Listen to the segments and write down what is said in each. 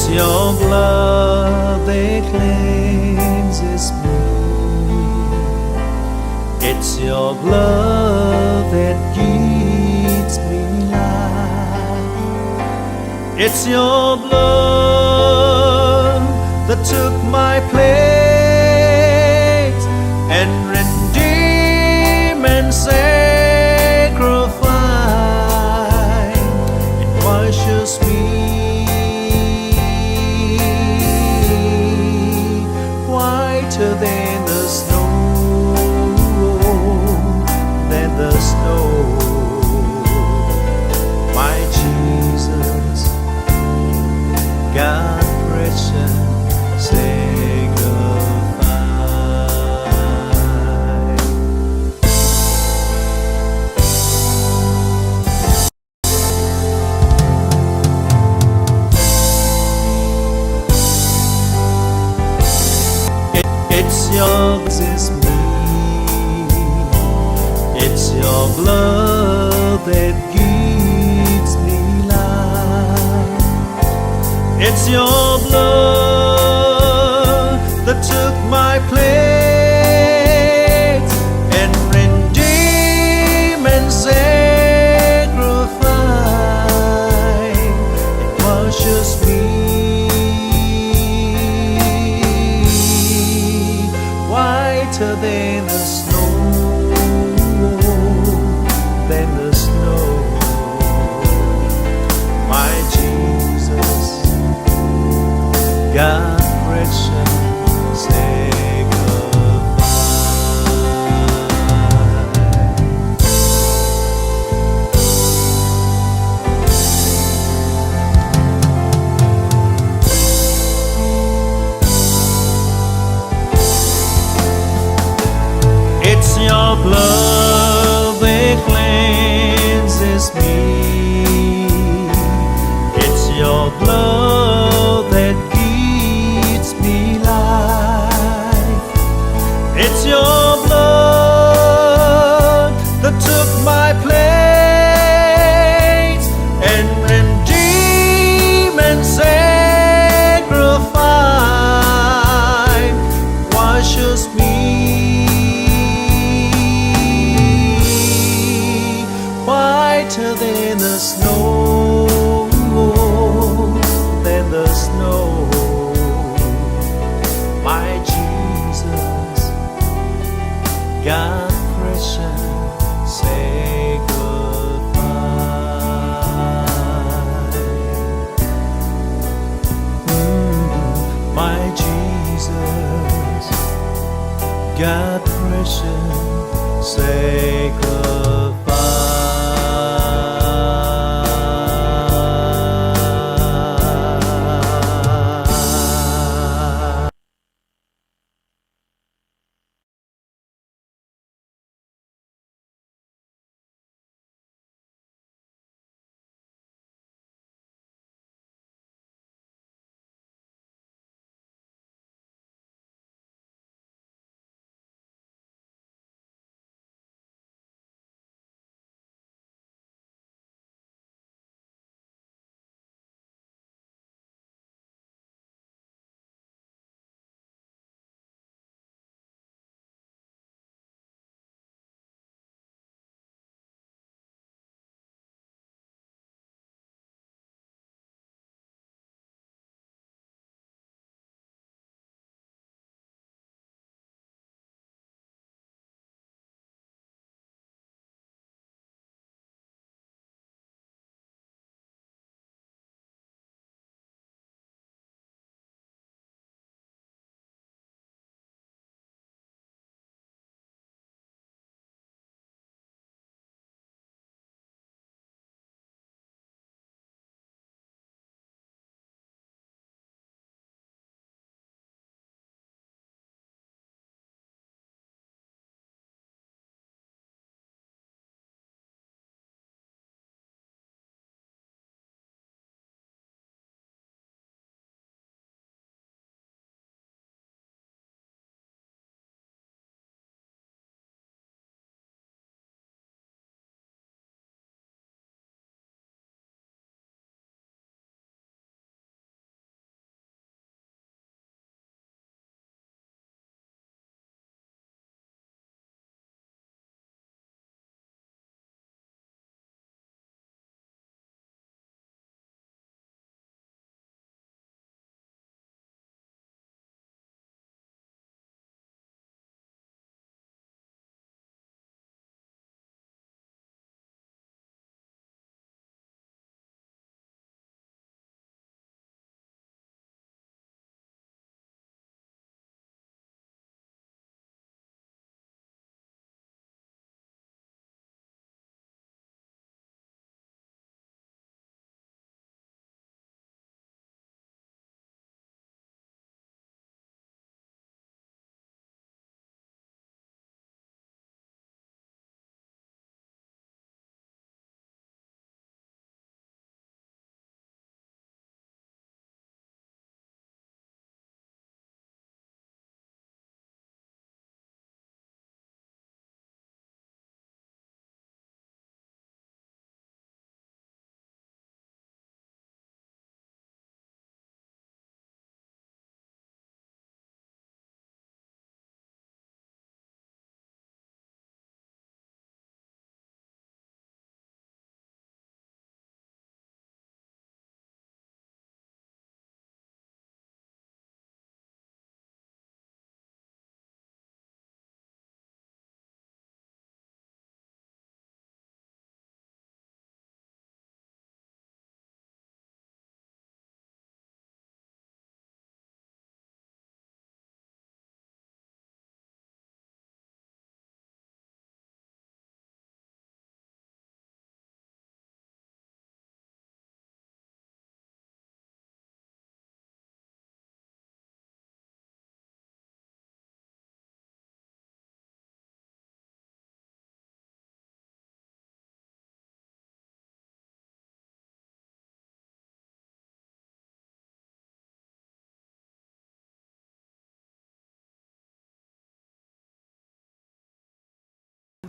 Your blood that cleanses me. It's your blood that gives me life. It's your blood that took my place and redeemed and sacrificed. It washes me whiter than the snow, than the snow. My Jesus, God precious sacrifice. It, it's your, it's me. It's your blood that gives me life. It's your blood that took my place and redeemed and sacrificed. It washes me whiter than the snow, than the snow. My Jesus, God precious sacrifice. It's your blood that cleanses me. It's your blood that gives me life. It's your blood that took my place and redeemed and sacrificed, washes me whiter than the snow, than the snow. My Jesus, God precious sacrifice. Mm, my Jesus, God precious sacrifice.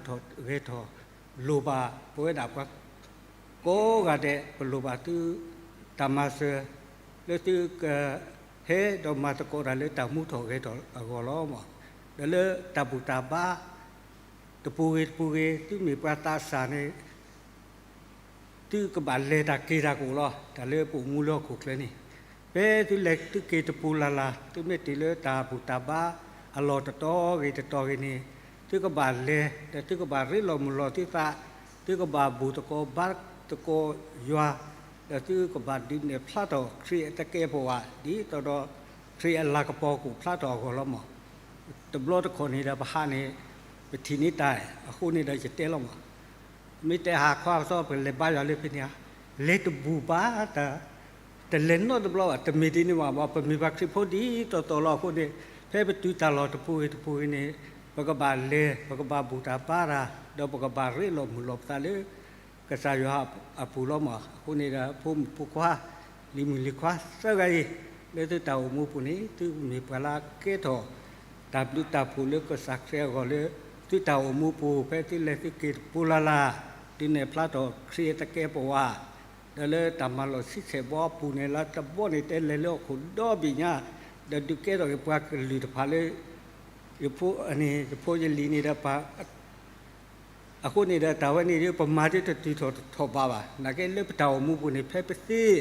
ပကဘၣ်ဒုးနဲၣ်ဖျါထီၣ်ဂဲၤထီၣ်လိၣ်ဘၣ် ပဝဲဒၣ်ပှၤကိးဂၤဒဲး ပလိၣ်ဘၣ်သုတၢ်မၤစၢၤ လၢသုက ဟဲဒီးမၤသကိးတၢ်လၢတၢ်မူထီၣ်ဂဲၤထီၣ်အဂီၢ်လီၤ. ဒီးလၢတၢ်ဘူၣ်တၢ်ဘါ တပူၤဂ့ၤတပူၤဂ့ၤ သုမ့ၢ်ပှၤသးစၢ်န့ၣ် သုကဘၣ်လဲၤတၢ်က့ၤတၢ်ကအိၣ်လီၤ. တၢ်လၢပအိၣ်မူလၢဟီၣ်ခိၣ်ချၢန့ၣ် ဖဲသုလဲၤသုက့ၤတပူၤလၢ်လၢ် သုမ့ၢ်တုၤလၢတၢ်ဘူၣ်တၢ်ဘါအလီၢ်တတီၤဂ့ၤတတီၤဂ့ၤန့ၣ် သုကဘၣ်လဲၤ ဒီးသုကဘၣ်ရ့လိာ်မုာ်လိာ်သုသး, သုကဘၣ်ဘူၣ်သကိးဘါသကိးယွၤ, ဒီးသုကဘၣ်ဒုးနဲၣ်ဖျါထီၣ်ခရံာ်အသကဲးပဝး ဒ်သိးဒီးခရံာ်အလၤကပီၤကအိၣ်ဖျါထီၣ်အဂီၢ်လီၤမး. တဘျီတခီၣ်န့ၣ်ဒီးပဟးန့ၣ် ပထံၣ်န့ၢ်တၢ် အဃိန့ၣ်ဒီးယတဲလီၤမး မ့ၢ်တဲဟးခီအကစီၣ် ပကလဲၤဘါယွၤလၢဖဲန့ၣ်ဧါ, လဲၤတဘူၣ်ဘါတၢ်, တလဲၤနီတဘျီဘၣ်, တမ့ၢ်ဒ်န့ၣ်ဘၣ်, ပမ့ၢ်ပှၤခရံာ်ဖိဒ်သိးသိးလီၤအဃိန့ၣ် ဖဲပတုၤတၢ်လီၢ်တပူၤဂ့ၤတပူၤဂ့ၤန့ၣ် ပကဘၣ်လဲၤ ပကဘၣ်ဘူၣ်တၢ်ဘါတၢ်, ဒီးပကဘၣ်ရ့လိာ်မုာ်လိာ်ပသးလၢ ကစၢ်ယွၤအပူၤလီၤမး. အဃိန့ၣ်ဒီး ဖိမုၣ်ဖိခွါ လံၤမုၣ်လံၤခွါသၢဂၤအံၤ လၢသုတၢ်အိၣ်မူပူၤန့ၣ် သုမ့ၢ်ပှၤလၢကဲထီၣ် တၢ်ဘျုးတၢ်ဖှိၣ်လၢကစၢ်ခရံာ်အဂီၢ်လၢ သုတၢ်အိၣ်မူပူၤ ဖဲသုလဲၤသုက့ၤတပူၤလၢ်လၢ် ဒုးနဲၣ်ဖျါထီၣ်ခရံာ်အသကဲးပဝး, ဒီးလၢတၢ်မၤလီၢ်ဆံဆဲၣ်ဘီအပူၤန့ၣ် လၢတဘီန့ၣ်တဲလဲၤလၢဟီၣ်ခိၣ်ဒီဘ့ၣ်ညါ, ဒီးဒုးကဲထီၣ်က့ၤပှၤကလုာ်တဖၣ်လၢ ယဖိအန့ၣ် ယဖိယလံၤန့ၣ်ဒီး အဃိန့ၣ်ဒီး တၢ်ဝဲန့ၣ်ဒီး ပမၤဒ်တတုၤထီၣ်တထီၣ်ဘးဘၣ်. နာ်က့လၢပတၢ်အိၣ်မူပူၤန့ၣ် ဖဲပသ့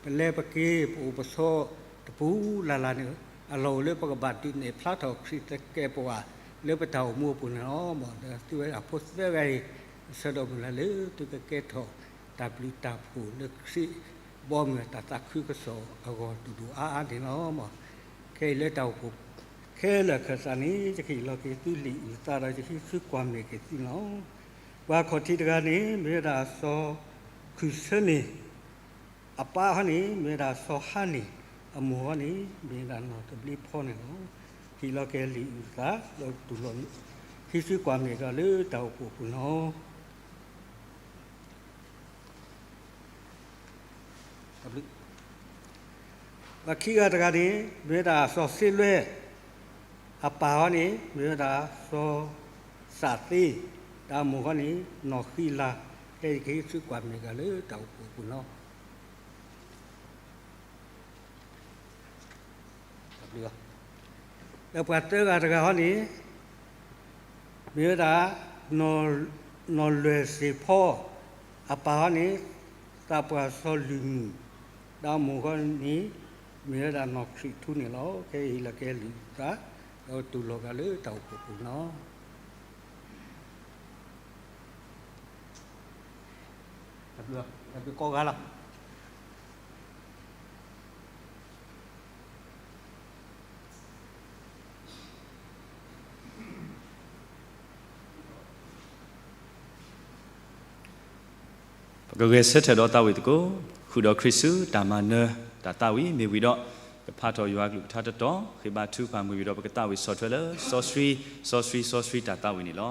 ပလဲၤပက့ၤ ပအိၣ်ပဆိး တပူၤလၢ်လၢ်န့ၣ် အလီၢ်အိၣ်လၢပကဘၣ်ဒုးနဲၣ်ဖျါထီၣ်ခရံာ်သကဲးပဝး လၢပတၢ်အိၣ်မူအပူၤန့ၣ်လီၤ. ဒီးသုဝဲဒၣ်ဖိသၢဂၤအံၤ ဆၢဒီးမုၢ်လၢ်လၢ သုကကဲထီၣ် တၢ်ဘျုးတၢ်ဖှိၣ်လၢခရံာ် ဘီမုၢ်တၢ်သးခုကစီၣ်အဂီၢ်ဒိၣ်ဒိၣ်အါအါန့ၣ်လီၤ. ခဲအံၤလၢတၢ်အိၣ်ဖှိၣ် ခဲလၢာ်ခၢၣ်စးန့ၣ် ယကဟ့ၣ်လီၤက့ၤသုလံာ်အုၣ်သးဒီး ယဟံးစုကွၢ်မဲာ်က့ၤသုန့ၣ်လီၤ. ပှၤခီၣ်ထံးတဂၤန့ၣ် မ့ၢ်ဝဲဒၣ်စီၤခုၣ်ဆၢန့ၣ်, အပၢ်ဟီန့ၣ် မ့ၢ်ဝဲဒၣ်စီၤဟါန့ၣ်, အမိၢ်ဟီန့ၣ် မ့ၢ်ဝဲဒၣ်နီၢ်တဘျ့ဖီန့ၣ်လီၤ. ဟ့ၣ်လီၤက့ၤလံာ်အုၣ်သး ဒီးတူၢ်လိာ် ဟံးစုကွၢ်မဲာ်ဒီးလၢတၢ်အိၣ်ဖှိၣ်အပူၤန့ၣ်လီၤ. ပှၤခံဂၤတဂၤန့ၣ် မ့ၢ်ဝဲဒၣ်စီၤစ့လွဲ, အပၢ်ဟီန့ၣ် မ့ၢ်ဝဲဒၣ်စီၤစးသ့, ဒီးအမိၢ်ဟီန့ၣ် နီၢ်ဃံလၤ. ခဲအံၤကဟံးစုကွၢ်မဲာ်က့ၤလၢတၢ်အိၣ်ဖှိၣ်အပူၤန့ၣ်လီၤ. ဒီးပှၤသၢဂၤတဂၤဟီန့ၣ် မ့ၢ်ဝဲဒၣ် နီၢ်လွဲၢ်စ့ၣ်ဖီ, အပၢ်ဟီန့ၣ် သးပှၢ်စီၤလုၢ်မုၢ်, ဒီးအမိၢ်ဟီန့ၣ် မ့ၢ်ဝဲဒၣ်နီၢ်ခရံာ်ထူန့ၣ်လီၤ. ခဲအံၤဟ့ၣ်လီၤက့ၤလံာ်အုၣ်သး ဒီးတူၢ်လိာ်က့ၤလၢတၢ်အိၣ်ဖှိၣ်အပူၤန့ၣ်လီၤ. တဘျီ တဘျီကိးဂၤလီၤ. ပကဂဲၤဆၢထၢၣ်ဒီးသးဝံၣ်သကိး, ဃုာ်ဒီးခရံာ်ဆူတၢ်မၤနၢၤတၢ်သးဝံၣ်မ့ၢ်ဝံၤဒီး, ကဖးထီၣ်ယွၤအကလုၢ်ကထါတတီၤ, ဃ့ဘါထုကဖၣ်မ့ၢ်ဝံၤဒီး ပကသးဝံၣ်ဆီၣ်ထွဲလၢ စီဆှံ, စီဆှံ, စီဆှံတၢ်သးဝံၣ်န့ၣ်လီၤ.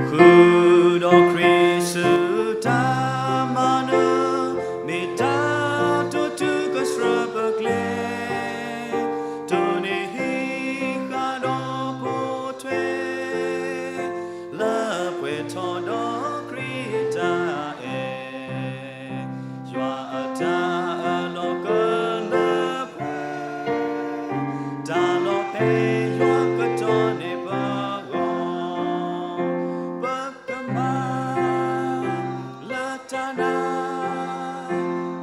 ဃုာ်ဒီးခရံာ်ဆူတၢ်မၤနၢၤ, မ့ၢ်တၢ်တိတုၤကစၢၢ်ပကျဲ, တိၢ်န့ၢ်ဟံးဃာ်ဒီးပိာ်ထွဲ, လၢပှဲၤထီၣ်ဒီးခရံာ်တၢ်အဲၣ် ယွၤအတၢ်အလီၢ်ကလၢပှဲၤ, တၢ်လီၤဖဲယွၤကတီၢ်န့ၢ်ပဂီၢ်, ပကမၤလၢတၢ်နာ်,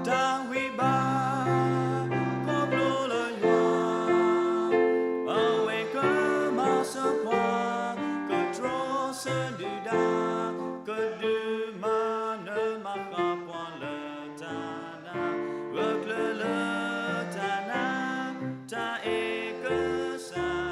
တၢ်ဝံဘၣ်, ခီဖျိလၢယွၤ, အဝဲကမၤစၢၤပှၤ, ကတြီဆၢဒုၣ်ဒါ, ကဒုးမၤနၢၤမၤဃၣ်ပှၤလၢတၢ်နာ်, ဂၢၢ်ကျၢၤလၢတၢ်နာ်, တၢ်အဲၣ်ကစၢ်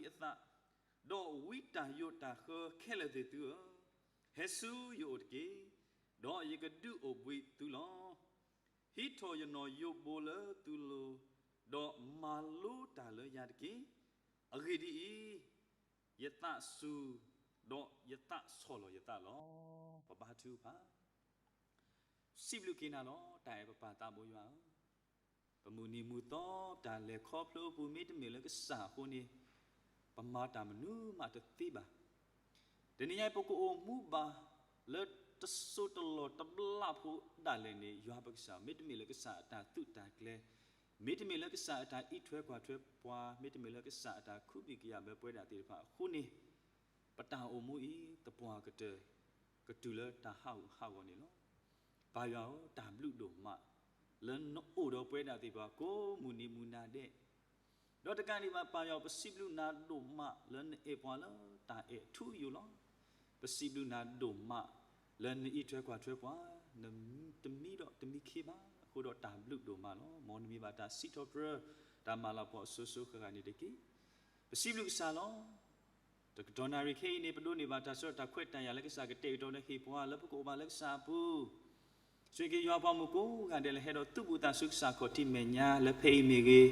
အသး, ဒီးဝံတၢ်ယိးတၢ်ဃၢခဲလၢာ်သ့ၣ်သုဧၢ, ဟဲဆူယအိၣ်တက့ၢ်, ဒီးယကဒုးအိၣ်ဘှံးသုလီၤ. ဟံးထီၣ်ယနီၣ်ယိးဘိလၢသုလိၤ, ဒီးမၤလိတၢ်လၢယၤတက့ၢ်. အဂ့ၢ်ဒ်အံၤ, ယသးစူၤ, ဒီးယသးဆီၣ်လီၤယသးလီၤ. ပဘါထုကဖၣ်. စံးဘျုးက့ၤနၤလီၤ တၢ်အဲၣ်ပပၢ်သးဘိယွၤဧၢ, ပမုၢ်နံၤမုၢ်သီ ပတၢ်လဲၤခီဖျိအပူၤ မ့တမ့ၢ်လၢကစၢ်အဃိန့ၣ်, ပမၤတၢ်မနုၤမးတသ့ဘၣ်. တနံၤညါအံၤ ပကအိၣ်မူဘၣ်လၢတစိၢ်တလီၢ်တဘျီဖိဒၣ်လဲာ်န့ၣ် ယွၤပကစၢ်, မ့တမ့ၢ်လၢကစၢ်အတၢ်သုးတၢ်ကျဲၤ, မ့တမ့ၢ်လၢကစၢ်အတၢ်အံးထွဲကွၢ်ထွဲပှၤ, မ့တမ့ၢ်လၢကစၢ်အတၢ်ခူဘံၣ်ကယာ်ဘၢပဝဲဒၣ်သ့ၣ်တဖၣ်အဃိန့ၣ်, ပတၢ်အိၣ်မူအံၤ သပှၢ်ကတၢၢ် ကတုၤလၢတၢ်ဟးဂူာ်ဟးဂီၤန့ၣ်လီၤ. ပၢ်ယွၤဧၢ, တၢ်ဘျုးဒိၣ်မး လၢနအိၣ်ဒီးပဝဲဒၣ်သ့ၣ်တဖၣ်ကိးမုၢ်နံၤမုၢ်နၤဒဲး, ဒီးတကးဒံးဘၣ် ပၢ်ယွၤ ပစံးဘျုးနၤဒိၣ်မးလၢနအဲၣ်ပှၤလၢတၢ်အဲၣ်ထူယိာ်လီၤ. ပစံးဘျုးနၤဒိၣ်မးလၢနအံးထွဲကွၢ်ထွဲပှၤ, နတမံဒီးတမံခ့ဘၣ်, အဃိဒီးတၢ်ဘျုးဒိၣ်မးလီၤ. မ်နမံၤဘၣ်တၢ်စံးထီၣ်ပတြၢၤ တၢ်မၤလၤကပီၤအစိၤစိၤဃၣ်ဃၣ်န့ၣ်တက့ၢ်. ပစံးဘျုးကစၢ်လီၤ. တကတီၢ်နၣ်ရံၣ်ခဲအံၤန့ၣ် ပဒိးန့ၢ်ဘၣ်တၢ်ဆၢတၢ်ခွဲးတၢ်ယာ်လၢကစၢ်ကတဲာ်ကတီၤလၢဟ့ၣ်ပှၤလၢပကအိၣ်ဘၣ်လၢကစၢ်အပူၤ, ဆိၣ်ဂ့ၤက့ၤယွၤပှၤမုၣ်ကိးဂၤဒဲးလၢဟဲဒီးသူၣ်ဘၣ်သးဆူကစၢ်ခီၣ်ထံးမဲာ်ညါလၢဖဲအံၤမ့ၢ်ဂ့ၤ,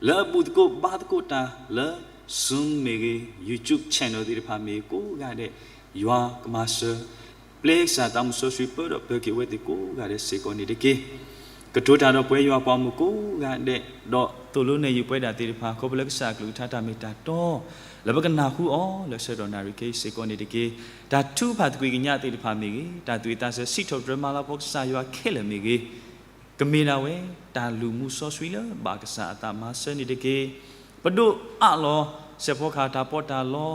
လၢအဘူၣ်သကိးဘါသကိးတၢ်လၢ Zoom မ့ၢ်ဂ့ၤ, YouTube channel သ့ၣ်တဖၣ်မ့ၢ်ဂ့ၤကိးဂၤဒဲး, ယွၤကမၤစၢၤ, ပျဲကစၢ်သးမုၢ်စီဆှံပၢဒီးပၢၤက့ၤဝဲသ့ၣ်ကိးဂၤဒဲးစ့ၢ်ကီးန့ၣ်တက့ၢ်. ကတိၤတၢ်ဒီးပှၤယွၤပှၤမုၣ်ကိးဂၤဒဲး, ဒီးသိၣ်လိနဲၣ်ယုာ်ပဝဲဒၣ်သ့ၣ်တဖၣ် ခီဖျိလၢကစၢ်အကလုၢ်ကထါတၢ်မ့ၢ်တၢ်တီ လၢပကနၢ်ဟူအီၤလၢဆၢကတီၢ်နၣ်ရံၣ်ခဲအံၤစ့ၢ်ကီးန့ၣ်တက့ၢ်. တၢ်ထုကဖၣ်သကွံာ်ကညးသ့ၣ်တဖၣ်မ့ၢ်ဂ့ၤ, တၢ်သူၣ်ဝံၣ်သးဆၢစံးထီၣ်ပတြၢၤမၤလၤကပီၤကစၢ်ယွၤခဲလၢာ်မ့ၢ်ဂ့ၤ, ကမ့ၢ်ဒၣ်ဝဲ တၢ်လုၢ်မူစီဆှံလၢဘၣ်ကစၢ်အသးမၤစၢၤန့ၣ်တက့ၢ်. ပဒိးအးလီၤ စဲးဖီကဟၣ်တၢ်ပီးတၢ်လီ,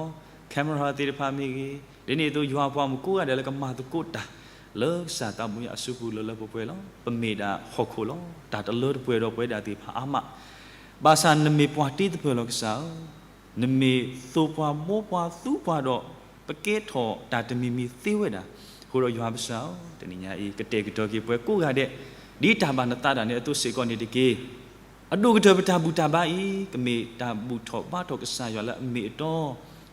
camera သ့ၣ်တဖၣ်မ့ၢ်ဂ့ၤ, ဒ်န့ၣ်အသိးယွၤပှၤမုၣ်ကိးဂၤဒဲးလၢကမၤသကိးတၢ် လၢကစၢ်သးဘိယွၤအစုပူၤလၢလၢပှဲၤပှဲၤလီၤ. ပမ့ၢ်ဒၣ်ဟီၣ်ခိၣ်လီၤ. တၢ်တလၢတပှဲၤဒီးပဝဲဒၣ်သ့ၣ်တဖၣ်အါမး, ဘၣ်ဆၣ်နမ့ၢ်ပှၤတ့သပၢၤလီၤကစၢ်ဧၢ, နမ့ၢ်သိၣ်ပှၤဘှီပှၤသူပှၤဒီး ပကဲထီၣ်တၢ်တမံၤမံၤသ့ဝဲဒၣ်, အဃိဒီးယွၤပကစၢ်ဧၢ, တနံၤညါအံၤ ကတဲာ်ကတီၤက့ၤပှၤကိးဂၤဒဲး ဒ်တၢ်ဘၣ်နသးဒၣ်နဲအသိးစ့ၢ်ကီးန့ၣ်တက့ၢ်. အဒိၣ်ကတၢၢ်ပတၢ်ဘူၣ်တၢ်ဘါအံၤ ကမ့ၢ်တၢ်ဘူၣ်ထီၣ်ဘါထီၣ်ကစၢ်ယွၤလၢအမ့ၢ်အတီ,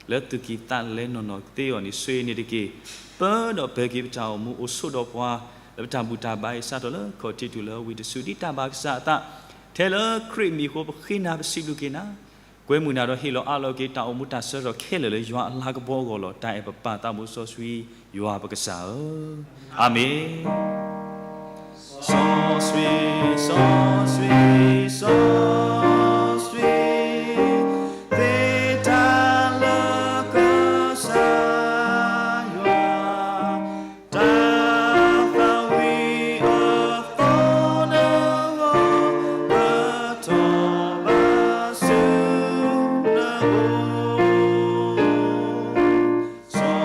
လၢသူၣ်ကံၢ်သးလဲနီၢ်နီၢ်သ့အီၤန့ၣ် ဆိၣ်ဂ့ၤန့ၣ်တက့ၢ်. ပၢဒီးပၢၤက့ၤပတၢ်အိၣ်မူအိၣ်ဆိးဒီးပှၤ လၢပတၢ်ဘူၣ်တၢ်ဘါအံၤ စးထီၣ်လၢခီၣ်ထံးတုၤလၢဝံၤတစု ဒ်တၢ်ဘၣ်ကစၢ်အသး, ထဲလၢခရံာ်မံၤအဃိ ပဃ့နၤပစံးဘျုးက့ၤနၤ, ကွဲမုာ်နၤဒီးဟ့ၣ်လီၤအးလီၤက့ၤတၢ်အိၣ်မူတၢ်ဆၢထီၣ်ခဲလၢာ်လၢယွၤအလၤကပီၤအဂီၢ်လီၤ. တၢ်အဲၣ်ပပၢ်သးဘိစီဆှံ ယွၤပကစၢ်ဧၢ, အၤမ့ၣ်. စီဆှံ, စီဆှံ, စီဆှံ, သ့တၢ်လၢကစၢ်ယွၤ, တၢ်သးဝံၣ်အသီတဂီၤ ကထီၣ်ဘၣ်ဆူနအိၣ်, စီဆှ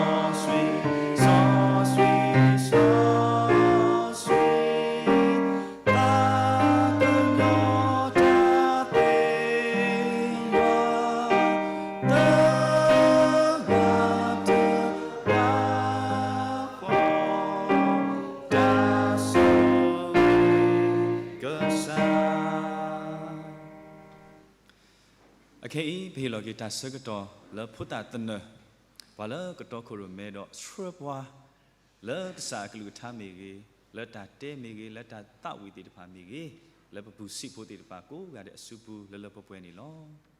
ံ, စီဆှံ, စီဆှံ, စီဆှံ, သးကညီၤတၢ်သ့ယွၤ, တဂၤတဂၤဃီ, တၢ်ဆိၣ်ဂ့ၤ ကစၢ်. အခဲအံၤ ပဟ့ၣ်လီၤက့ၤတၢ်ဆၢကတီၢ်လၢဖိသၣ်သနၢၣ်, ပှၤလၢကတီခိၣ်ရိၣ်မဲဒီးဆှၢပှၤ လၢကစၢ်အကလုၢ်ကထါမ့ၢ်ဂ့ၤ, လၢတၢ်တဲမ့ၢ်ဂ့ၤ, လၢတၢ်သးဝံၣ်သ့ၣ်တဖၣ်မ့ၢ်ဂ့ၤ, လၢပပူၤစံးဖိသ့ၣ်တဖၣ်ကိးဂၤဒဲးအစုပူၤလၢလၢပှဲၤပှဲၤန့ၣ်လီၤ.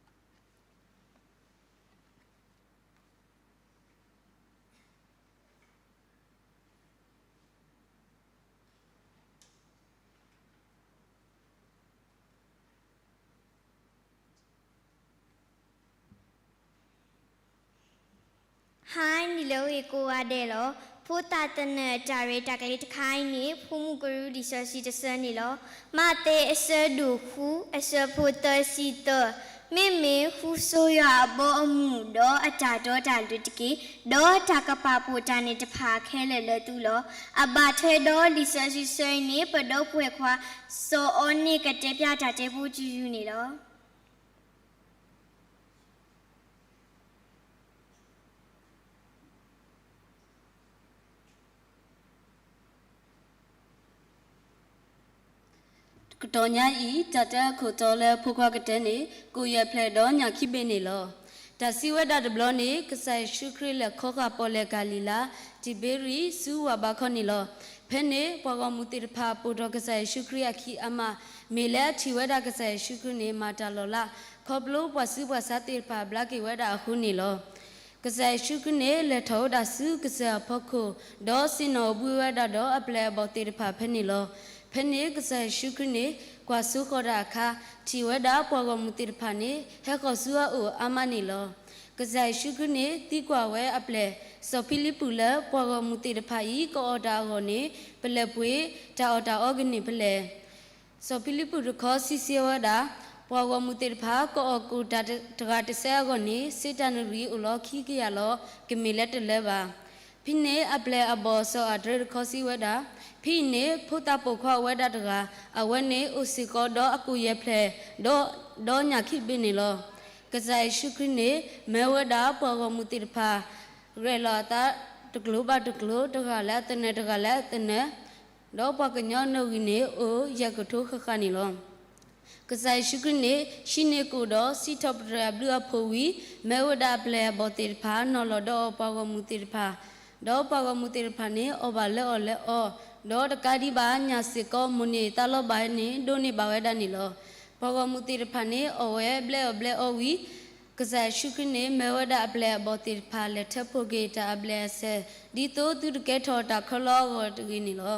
ဟါနံၤလၢအဂ့ၤကိးဂၤဒဲးလီၤ. ဖိသၣ်သနၢၣ်အတၢ်ရဲၣ်တၢ်ကျဲၤတခါအံၤန့ၣ် ဖိမုၣ်ကရူၢ်လံာ်စီဆှံတဆၢန့ၣ်လီၤ. မးသဲအဆၢဒိၣ်ဃု အဆၢဖိသၢဆံသၢ, မ့မ့ၢ်ဃုဆိယွၤအဘီအမုၢ် ဒီးအတၢ်တီတၢ်လိၤတက့ၢ်, ဒီးတၢ်ကပာ်ဖှိၣ်တၢ်န့ၣ်တဖၣ်ခဲလၢာ်လၢသုလီၤ. အဘၣ်ထွဲဒီးလံာ်စီဆှံဆၢအံၤန့ၣ် ပဒီပုၢ်ဝဲၢ်ခွါ စီၤအီန့ၣ် ကတဲဖျါတၢ်တဲဖိတယုၢ်န့ၣ်လီၤ. တကတီၢ်ညါအံၤ တၢ်တဲအခိၣ်တီလၢဖိခွါကတဲန့ၣ် ကိးယဲၢ်ဖျၢၣ်ဒီးညၣ်ခံဘ့ၣ်န့ၣ်လီၤ. တၢ်စံးဝဲဒၣ်တဘျီန့ၣ် ကစၢ်ယ့ၣ်ၡူးခရံာ်လဲၤခီဃာ်ပီၣ်လဲၣ်ကၤလံၤလါ တံၤဘ့ရံ ဆူဝၢ်ဘါခီန့ၣ်လီၤ. ဖဲန့ၣ် ပှၤဂီၢ်မုၢ်သ့ၣ်တဖၣ်ပိာ်ထီၣ်ကစၢ်ယ့ၣ်ၡူးခရံာ်အခံးအမါ, မ့ၢ်လၢအထံၣ်ဝဲဒၣ်ကစၢ်ယ့ၣ်ၡူးခရံာ်န့ၣ် မၤတၢ်လီၤလး, ခီဖျိပှၤဆူးပှၤဆါသ့ၣ်တဖၣ်ဘျါက့ၤဝဲဒၣ်အဃိန့ၣ်လီၤ. ကစၢ်ယ့ၣ်ၡူးခရံာ်န့ၣ် လဲၤထီၣ်ဝဲဒၣ်ဆူကစၢၢ်အဖီခိၣ်, ဒီးဆ့ၣ်နီၤအိၣ်ဘှံးဝဲဒၣ်ဒီးအပျဲၢ်အဘီၣ်သ့ၣ်တဖၣ်ဖဲန့ၣ်လီၤ. ဖဲန့ၣ်ကစၢ်ယ့ၣ်ၡူးခရံာ်န့ၣ် ကွၢ်စိဃီၤတၢ်အခါ, ထံၣ်ဝဲဒၣ်ပှၤဂီၢ်မုၢ်သ့ၣ်တဖၣ်န့ၣ် ဟဲဃီၤဆူအအိၣ်အါမးန့ၣ်လီၤ. ကစၢ်ယ့ၣ်ၡူးခရံာ်န့ၣ် သံကွၢ်ဝဲအပျဲၢ်စီၤဖံလံးပူးလၢ ပှၤဂီၢ်မုၢ်သ့ၣ်တဖၣ်အံၤ ကအီၣ်တၢ်အဂီၢ်န့ၣ် ပလဲၣ်ပှ့ၤတၢ်အီၣ်တၢ်အီကန့ၢ်ဖဲလဲၣ်. စီၤဖံလံးပူးတခီစံးဆၢဝဲဒၣ်, ပှၤဂီၢ်မုၢ်သ့ၣ်တဖၣ် ကအီၣ်ကိၣ်တၢ်တဂၤတစဲးအဂီၢ်န့ၣ် စ့တၢ်နရံၣ်အိၣ်လီၤခံကယၤလီၤ, ကမ့ၢ်လၢတလၢဘၣ်. ဖဲန့ၣ်အပျဲၢ်အဘီၣ်စီၤအၤဒြ့တခီစံးဝဲဒၣ်, ဖဲအံၤန့ၣ် ဖိသၣ်ပိာ်ခွါအိၣ်ဝဲဒၣ်တဂၤ, အဝဲန့ၣ်အိၣ်စ့ၢ်ကီးဒီးအကိၣ်ယဲၢ်ဖျၢၣ်, ဒီးညၣ်ခံဘ့ၣ်န့ၣ်လီၤ. ကစၢ်ယ့ၣ်ၡူးခရံာ်န့ၣ် မၢဝဲဒၣ်ပှၤဂီၢ်မုၢ်သ့ၣ်တဖၣ် ရဲၣ်လီၤအသးတကျိၤဘၣ်တကျိၤ, တဂၤလၢအသနၢၣ်တဂၤလၢအသနၢၣ်, ဒီးပှၤကညီနီၣ်ဂံၢ်န့ၣ် အိၣ်ယဲၢ်ကထိဃၣ်ဃၣ်န့ၣ်လီၤ. ကစၢ်ယ့ၣ်ၡူးခရံာ်န့ၣ် ဟံးန့ၢ်ကိၣ်ဒီးစံးထီၣ်ပတြၢၤအဘျုးအဖှိၣ်ဝံၤ, မၢဝဲဒၣ်အပျဲၢ်အဘီၣ်သ့ၣ်တဖၣ် နီၤလီၤဒီးအီၤပှၤဂီၢ်မုၢ်သ့ၣ်တဖၣ်, ဒီးပှၤဂီၢ်မုၢ်သ့ၣ်တဖၣ်န့ၣ် အီၣ်ဘၣ်လၢအီၣ်လၢအီ, ဒီးတကးဒံးဘၣ် ညၣ်စ့ၢ်ကီးမိၣ်န့ၢ်သးလီဘၣ်န့ၣ် ဒိးန့ၢ်ဘၣ်ဝဲဒၣ်န့ၣ်လီၤ. ပှၤဂီၢ်မုၢ်သ့ၣ်တဖၣ်န့ၣ် အီၣ်ဝဲဘျဲၣ်အီၣ်ဘျဲၣ်အီဝံၤ, ကစၢ်ယ့ၣ်ၡူးခရံာ်န့ၣ် မၢဝဲဒၣ်အပျဲၢ်အဘီၣ်သ့ၣ်တဖၣ် လဲၤထၢဖှိၣ်က့ၤတၢ်အဘျဲၣ်အဆၢ, ဒ်သိးသုတကဲထီၣ်တၢ်ခဲလၢာ်အဂီၢ်တဂ့ၤန့ၣ်လီၤ.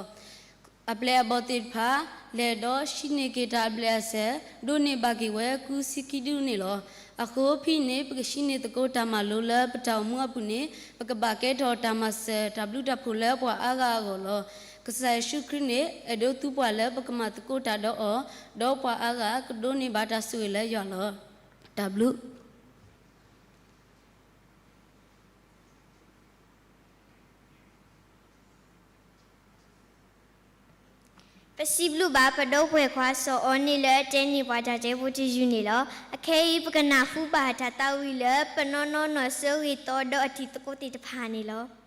အပျဲၢ်အဘီၣ်သ့ၣ်တဖၣ် လဲၤဒီးဟံးန့ၢ်က့ၤတၢ်အဘျဲၣ်အဆၢ, ဒိးန့ၢ်ဘၣ်က့ၤဝဲ ကူစံခံဒုန့ၣ်လီၤ. အဃိဖဲအံၤန့ၣ် ပကဟံးန့ၢ်သကိးတၢ်မၤလိလၢပတၢ်အိၣ်မူအပူၤန့ၣ် ပကဘၣ်ကဲထီၣ်တၢ်မၤစၢၤ တၢ်ဘျုးတၢ်ဖှိၣ်လၢပှၤအါဂၤအဂီၢ်လီၤ. ကစၢ်ယ့ၣ်ၡူးခရံာ်န့ၣ် အဲၣ်ဒိးသူပှၤလၢပကမၤသကိးတၢ်ဒီးအီၤ, ဒီးပှၤအါဂၤကဒိးန့ၢ်ဘၣ်တၢ်ဆိၣ်ဂ့ၤလၢယွၤလီၤ. တၢ်ဘျုးပစံးဘျုးဘၣ်ပဒီပုၢ်ဝဲၢ်ခွါစီၤအီန့ၣ်လၢအတဲန့ၢ်ပှၤတၢ်တဲဖိတယုၢ်န့ၣ်လီၤ. အခဲအံၤ ပကနၢ်ဟူဘၣ်တၢ်သးဝံၣ်လၢ ပနီၢ်နီၢ်နီၢ်ဆၢဂ့ၤသီဒီးအတံၤသကိးသ့ၣ်တဖၣ်န့ၣ်လီၤ.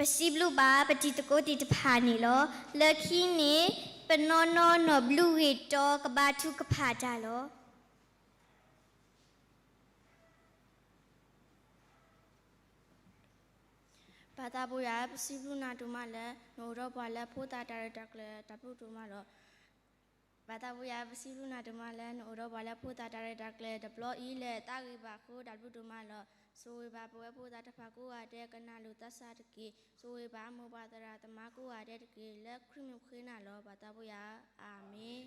ပစံးဘျုးဘၣ်ပတံၤသကိးသ့ၣ်တဖၣ်န့ၣ်လီၤ. လၢခံန့ၣ် ပနီၢ်နီၢ်နီၢ်ဘျုးဂ့ၤတီကဘါထုကဖၣ်တၢ်လီၤ. ပၢ်သးပှၢ်ယွၤ ပစံးဘျုးနၤဒိၣ်မးလၢ နအိၣ်ဒီးပှၤလၢဖိသၣ်တၢ်ရဲၣ်တၢ်ကျဲၤ တၢ်ဘျုးဒိၣ်မးလီၤ. ပၢ်သးပှၢ်ယွၤ ပစံးဘျုးနၤဒိၣ်မးလၢ နအိၣ်ဒီးပှၤလၢဖိသၣ်တၢ်ရဲၣ်တၢ်ကျဲၤတဘျီအံၤ လၢသးဂ့ၤဘၣ်အဃိ တၢ်ဘျုးဒိၣ်မးလီၤ. ဆိၣ်ဂ့ၤဘၣ်ပဝဲဖိသၣ်တဖၣ်ကိးဂၤဒဲး ကနၣ်လိာ်သးစၢ်တက့ၢ်. ဆိၣ်ဂ့ၤဘၣ်မိၢ်ပၢ်သရၣ်သမါကိးဂၤဒဲးတက့ၢ်. လၢခရံာ်မံၤဃ့နၤလီၤ ပၢ်သးပှၢ်ယွၤ, အၤမ့ၣ်.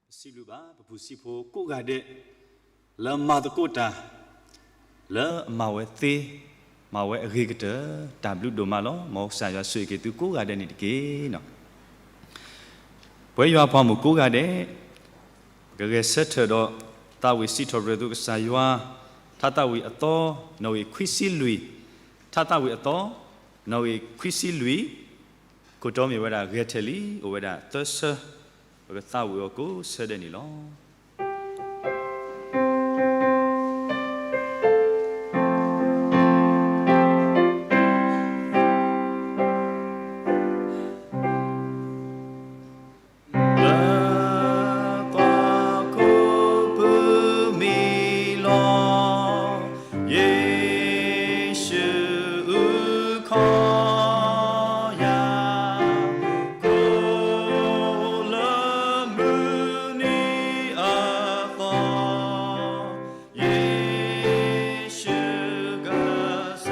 ပစံးဘျုးဘၣ် ပပုၢ်စံးဖိကိးဂၤဒဲး လၢမၤသကိးတၢ် လၢအမၤဝဲသ့ မၤဝဲအဂ့ၤကတၢၢ် တၢ်ဘျုးဒိၣ်မးလီၤ. မ်ကစၢ်ယွၤဆိၣ်ဂ့ၤက့ၤသုကိးဂၤဒဲးန့ၣ်တက့ၢ်. ပဝဲယွၤအပှၤမုၣ်ကိးဂၤဒဲး ပကဂဲၤဆၢထၢၣ်ဒီး သးဝံၣ်စံးထီၣ်ပတြၢၤသုကစၢ်ယွၤ, ထါသးဝံၣ်အသီ နီၣ်ဂံၢ်ခွံဆံလွံၢ်, ထါသးဝံၣ်အသီ နီၣ်ဂံၢ်ခွံဆံလွံၢ်, ခိၣ်တီမ့ၢ်ဝဲဒၣ် ဂဲၤထၢၣ်လံ, အိၣ်ဝဲဒၣ်သၢဆၢ, ပကသးဝံၣ်အီၤကိးဆၢဒဲးန့ၣ်လီၤ. လၢသးကိးပူၤမံလီၤ, ယ့ၣ်ၡူးခီယၤ, ကိးလၢမုၢ်နံၤအသီ, ယ့ၣ်ၡူးကစၢ်,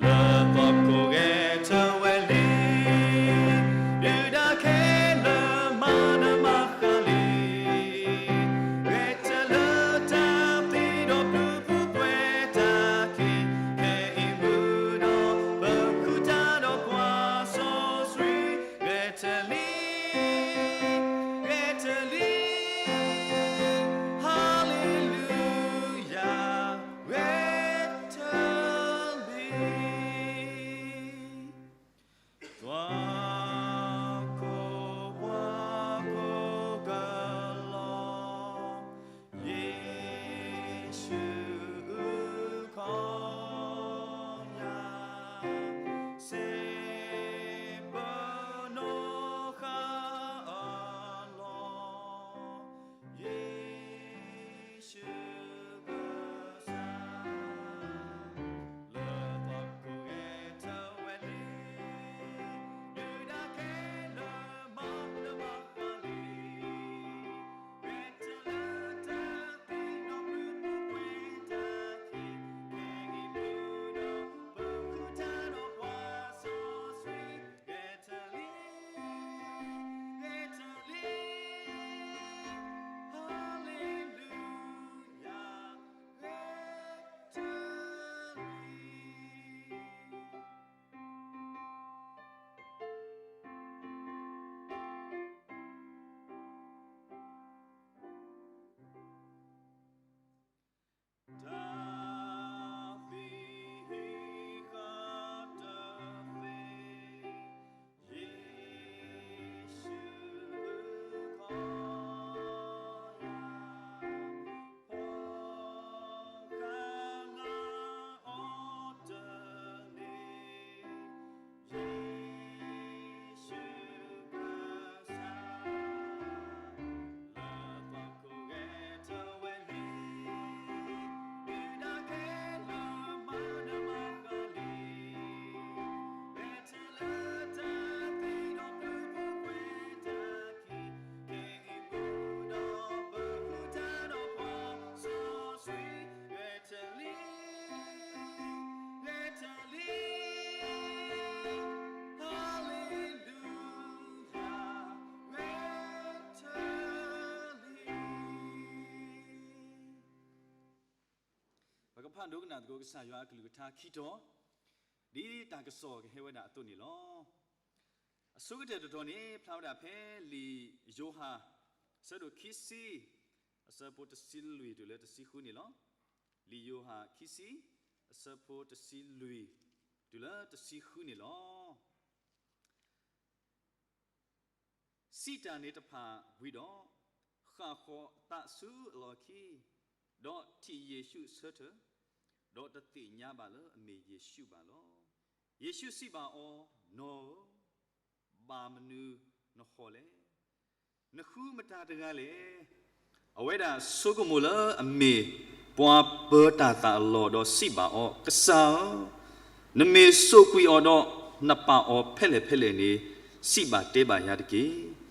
လၢသးကိးဂဲၤထၢၣ်ဝဲလံ, ဒုၣ်ဒါခဲလၢာ်မၤနမၤဃၣ်လံ, ဂဲၤထၢၣ်လၢတၢ်သံဒီးဘျုးပူၤကွဲးတၢ်ခံ, ခဲအံၤမုၢ်ဒီးပဃုတၢ်ဒီးပှၤစီဆှံ, ဂဲၤထၢၣ်လံ, ဂဲၤထၢၣ်လံ, ဟါလ့လူယၤ, ဂဲၤထၢၣ်လံ. သွၣ်ခိၣ်ပှၤကိးကလီၤ, ယ့ၣ်ၡူးခီယၤ, စ့ပနီၢ်ဃာ်အလီၢ်, ယ့ၣ်ၡူးကစၢ်, လၢသးကိးဂဲၤထၢၣ်ဝဲလံ, ဒုၣ်ဒါခဲလၢာ်မၤနမၤဃၣ်လံ, ဂဲၤထၢၣ်လၢတၢ်သံဒီးဘျုးပူၤကွဲးတၢ်ခံ, ခဲအံၤမုၢ်ဒီးပဃုတၢ်ဒီးပှၤစီဆှံ, ဂဲၤထၢၣ်လံ, ဂဲၤထၢၣ်လံ, ဟါလ့လူယၤ, ဂဲၤထၢၣ်လံ. တၢ်သံဃာ်တသ့, ယ့ၣ်ၡူးခီယၤ, ပှၤဃၣ်လၢအီၤတန့ၢ်, ယ့ၣ်ၡူးကစၢ်, လၢသးကိးဂဲၤထၢၣ်ဝဲလံ, ဒုၣ်ဒါခဲလၢာ်မၤနမၤဃၣ်လံ, ဂဲၤထၢၣ်လၢတၢ်သံဒီးဘျုးပူၤကွဲးတၢ်ခံ, ခဲအံၤမုၢ်ဒီးပဃုတၢ်ဒီးပှၤစီဆှံ, ဂဲၤထၢၣ်လံ, ဂဲၤထၢၣ်လံ, ဟါလ့လူယၤ, ဂဲၤထၢၣ်လံ. ပကဖးဒိကနၣ်သကိးကစၢ်ယွၤအကလုၢ်ကထါခံတီၤ, ဒ်တၢ်ကစီၣ်ကဟဲဝဲဒၣ်အသိးန့ၣ်လီၤ. အဆိကတၢၢ်တတီၤန့ၣ် ဖျါဝဲဒၣ်ဖဲလံာ်ယိၤဟၣ် အဆၢဒိၣ်ခံဆံ အဆၢဖိတဆံလွံၢ်တုၤလၢတဆံဃုန့ၣ်လီၤ. လံာ်ယိၤဟၣ်ခံဆံ အဆၢဖိတဆံလွံၢ် တုၤလၢတဆံဃုန့ၣ်လီၤ. စံးတၢ်န့ၣ်တဖၣ်ဝံၤဒီး, ဃၣ်ဃီၤအသးဆူအလီၢ်ခံ, ဒီးထံၣ်ယ့ၣ်ၡူးဆၢထၢၣ်, ဒီးတသ့ၣ်ညါဘၣ်လၢအမ့ၢ်ယ့ၣ်ၡူးဘၣ်လီၤ. ယ့ၣ်ၡူးစံးဘၣ်အီၤ, နီၢ်ဧၢ, ဘၣ်မနုၤနဟီၣ်လဲၣ်. နဃုမတၤတဂၤလဲၣ်. အဝဲဒၣ်ဆိကမိၣ်လၢအမ့ၢ်ပှၤပၢၤတၢ်သးအလီၢ်ဒီးစံးဘၣ်အီၤ, ကစၢ်ဧၢ, နမ့ၢ်စိာ်ကွံာ်အီၤဒီး နပာ်အီၤဖဲလဲၣ်ဖဲလဲၣ်န့ၣ်, စံးဘၣ်တဲဘၣ်ယၤတက့ၢ်.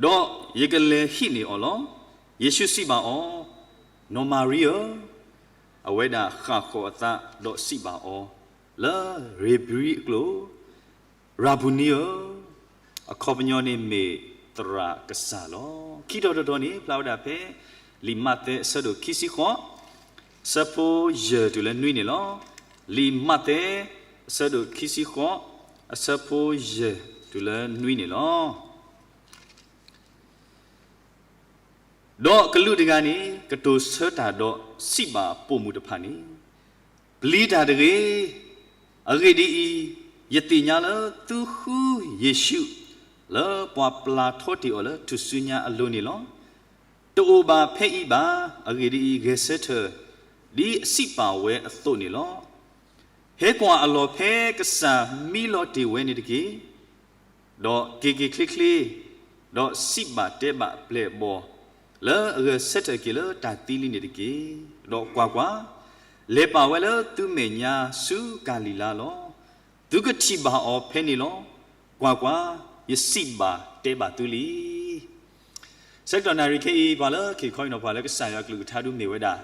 ဒီးယကလဲၤဟံးန့ၢ်အီၤလီၤ. ယ့ၣ်ၡူးစံးဘၣ်အီၤ, နီၢ်မၤရံဧၢ. အဝဲဒၣ်ဃၣ်ဃီၤအသးဒီးစံးဘ့ၣ်အီၤ, လၢဧ့ၤဘြံၤအကျိာ်, ရၤဘူနံဧၢ, အခီပညီန့ၣ်မ့ၢ်သရၣ်ကစၢ်လီၤ. ခံထီၣ်တထီၣ်န့ၣ် ဖျါဝဲဒၣ်ဖဲ လံာ်မးသဲအဆၢဒိၣ်ခံဆံဃိး, အဆၢဖိယဲၢ်တုၤလၢနွံန့ၣ်လီၤ. လံာ်မးသဲ အဆၢဒိၣ်ခံဆံဃိး, အဆၢဖိယဲၢ်တုၤလၢနွံန့ၣ်လီၤ. ဒီးကလူးတဂၤန့ၣ် ကတိၤဆၢတၢ်ဒီးစံးဘၣ်ပိာ်မုၣ်တဖၣ်န့ၣ်, ပျံၤတၢ်တဂ့ၤ. အဂ့ၢ်ဒ်အံၤ, ယသ့ၣ်ညါလၢသုဃုယ့ၣ်ၡူး လၢပှၤပျၢ်ထီတ့ၢ်အီၤလၢထူၣ်စုညါအလိၤန့ၣ်လီၤ. တအိၣ်ဘၣ်ဖဲအံၤဘၣ်. အဂ့ၢ်ဒ်အံၤ, ဂဲၤဆၢထၢၣ် ဒ်အစံးဘၣ်ဝဲအသိးန့ၣ်လီၤ. ဟဲကွၢ်အလီၢ်ဖဲကစၢ်မံလီၤတ့ၢ်ဝဲန့ၣ်တက့ၢ်. ဒီးက့ၤက့ၤချ့ချ့, ဒီးစံးဘၣ်တဲဘၣ်ပျဲၢ်အဘီၣ်, လၢအဂဲၤဆၢထၢၣ်က့ၤလၢတၢ်သံလံန့ၣ်တက့ၢ်. ဒီးကွၢ်ကွၢ်, လဲၤပာ်ဝဲလၢသုမဲာ်ညါဆူကၤလံၤလါလီၤ. သုကထံၣ်ဘၣ်အီၤဖဲန့ၣ်လီၤ. ကွၢ်ကွၢ်, ယစံးဘၣ်တဲဘၣ်သုလံ. ဆၢကတီၢ်နၣ်ရံၣ်ခဲအံၤ ပှၤလၢခံခီအံၤနီၤ ပှၤလၢကစၢ်ယွၤကလုၢ်ကထါဒုးမ့ၢ်ဝဲဒၣ်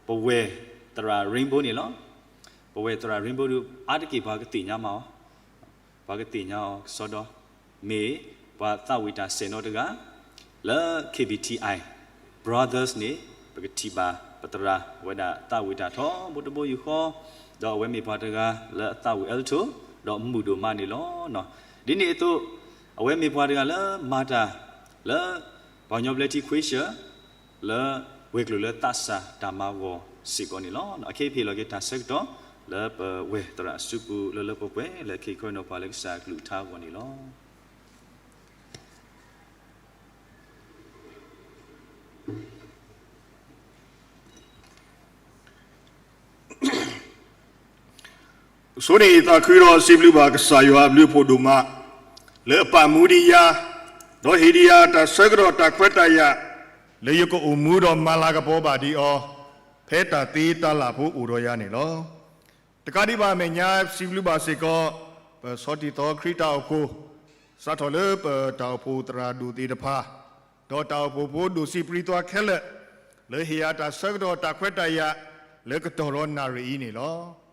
ပဝဲၢ်သရၣ် Rainbow န့ၣ်လီၤ. ပဝဲၢ်သရၣ် Rainbow ဒုး အါတက့ၢ်ပှၤကသ့ၣ်ညါမးအီၤ, ပှၤကသ့ၣ်ညါအီၤကစီဒီ, မ့ၢ်ပှၤသးဝံၣ်တၢ်စဲးနီတဂၤ လၢ K B T I Brothers န့ၣ် ပကထံၣ်ဘၣ်ပသရၣ်ဝဲဒၣ်သးဝံၣ်တၢ်ထီဘိတဘိယူၢ်ဃီ, ဒီးအဝဲမ့ၢ်ပှၤတဂၤလၢအသးဝံၣ် alto ဒီးမုာ်ဒိၣ်မးန့ၣ်လီၤ. ဒ်န့ၣ်အသိး အဝဲမ့ၢ်ပှၤတဂၤလၢမၤတၢ်လၢ ပှၤကညီဘျၢထံခွ့ဆၢ လၢဝဲၤကျိၤလၢသးစၢ်တၢ်မၤဂီၤစ့ၢ်ကီးန့ၣ်လီၤ. အခဲအံၤပဟ့ၣ်လီၤက့ၤတၢ်ဆၢကတီၢ် လၢပဝဲၢ်သရၣ်အစုပူၤလၢလၢပှဲၤပှဲၤ လၢခံခီအံၤနီၤ ပှၤလၢကစၢ်အကလုၢ်ကထါအဂီၢ်န့ၣ်လီၤ. အဆိန့ၣ်ယသးခုဒီးစံးဘျုးဘၣ်ကစၢ်ယွၤအဘျုးအဖှိၣ်ဒိၣ်မး လၢအပာ်မူဒံးယၤ, ဒီးဟ့ၣ်ဒံးယၤတၢ်ဆၢကတီၢ်တၢ်ခွဲးတၢ်ယာ်, လၢယကအိၣ်မူဒီးမၤလၤကပီၤဘၣ်ဒံးအီၤ, ဖဲတၢ်သ့တၢ်လၢ်ဖိအိၣ်ဒီးယၤန့ၣ်လီၤ. တကးဒံးဘၣ်အမဲာ်ညါ စံးဘျုးဘၣ်စ့ၢ်ကီး ပဆီၣ်တံၢ်သီခရံာ်တၢ်အိၣ်ဖှိၣ်, စးထီၣ်လၢပတၢ်အိၣ်ဖှိၣ်သရၣ်ဒိၣ်သ့ၣ်တဖၣ်, ဒီးတၢ်အိၣ်ဖှိၣ်ဖိဒိၣ်စံးပြံးသွါခဲလၢာ်, လၢဟ့ၣ်ယၤတၢ်ဆၢကတီၢ်တၢ်ခွဲးတၢ်ယာ် လၢကတီၢ်ဒီးနၣ်ရံၣ်အံၤန့ၣ်လီၤ.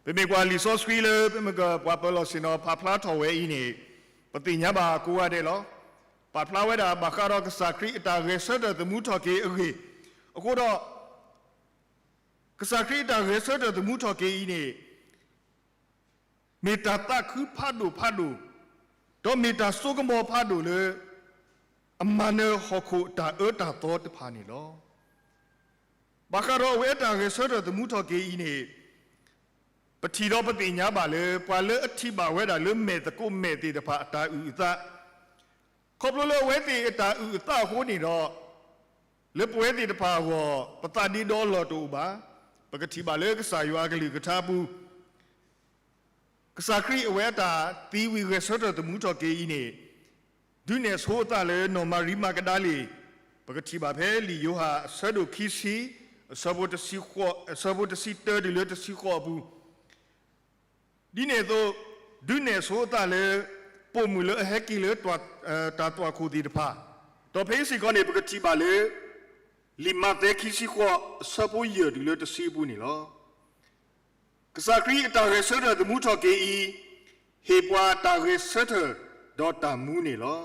ပမ့ၢ်ကွၢ်လံာ်စီဆှံလၢ ပမ့ၢ်ကပှၤပၢၤလီၢ်ဆ့ၣ်နီၤဖးဖျါထီၣ်ဝဲအံၤန့ၣ်, ပသ့ၣ်ညါဘၣ်ကိးဂၤဒဲးလီၤ. ပာ်ဖျါဝဲဒၣ်ဘၣ်ဃးဒီးကစၢ်ခရံာ်အတၢ်ဂဲၤဆၢထၢၣ်သမူထီၣ်က့ၤအဂ့ၢ်, အဃိဒီး ကစၢ်ခရံာ်အတၢ်ဂဲၤဆၢထၢၣ်သမူထီၣ်က့ၤအံၤန့ၣ်, မ့ၢ်တၢ်သးခုဖးဒိၣ်ဖးဒိၣ်, ဒီးမ့ၢ်တၢ်စိကမီၤဖးဒိၣ်လၢ အမၤနၢၤဟီၣ်ခိၣ်တၢ်အၢတၢ်သီတဖၣ်န့ၣ်လီၤ. ဘၣ်ဃးဒီးအဝဲအတၢ်ဂဲၤဆၢထၢၣ်သမူထီၣ်က့ၤအံၤန့ၣ်, ပထံၣ်ဒီးပသ့ၣ်ညါဘၣ်လၢ ပှၤလၢအထံၣ်ဘၣ်ဝဲဒၣ်လၢမဲာ်သကိးမဲာ်သ့ၣ်တဖၣ်အတၢ်အုၣ်အသး, ခီဖျိလၢအဝဲသ့ၣ်အတၢ်အုၣ်အသးအဃိန့ၣ်ဒီး, လၢပဝဲသ့ၣ်တဖၣ်အဂီၢ် ပသးဒ့ဒီအလီၢ်တအိၣ်ဘၣ်. ပကထံၣ်ဘၣ်လၢကစၢ်ယွၤအကလုၢ်ကထါအပူၤ ကစၢ်ခရံာ်အဝဲအတၢ်သံဝံၤဂဲၤဆၢထၢၣ်သမူထီၣ်က့ၤအံၤန့ၣ်, ဒုးနဲၣ်ဆိအသးလၢနီၢ်မၤရံမၤကဒၤလ့ၣ်, ပကထံၣ်ဘၣ်ဖဲလံာ်ယိၤဟၣ်အဆၢဒိၣ်ခံဆံ, အဆၢဖိတဆံဃိး, အဆၢဖိတဆံတၢတုၤလၢတဆံဃိးအပူၤ, ဒ်န့ၣ်အသိး, ဒုးနဲၣ်ဆိအသးလၢ ပိာ်မုၣ်လၢအဟဲက့ၤလၢ တၢ်သွၣ်ခိၣ်သ့ၣ်တဖၣ်, ဒီးဖဲအံၤစ့ၢ်ကီးန့ၣ် ပကထံၣ်ဘၣ်လၢ လံာ်မးသဲခံဆံဃိး အဆၢဖိယဲၢ်တုၤလၢတဆံအပူၤန့ၣ်လီၤ. ကစၢ်ခရံာ်အတၢ်ဂဲၤဆၢထၢၣ်သမူထီၣ်က့ၤအံၤ, ဟ့ၣ်ပှၤတၢ်ဂဲၤဆၢထၢၣ်ဒီးတၢ်မူန့ၣ်လီၤ.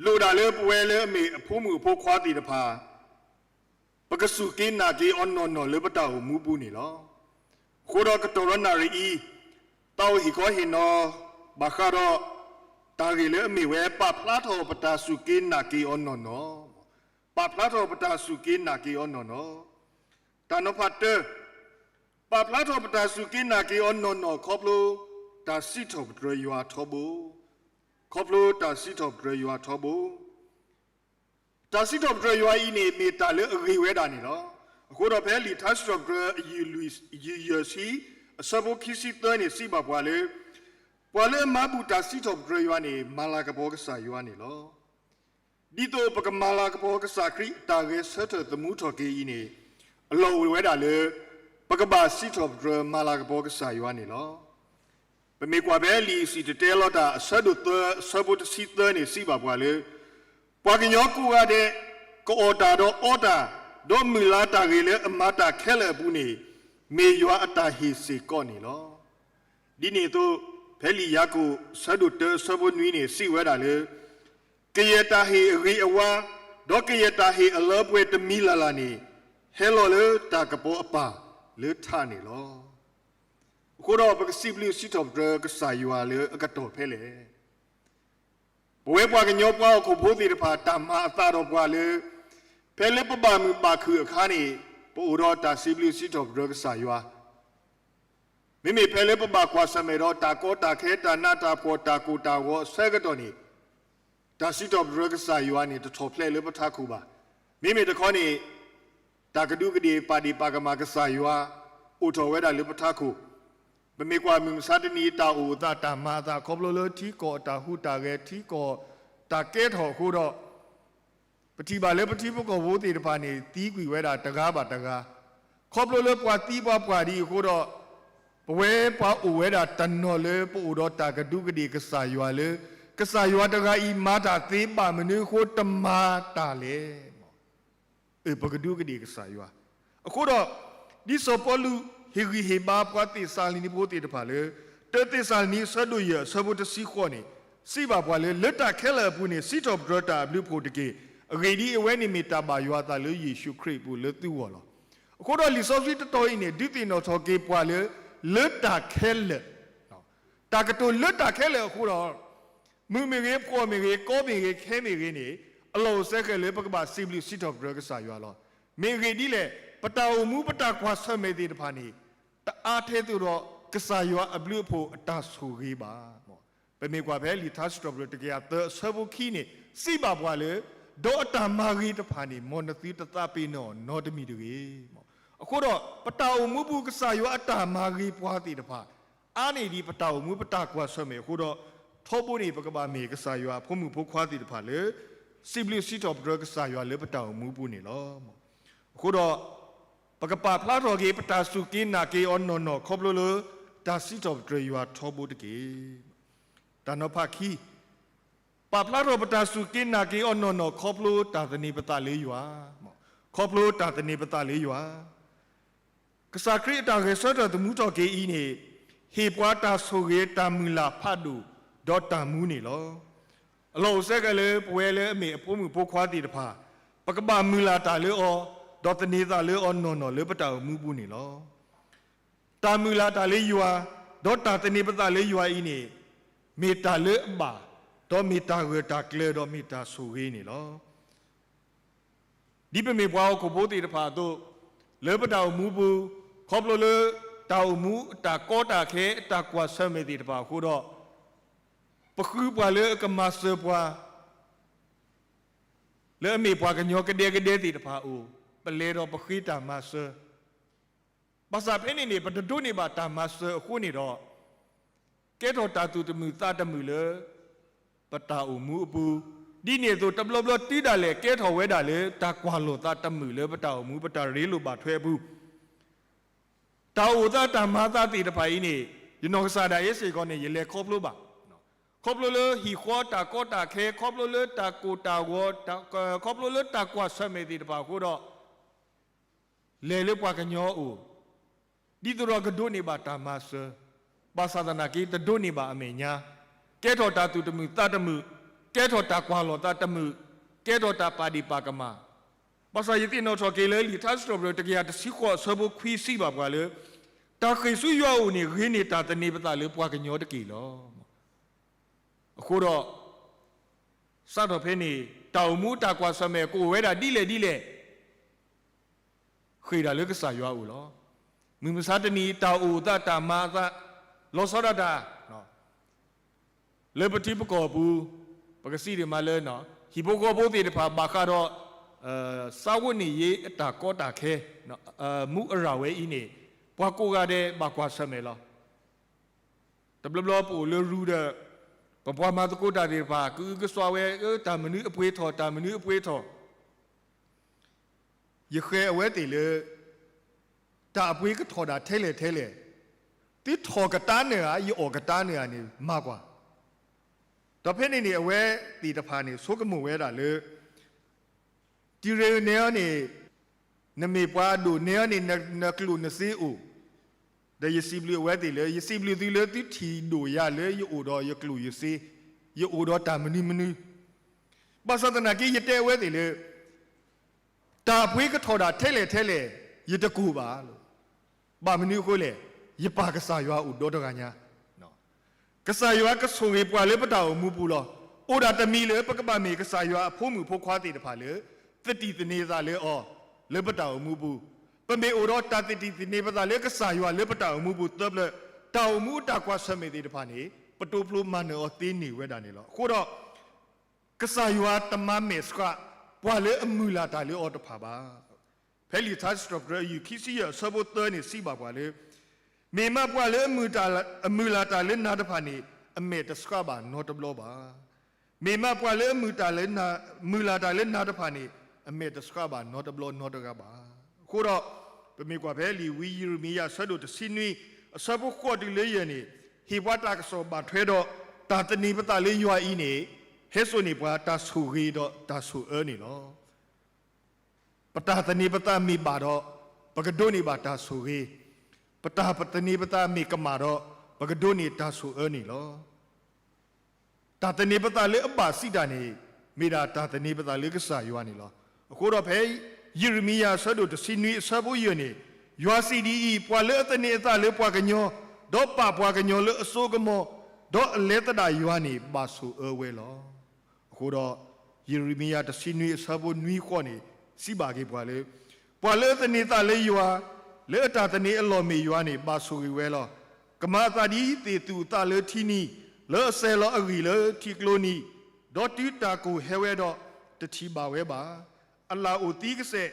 လိၣ်ဒၣ်လၢပဝဲလၢအမ့ၢ်အဖိမုၣ်အဖိခွါသ့ၣ်တဖၣ် ပကစူၢ်က့ၤနာ်က့ၤအီၤနီၢ်နီၢ်လၢပတၢ်အိၣ်မူပူၤန့ၣ်လီၤ. အဃိဒီးကတီၢ်ဒီးနၣ်ရံၣ်အံၤ, သးအိၣ်ဟ့ၣ်ခီဟ့ၣ်နီၤ ဘၣ်ဃးဒီး တၢ်ဂ့ၢ်လၢအမ့ၢ်ဝဲ ပာ်ဖျါထီၣ်ပတၢ်စူၢ်က့ၤနာ်က့ၤအီၤနီၢ်နီၢ်, ပာ်ဖျါထီၣ်ပတၢ်စူၢ်က့ၤနာ်က့ၤအီၤနီၢ်နီၢ်. တၢ်နီၤဖးတၢ, ပာ်ဖျါထီၣ်ပတၢ်စူၢ်က့ၤနာ်က့ၤအီၤနီၢ်နီၢ်ခီဖျိ တၢ်စံးထီၣ်ပတြၢၤယွၤထီဘိ, ခီဖျိတၢ်စံးထီၣ်ပတြၢၤယွၤထီဘိ. တၢ်စံးထီၣ်ပတြၢၤယွၤအံၤန့ၣ် မ့ၢ်တၢ်လၢအဂ့ၤဝဲဒၣ်န့ၣ်လီၤ. အဃိဒီးဖဲလံာ်ထါစံးထီၣ်ပတြၢၤ ယုၢ်ယဲၢ်ဆံ အဆၢဖိခံဆံသၢန့ၣ် စံးဘၣ်ပှၤလၢ ပှၤလၢအမၤဘူၣ်တၢ်စံးထီၣ်ပတြၢၤယွၤန့ၣ် မၤလၤကပီၤကစၢ်ယွၤန့ၣ်လီၤ. ဒ်သိးပကမၤလၤကပီၤကစၢ်ခရံာ်အတၢ်ဂဲၤဆၢထၢၣ်သမူထီၣ်က့ၤအံၤန့ၣ် အလီၢ်အိၣ်ဝဲဒၣ်လၢ ပကဘၣ်စံးထီၣ်ပတြၢၤမၤလၤကပီၤကစၢ်ယွၤန့ၣ်လီၤ. ပမ့ၢ်ကွၢ်ဖဲလံာ်စံၣ်တဲၤတဲလီၤတၢ် အဆၢဒိၣ်သၢ အဆၢဖိတဆံသၢန့ၣ် စံးဘၣ်ပှၤလၢ ပှၤကညီကိးဂၤဒဲး ကအီၣ်တၢ်ဒီးအီတၢ်, ဒီးမုၢ်လၢ်တၢ်ဂ့ၤလၢအမၤတၢ်ခဲလၢာ်အပူၤန့ၣ် မ့ၢ်ယွၤအတၢ်ဟ့ၣ်စ့ၢ်ကီးန့ၣ်လီၤ. ဒ်န့ၣ်အသိး ဖဲလံာ်ယၤကိာ် အဆၢဒိၣ်တၢ အဆၢဖိနွံန့ၣ် စံးဝဲဒၣ်လၢ ကယဲၢ်တၢ်ဟ့ၣ်အဂ့ၤအဝါ, ဒီးကယဲၢ်တၢ်ဟ့ၣ်အလၢပှဲၤတမံၤလၢ်လၢ်န့ၣ် ဟဲလီၤလၢတၢ်ကပီၤအပၢ်လၢထးန့ၣ်လီၤ. အဃိဒီးပကစံးဘျုးစံးထီၣ်ပတြၢၤကစၢ်ယွၤလၢအကတီၢ်ဖဲလဲၣ်. ပဝဲပှၤကညီပှၤဟီၣ်ခိၣ်ဖိသ့ၣ်တဖၣ် တၢ်မၤအသးဒီးပှၤလၢ ဖဲလၢပဘၣ်မုာ်ဘၣ်ခုၣ်အခါန့ၣ် ပအိၣ်ဒီးတၢ်စံးဘျုးစံးထီၣ်ပတြၢၤကစၢ်ယွၤ မ့မ့ၢ်ဖဲလၢပဘၣ်ကွၢ်ဆၢၣ်မဲာ်ဒီးတၢ်ကီတၢ်ခဲ တၢ်နးတၢ်ဖှီၣ် တၢ်ကိၢ်တၢ်ဂီၤအဆၢကတီၢ်န့ၣ် တၢ်စံးထီၣ်ပတြၢၤကစၢ်ယွၤန့ၣ် တထီၣ်ဖျဲးလၢပထးခိၣ်ဘၣ်. မ့မ့ၢ်တခီန့ၣ် တၢ်ကဒူးကဒ့ၣ်ပာ်ဒ့ၣ်ပာ်ကမၣ်ကစၢ်ယွၤ အိၣ်ထီၣ်ဝဲဒၣ်လၢပထးခိၣ်. ပမ့ၢ်ကွၢ်မုၢ်မဆါတနံၤ တၢ်အိၣ်အသးတၢ်မၤအသး ခီဖျိလၢထံကီၢ်အတၢ်ဟူးတၢ်ဂဲၤ ထံကီၢ်တၢ်ကဲထီၣ်အဃိဒီး ပထံၣ်ဘၣ်လၢပထံဖိကီၢ်ဖိသ့ၣ်တဖၣ်န့ၣ် သံကွံာ်ဝဲဒၣ်တဂၤဘၣ်တဂၤ, ခီဖျိလၢပှၤသံပှၤပှၢ်ဒ်အံၤအဃိဒီး ပဝဲပှၤအိၣ်ဝဲဒၣ်တနီၤလၢပအိၣ်ဒီးတၢ်ကဒူးကဒ့ၣ်ကစၢ်ယွၤလၢ ကစၢ်ယွၤတဂၤအံၤမၤတၢ်သ့ဘၣ်မနုၤအဃိတမၤတၢ်လဲၣ်. အၢ ပကဒူးကဒ့ၣ်ကစၢ်ယွၤ. အဃိဒီး ဒ်စီၤပီလူးဟ့ၣ်ဂံၢ်ဟ့ၣ်ဘါပှၤသ့းစၤလနံဖိသ့ၣ်တဖၣ်လၢ တၢသ့းစၤလနံအဆၢဒိၣ်ယဲၢ်အဆၢဖိတဆံဃိးန့ၣ် စံးဘၣ်ပှၤလၢ လၢတၢ်ခဲလၢာ်အပူၤန့ၣ် စံးထီၣ်ပတြၢၤတၢ်အဘျုးအဖှိၣ်တက့ၢ်. အဂ့ၢ်ဒ်အံၤ, အဝဲန့ၣ်မ့ၢ်တၢ်ဘၣ်ယွၤအသးလၢယ့ၣ်ၡူးခရံာ်အပူၤလၢသုဂီၢ်လီၤ. အဃိဒီးလံာ်စီဆှံတတီၤအံၤန့ၣ် ဒုးသ့ၣ်နီၣ်ထီၣ်က့ၤပှၤလၢ လၢတၢ်ခဲလၢာ် တၢ်ကတိၤလၢတၢ်ခဲလၢာ်အဃိဒီး မုၢ်မ့ၢ်ဂ့ၤ, ဖှီၣ်မ့ၢ်ဂ့ၤ, ကီမ့ၢ်ဂ့ၤ, ခဲမ့ၢ်ဂ့ၤန့ၣ် အလီၢ်အိၣ်စဲဃဲၤလၢပကဘၣ်စံးဘျုးစံးထီၣ်ပတြၢၤကစၢ်ယွၤလီၤ. မ့ၢ်အဂ့ၢ်ဒ်လဲၣ်, ပတၢ်အိၣ်မူပတၢ်ကွၢ်ဆၢၣ်မဲာ်သ့ၣ်တဖၣ်န့ၣ် တအါထဲသိးဒီး ကစၢ်ယွၤအဘျုးအဖှိၣ်အတၢ်ဆိၣ်ဂ့ၤဘၣ်. ပမ့ၢ်ကွၢ်ဖဲလံာ်ထါစံးထီၣ်ပတြၢၤတကယၤသၢအဆၢဖိခံန့ၣ် စံးဘၣ်ပှၤလၢ ဒီးအတၢ်မၤဂ့ၤတဖၣ်န့ၣ် မ်နသုတသးပ့ၤနီၣ်နီတမံၤတဂ့ၤ. အဃိဒီး ပတၢ်အိၣ်မူပူၤ ကစၢ်ယွၤအတၢ်မၤဂ့ၤပှၤသ့ၣ်တဖၣ် အါန့ၢ်ဒံးပတၢ်အိၣ်မူပတၢ်ကွၢ်ဆၢၣ်မဲာ်အဃိဒီး ထီဘိန့ၣ် ပကဘၣ်မ့ၢ်ကစၢ်ယွၤအဖိမုၣ်ဖိခွါသ့ၣ်တဖၣ်လၢ စံးဘျုးစံးထီၣ်ပတြၢၤကစၢ်ယွၤလၢပတၢ်အိၣ်မူပူၤန့ၣ်လီၤ. အဃိဒီး ပကပာ်ဖျါထီၣ်က့ၤ ပတၢ်စူၢ်က့ၤနာ်က့ၤအီၤနီၢ်နီၢ်ခီဖျိလၢ တၢ်စံးထီၣ်ပတြၢၤယွၤထီဘိတက့ၢ်. တၢ်နီၤဖးခံ ပာ်ဖျါထီၣ်ပတၢ်စူၢ်က့ၤနာ်က့ၤအီၤနီၢ်နီၢ်ခီဖျိတၢ်သန့ၤပသးလၢယွၤ, ခီဖျိတၢ်သန့ၤပသးလၢယွၤ, ကစၢ်ခရံာ်အတၢ်ဂဲၤဆၢထၢၣ်သမူထီၣ်က့ၤအံၤန့ၣ် ဟ့ၣ်ပှၤတၢ်ဆိၣ်ဂ့ၤတၢ်မုၢ်လၢ်ဖးဒိၣ် ဒီးတၢ်မူန့ၣ်လီၤ. အလီၢ်အိၣ်စဲဃဲၤလၢပဝဲလၢအမ့ၢ်အဖိမုၣ်ဖိခွါသ့ၣ်တဖၣ် ပကဘၣ်မုၢ်လၢ်တၢ်လၢအီၤ, ဒီးသန့ၤသးလၢအီၤနီၢ်နီၢ်လၢပတၢ်အိၣ်မူပူၤန့ၣ်လီၤ. တၢ်မုၢ်လၢ်တၢ်လၢယွၤ, ဒီးတၢ်သန့ၤပသးလၢယွၤအံၤန့ၣ် မ့ၢ်တၢ်လၢအဘၣ်, ဒီးမ့ၢ်တၢ်ဂၢၢ်တၢ်ကျၢၤ ဒီးမ့ၢ်တၢ်ဆိၣ်ဂ့ၤန့ၣ်လီၤ. ဒ်ပမ့ၢ်ပှၤဟီၣ်ခိၣ်ဖိသ့ၣ်တဖၣ်အသိး, လၢပတၢ်အိၣ်မူပူၤ, ခီဖျိလၢ တၢ်အိၣ်မူအတၢ်ကီတၢ်ခဲ အတၢ်ကွၢ်ဆၢၣ်မဲာ်သ့ၣ်တဖၣ်အဃိဒီး, ပဃုပှၤလၢအကမၤစၢၤပှၤ လၢအမ့ၢ်ပှၤကညီကဒဲကဒဲသ့ၣ်တဖၣ်အအိၣ်, ပလဲၤဒီးပဃ့တၢ်မၤစၢၤ ဘၣ်ဆၣ်ဖဲန့ၣ်န့ၣ် ပတဒိးန့ၢ်ဘၣ်တၢ်မၤစၢၤအဃိန့ၣ်ဒီး, ကဲထီၣ်တၢ်သူၣ်တမုာ်သးတမုာ်လၢ ပတၢ်အိၣ်မူအပူၤ, ဒ်န့ၣ်အသိးတဘျီဘျီတုၤဒၣ်လဲာ် ကဲထီၣ်ဝဲဒၣ်လၢတၢ်ကွၢ်လိာ်သးတမုာ်လၢပတၢ်အိၣ်မူ ပတၢ်ရ့လိာ်ဘၣ်ထွဲအပူၤ တၢ်အိၣ်သးတၢ်မၤသးသ့ၣ်တဖၣ်အံၤန့ၣ် ယနီၢ်ကစၢ်ဒၣ်အံၤစ့ၢ်ကီးန့ၣ် ယလဲၤခီဖျိဘၣ်. ခီဖျိလၢဟံၣ်ဃီတၢ်ကီတၢ်ခဲ, ခီဖျိလၢတၢ်ကိၢ်တၢ်ဂီၤ, ခီဖျိလၢတၢ်ကွၢ်ဆၢၣ်မဲာ်သ့ၣ်တဖၣ်အဃိဒီး, လဲၤလၢပှၤကညီအအိၣ်, ဒ်သိးဒီးကဒိးန့ၢ်ဘၣ်တၢ်မၤစၢၤ, ဘၣ်ဆၣ်သနာ်က့တဒိးန့ၢ်ဘၣ်အမဲာ်ညါ, ကဲထီၣ်တၢ်သူၣ်တမုာ်သးတမုာ်, ကဲထီၣ်တၢ်ကွၢ်လိာ်သးတမုာ်, ကဲထီၣ်တၢ်ပာ်ဒ့ၣ်ပာ်ကမၣ်, ဘၣ်ဆၣ်ယသ့ၣ်နီၣ်ထီၣ်က့ၤလၢလံာ်ထါစံးထီၣ်ပတြၢၤတကယၤတဆံဃိးအဆၢဖိခွံစံးဘၣ်ပှၤလၢ, တၢ်ဃ့ၢ်ဆူယွၤအအိၣ်န့ၣ် ဂ့ၤန့ၢ်တၢ်သန့ၤပသးလၢပှၤကညီတက့ၢ်လီၤ. အဃိဒီး, စးထီၣ်ဖဲန့ၣ် တၢ်အိၣ်မူတၢ်ကွၢ်ဆၢၣ်မဲာ်ကအိၣ်ဝဲဒၣ်ဒ်လဲၣ်ဒ်လဲၣ် ဃ့ၢ်ဒၣ်လၢကစၢ်ယွၤအအိၣ်လီၤ. မုၢ်မဆါတနံၤ တၢ်အိၣ်သးတၢ်မၤအသး လီၤဆီဒၣ်တၢ် လၢပထံပကီၢ်အပူၤ, ပကစံးဒ်မးလၢ ဟံၣ်ဖိဃီဖိသ့ၣ်တဖၣ်ဘၣ်ဃးဒီး စားဝတ်နေရေးအတၢ်ကီတၢ်ခဲ မူအရာဝဲအံၤန့ၣ် ပှၤကိးဂၤဒဲးဘၣ်ကွၢ်ဆၢၣ်မဲာ်လီၤ. တဘျီဘျီပအိၣ်လၢရူဒီး ပပှၤမၤသကိးတၢ်သ့ၣ်တဖၣ် ကအုကစွါဝဲ တၢ်မနုၤအပှ့ၤထီၣ် တၢ်မနုၤအပှ့ၤထီၣ် ယဃဲၤအဝဲသ့ၣ်လၢ တၢ်အပှ့ၤကထီၣ်ဒၣ်ထဲလဲၣ်ထဲလဲၣ်, သုထီၣ်ကတၢၢ်န့ၢ်ဧါ ယအီၣ်ကတၢၢ်န့ၢ်ဧါန့ၣ် မၤကွၢ်. ဒီးဖဲန့ၣ်န့ၣ် အဝဲသ့ၣ်တဖၣ်န့ၣ် ဆိကမိၣ်ဝဲဒၣ်လၢ တံၤရ့န့ၢ်အီၤန့ၣ် နမ့ၢ်ပှၤအဒိၣ် နဲအီၤန့ၣ် နကျိၣ်နစ့အိၣ်, ဒီးယစံးဘျုးအဝဲသ့ၣ်လၢ ယစံးဘျုးသုလၢသုထံၣ်ဒိၣ်ယၤလၢယအိၣ်ဒီးယကျိၣ်ယစ့, ယအိၣ်ဒီးတၢ်မနုၤမနုၤ, ဘၣ်ဆၣ်သနာ်က့ ယတဲအဝဲသ့ၣ်လၢ တၢ်အပှ့ၤကထီၣ်ဒၣ်ထဲလဲၣ်ထဲလဲၣ် ယတကိၢ်ဘၣ်လီၤ. ဘၣ်မနုၤအဃိလဲၣ်, ယပၢ်ကစၢ်ယွၤအိၣ်ဒီတဂၤညါ ကစၢ်ယွၤကဆိၣ်ဂ့ၤပှၤလၢပတၢ်အိၣ်မူပူၤလီၤ. အိၣ်ဒၣ်တမံၤလၢပကဘၣ်မ့ၢ်ကစၢ်ယွၤအဖိမုၣ်ဖိခွါသ့ၣ်တဖၣ်လၢ သတံၢ်သန့ၤသးလၢအီၤ လၢပတၢ်အိၣ်မူပူၤ, ပမ့ၢ်အိၣ်ဒီးတၢ်သတံၢ်သန့ၤပသးလၢကစၢ်ယွၤလၢပတၢ်အိၣ်မူပူၤသၢပျၢၤ, တၢ်အိၣ်မူအတၢ်ကွၢ်ဆၢၣ်မဲာ်သ့ၣ်တဖၣ်န့ၣ် ပတိဖျိမၤနၢၤအီၤသ့န့ၢ်ဝဲဒၣ်န့ၣ်လီၤ. အဃိဒီး ကစၢ်ယွၤတမၤမဲာ်ဆှး ပှၤလၢအမုၢ်လၢ်တၢ်လၢအီၤတဖၣ်ဘၣ်. ဖဲလံာ်ထါစံးထီၣ်ပတြၢၤအယုၢ်ခံဆံယဲၢ်အဆၢဖိသၢန့ၣ်စံးဘၣ်ပှၤလၢ မ့ၢ်မးပှၤလၢအမုၢ်လၢ်တၢ်လၢနၤတဖၣ်န့ၣ် အမဲာ်တဆှးဘၣ်နီတဘျီဘၣ်. မ့ၢ်မးပှၤလၢအမုၢ်လၢ်တၢ်လၢနၤတဖၣ်န့ၣ် အမဲာ်တဆှးဘၣ်နီတဘျီနီတဂၤဘၣ်. အဃိဒီး ပမ့ၢ်ကွၢ်ဖဲလံာ်ဝံယံးရမံယၤအဆၢဒိၣ်တဆံနွံ အဆၢဖိဃိးတုၤလၢယဲၢ်န့ၣ် ဟ့ၣ်ပှၤတၢ်ကစီၣ်ဘၣ်ထွဲဒီး တၢ်သန့ၤပသးလၢယွၤအံၤန့ၣ် ဟဲစိာ်န့ၢ်ပှၤတၢ်ဆိၣ်ဂ့ၤဒီးတၢ်ဆိၣ်အၢန့ၣ်လီၤ. ပတၢ်သန့ၤပသးမ့ၢ်ဘၣ်ဒီး ပကဒိးန့ၢ်ဘၣ်တၢ်ဆိၣ်ဂ့ၤ, ပတၢ်သန့ၤပသးမ့ၢ်ကမၣ်ဒီး ပကဒိးန့ၢ်တၢ်ဆိၣ်အၢန့ၣ်လီၤ. တၢ်သန့ၤပသးလၢအဘၣ်စံးတၢ်န့ၣ် မ့ၢ်ဒၣ်တၢ်သန့ၤပသးလၢကစၢ်ယွၤန့ၣ်လီၤ. အဃိဒီးဖဲ ယံးရမံယၤအဆၢဒိၣ်တဆံနွံအဆၢဖိယဲၢ်န့ၣ်, ယွၤစံးဒ်အံၤ, ပှၤလၢအသန့ၤအသးလၢပှၤကညီ, ဒီးပာ်ပှၤကညီလၢအစိကမီၤ, ဒီးအလဲၤသဒၣ်ယွၤန့ၣ် ဘၣ်ဆိၣ်အၢဝဲလီၤ. အဃိဒီး ယံးရမံယၤတဆံနွံအဆၢဖိနွံဃိးန့ၣ် စံးဘၣ်က့ၤပှၤလၢ ပှၤလၢအသန့ၤသးလၢယွၤ, လၢအတၢ်သန့ၤအလီၢ်မ့ၢ်ယွၤန့ၣ် ဘၣ်ဆိၣ်ဂ့ၤဝဲလီၤ. ကမၤအသးဒ်သ့ၣ်သူၣ်အသးလၢထံနံၤ, လၢအစဲၤလီၤအဂံၢ်လၢထံကျိနံၤ, ဒီးတုၤတၢ်ကိၢ်ဟဲဝဲဒီး တထံၣ်ဘၣ်ဝဲဘၣ်. အလၣ်အိၣ်သံကစဲး,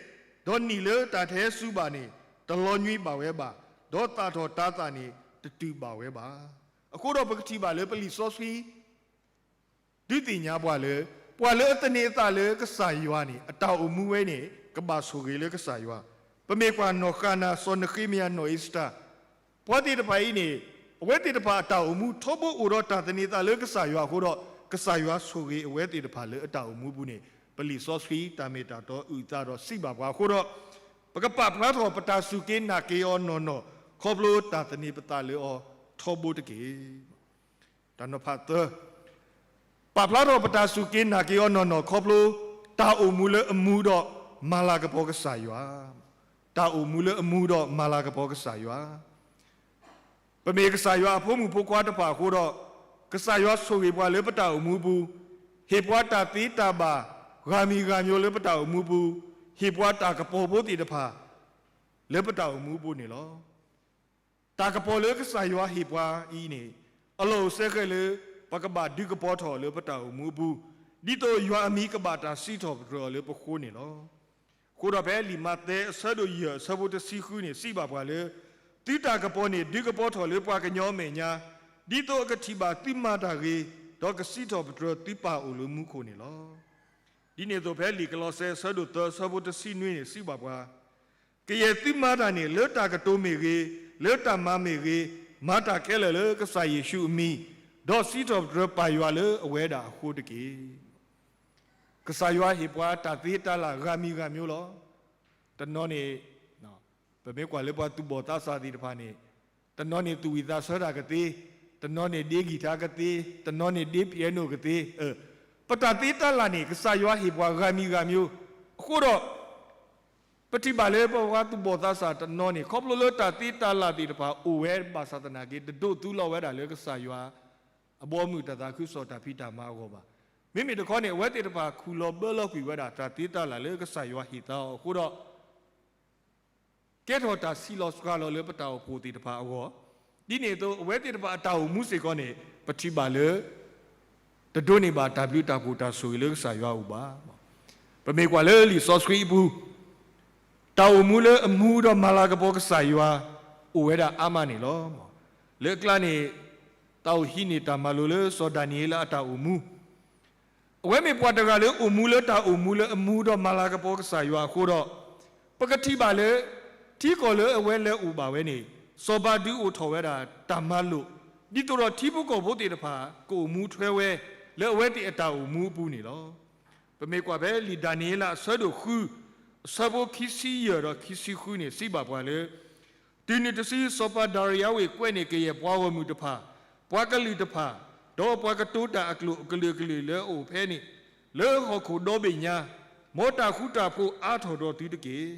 ဒီးနံၣ်လၢတၢ်တဟဲစူၤဘၣ်န့ၣ် တလီၤညွံးဘၣ်ဝဲဘၣ်, ဒီးသၣ်ထီၣ်တၤသၣ်န့ၣ် တတုာ်ဘၣ်ဝဲဘၣ်. အဃိဒီးပကထံၣ်ဘၣ်လၢပလံာ်စီဆှံ ဒုးသ့ၣ်ညါပှၤလၢ ပှၤလၢအသန့ၤအသးလၢကစၢ်ယွၤန့ၣ် အတၢ်အိၣ်မူဝဲန့ၣ် ကဘၣ်ဆိၣ်ဂ့ၤလၢကစၢ်ယွၤ. ပမ့ၢ်ကွၢ်နီၢ်ဃၤနၤ စီၤနဃ့မယၤ နီၢ်အ့ၤစတၢၤ ပှၤသ့ၣ်တဖၣ်အံၤန့ၣ် အဝဲသ့ၣ်တဖၣ်အတၢ်အိၣ်မူထီဘိအိၣ်ဒီးတၢ်သန့ၤသးလၢကစၢ်ယွၤအဃိဒီး ကစၢ်ယွၤဆိၣ်ဂ့ၤအဝဲသ့ၣ်တဖၣ်လၢအတၢ်အိၣ်မူပူၤန့ၣ် ပလံာ်စီဆှံတၢ်မ့ၢ်တၢ်တီအုၣ်အသးဒီးစံးဘၣ်ပှၤအဃိဒီး ပကပာ်ဖျါထီၣ်ပတၢ်စူၢ်က့ၤနာ်က့ၤအီၤနီၢ်နီၢ် ခီဖျိတၢ်သန့ၤပသးလၢအီၤထီဘိတက့ၢ်. တၢ်နီၤဖးသၢ, ပာ်ဖျါထီၣ်ပတၢ်စူၢ်က့ၤနာ်က့ၤအီၤနီၢ်နီၢ်ခီဖျိ တၢ်အိၣ်မူလၢအမူဒီး မၤလၤကပီၤကစၢ်ယွၤ, တၢ်အိၣ်မူလၢအမူဒီး မၤလၤကပီၤကစၢ်ယွၤ. ပမ့ၢ်ကစၢ်ယွၤအဖိမုၣ်ဖိခွါတဖၣ်အဃိဒီး ကစၢ်ယွၤဆိၣ်ဂ့ၤပှၤလၢပတၢ်အိၣ်မူပူၤ, ဟ့ၣ်ပှၤတၢ်သ့တၢ်ဘၣ် ဂၤမံၤဂၤမျိၤလၢပတၢ်အိၣ်မူပူၤ, ဟ့ၣ်ပှၤတၢ်ကပီၤဖိသ့ၣ်တဖၣ် လၢပတၢ်အိၣ်မူပူၤန့ၣ်လီၤ. တၢ်ကပီၤလၢကစၢ်ယွၤဟ့ၣ်ပှၤအံၤန့ၣ် အလီၢ်အိၣ်စဲဃဲၤလၢ ပကဘၣ်ဒုးကပီၤထီၣ်လၢပတၢ်အိၣ်မူအပူၤ, ဒ်သိးယွၤအမံၤကဘၣ်တၢ်စံးထီၣ်ပတြၢၤအီၤလၢပဃိန့ၣ်လီၤ. အဃိဒီးဖဲလံာ်မးသဲအဆၢဒိၣ်ယဲၢ်အဆၢဖိတဆံဃုန့ၣ် စံးဘၣ်ပှၤလၢ သုတၢ်ကပီၤန့ၣ် ဒုးကပီၤထီၣ်လၢပှၤကညီအမဲာ်ညါ, ဒ်သိးအကထံၣ်ဘၣ်သုမၤတၢ်ဂ့ၤ, ဒီးကစံးထီၣ်ပတြၢၤသုပၢ်အိၣ်လၢမူခိၣ်န့ၣ်လီၤ. ဒ်န့ၣ်အသိးဖဲလံာ်ကလီးစဲအဆၢဒိၣ်သၢအဆၢဖိတဆံနွံန့ၣ် စံးဘၣ်ပှၤ ကယဲၢ်သုမၤတၢ်န့ၣ် လၢတၢ်ကတိၤမ့ၢ်ဂ့ၤ, လၢတၢ်မၤမ့ၢ်ဂ့ၤ, မၤတၢ်ခဲလၢာ်လၢကစၢ်ယ့ၣ်ၡူးအမံၤ, ဒီးစံးထီၣ်ပတြၢၤပၢ်ယွၤလၢအဝဲဒၣ်အဃိတက့ၢ်. ကစၢ်ယွၤဟ့ၣ်ပှၤတၢ်သ့တၢ်လၢ်ဂၤမံၤဂၤမျိၤလီၤ. တနီၤန့ၣ် ပမ့ၢ်ကွၢ်လၢပှၤသူၣ်ဘီၣ်သးစၢ်သ့ၣ်တဖၣ်န့ၣ် တနီၤန့ၣ်သူၣ်ဝံၣ်သးဆၢတၢ်ကသ့, တနီၤန့ၣ်ဒ့ကံၣ်ထါကသ့, တနီၤန့ၣ်ဒ့ပံးအဲနိၣ်ကသ့, ပတၢ်သ့တၢ်လၢ်န့ၣ် ကစၢ်ယွၤဟ့ၣ်ပှၤဂၤမံၤဂၤမျိၤ, အဃိဒီး ပထံၣ်ဘၣ်လၢပပှၤသူၣ်ဘီၣ်သးစၢ်တနီၤန့ၣ် ခီဖျိလၢတၢ်သ့တၢ်လၢ်သ့ၣ်တဖၣ်အိၣ်ဝဲဘၣ်ဆၣ်သနာ်က့ တဒိးသူလီၤဝဲဒၣ်လၢကစၢ်ယွၤ အဘီအမုၢ်တၢ်သးခုကစီၣ်တၢ်ဖံးတၢ်မၤအဂီၢ်ဘၣ်. မ့မ့ၢ်တခီန့ၣ် အဝဲသ့ၣ်တဖၣ်ခူၣ်လီၤဘၢလီၤကွံာ်ဝဲဒၣ်တၢ်သ့တၢ်လၢ်လၢကစၢ်ယွၤဟ့ၣ်သါအီၤအဃိဒီး ကဲထီၣ်တၢ်ဆံးလီၤစှၤလီၤလၢပတၢ်အိၣ်ဖှိၣ်သ့ၣ်တဖၣ်အဂီၢ်, ဒ်န့ၣ်အသိး အဝဲသ့ၣ်တဖၣ်အတၢ်အိၣ်မူစ့ၢ်ကီးန့ၣ် ပထံၣ်ဘၣ်လၢ တဒိးန့ၢ်ဘၣ်တၢ်ဘျုးတၢ်ဖှိၣ်တၢ်ဆိၣ်ဂ့ၤလၢကစၢ်ယွၤအအိၣ်ဘၣ်. ပမ့ၢ်ကွၢ်လၢလံာ်စီဆှံအပူၤ, တၢ်အိၣ်မူလၢအမူဒီးမၤလၤကပီၤကစၢ်ယွၤ အိၣ်ဝဲဒၣ်အါမးန့ၣ်လီၤ. လၢအကျါန့ၣ်, သးအိၣ်ဟံးန့ၢ်တၢ်မၤလိာ်လၢစီၤဒၤနံးယ့လးအတၢ်အိၣ်မူ အဝဲမ့ၢ်ပှၤတဂၤလၢအိၣ်မူလၢတၢ်အိၣ်မူလၢအမူဒီးမၤလၤကပီၤကစၢ်ယွၤအဃိဒီး, ပကထံၣ်ဘၣ်လၢ ထံကီၢ်လၢအဝဲလဲၤအိၣ်ဘၣ်ဝဲန့ၣ်, စီၤပၤဒုးအိၣ်ထီၣ်ဝဲဒၣ်တၢ်မၤလိာ်, ဒ်သိးဒီးထံဖိကီၢ်ဖိသ့ၣ်တဖၣ် ကအိၣ်မူထွဲဝဲ လၢအဝဲသ့ၣ်အတၢ်အိၣ်မူအပူၤန့ၣ်လီၤ. ပမ့ၢ်ကွၢ်ဖဲလံာ်ဒၤနံးယ့လးအဆၢဒိၣ်ဃု, အဆၢဖိခံဆံယဲၢ်ဒီးခံဆံဃုန့ၣ် စံးဘၣ်ပှၤလၢ တုၤနုၤတစု စီၤပၤဒၤရံယါဝ့းကွဲးန့ၢ်ကယဲၢ်ပှၤဂီၢ်မုၢ်တဖၣ်, ပှၤကလုာ်တဖၣ်, ဒီးပှၤကတိၤတၢ်အကျိာ်အကလုာ်ကလုာ်လၢအအိၣ်ဖဲန့ၣ်, လၢဟီၣ်ခိၣ်ဒီဘ့ၣ်ညါ, မ်တၢ်ဃူတၢ်ဖိးအါထီၣ်ဒီးသုတက့ၢ်.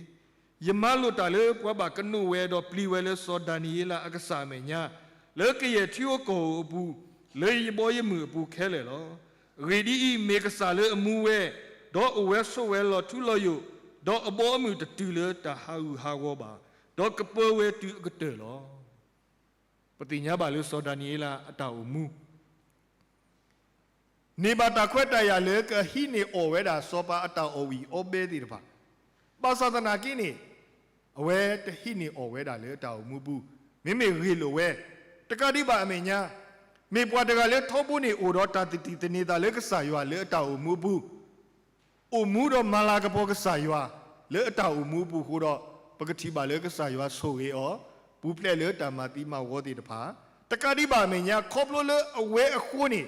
ယမၤလိာ်တၢ်လၢပှၤဘၣ်ကနိးဝဲဒီးပျံၤဝဲလၢစီၤဒၤနံးယ့လးအကစၢ်အမဲာ်ညါ, လၢကယဲၢ်ထံဧိၤကီၢ်ဧိၤအပူၤ, လၢယဘီယမုၢ်အပူၤခဲလၢာ်လီၤ. အဂ့ၢ်ဒ်အံၤ, မ့ၢ်ကစၢ်လၢအမူဝဲ, ဒီးအိၣ်ဝဲဆိးဝဲလီၤထူလီၤယိာ်, ဒီးအဘီအမုၢ်တတုၤလၢတၢ်ဟးဂူာ်ဟးဂီၤဘၣ်, ဒီးကပၢဝဲတုၤအကတၢၢ်လီၤ. ပသ့ၣ်ညါဘၣ်လၢစီၤဒၤနံးယ့လးအတၢ်အိၣ်မူ န့ၢ်ဘၣ်တၢ်ခွဲးတၢ်ယာ်လၢကဟံးန့ၢ်အီၣ်ဝဲဒၣ်စီၤပၤအတၢ်အီၣ်ဝံၣ်အီဘဲသ့ၣ်တဖၣ်, ဘၣ်ဆၣ်သနာ်က့န့ၣ်, အဝဲတဟံးန့ၢ်အီၣ်ဝဲဒၣ်လၢအတၢ်အိၣ်မူပူၤ, မ့မ့ၢ်ဂ့ၢ်လိာ်ဝဲ, တကးဒံးဘၣ်အမဲာ်ညါ, မ့ၢ်ပှၤတဂၤလၢထီဘိန့ၣ်အိၣ်ဒီးတၢ်သတံၢ်သန့ၤသးလၢကစၢ်ယွၤလၢအတၢ်အိၣ်မူအပူၤ အိၣ်မူဒီးမၤလၤကပီၤကစၢ်ယွၤ လၢအတၢ်အိၣ်မူအပူၤအဃိဒီး, ပကထံၣ်ဘၣ်လၢကစၢ်ယွၤဆိၣ်ဂ့ၤအီၤ, ပူၤဖျဲးလၢတၢ်မၤသံမၤဝီသ့ၣ်တဖၣ်, တကးဒံးဘၣ်အမဲာ်ညါ ခီဖျိလၢအဝဲအဃိန့ၣ်,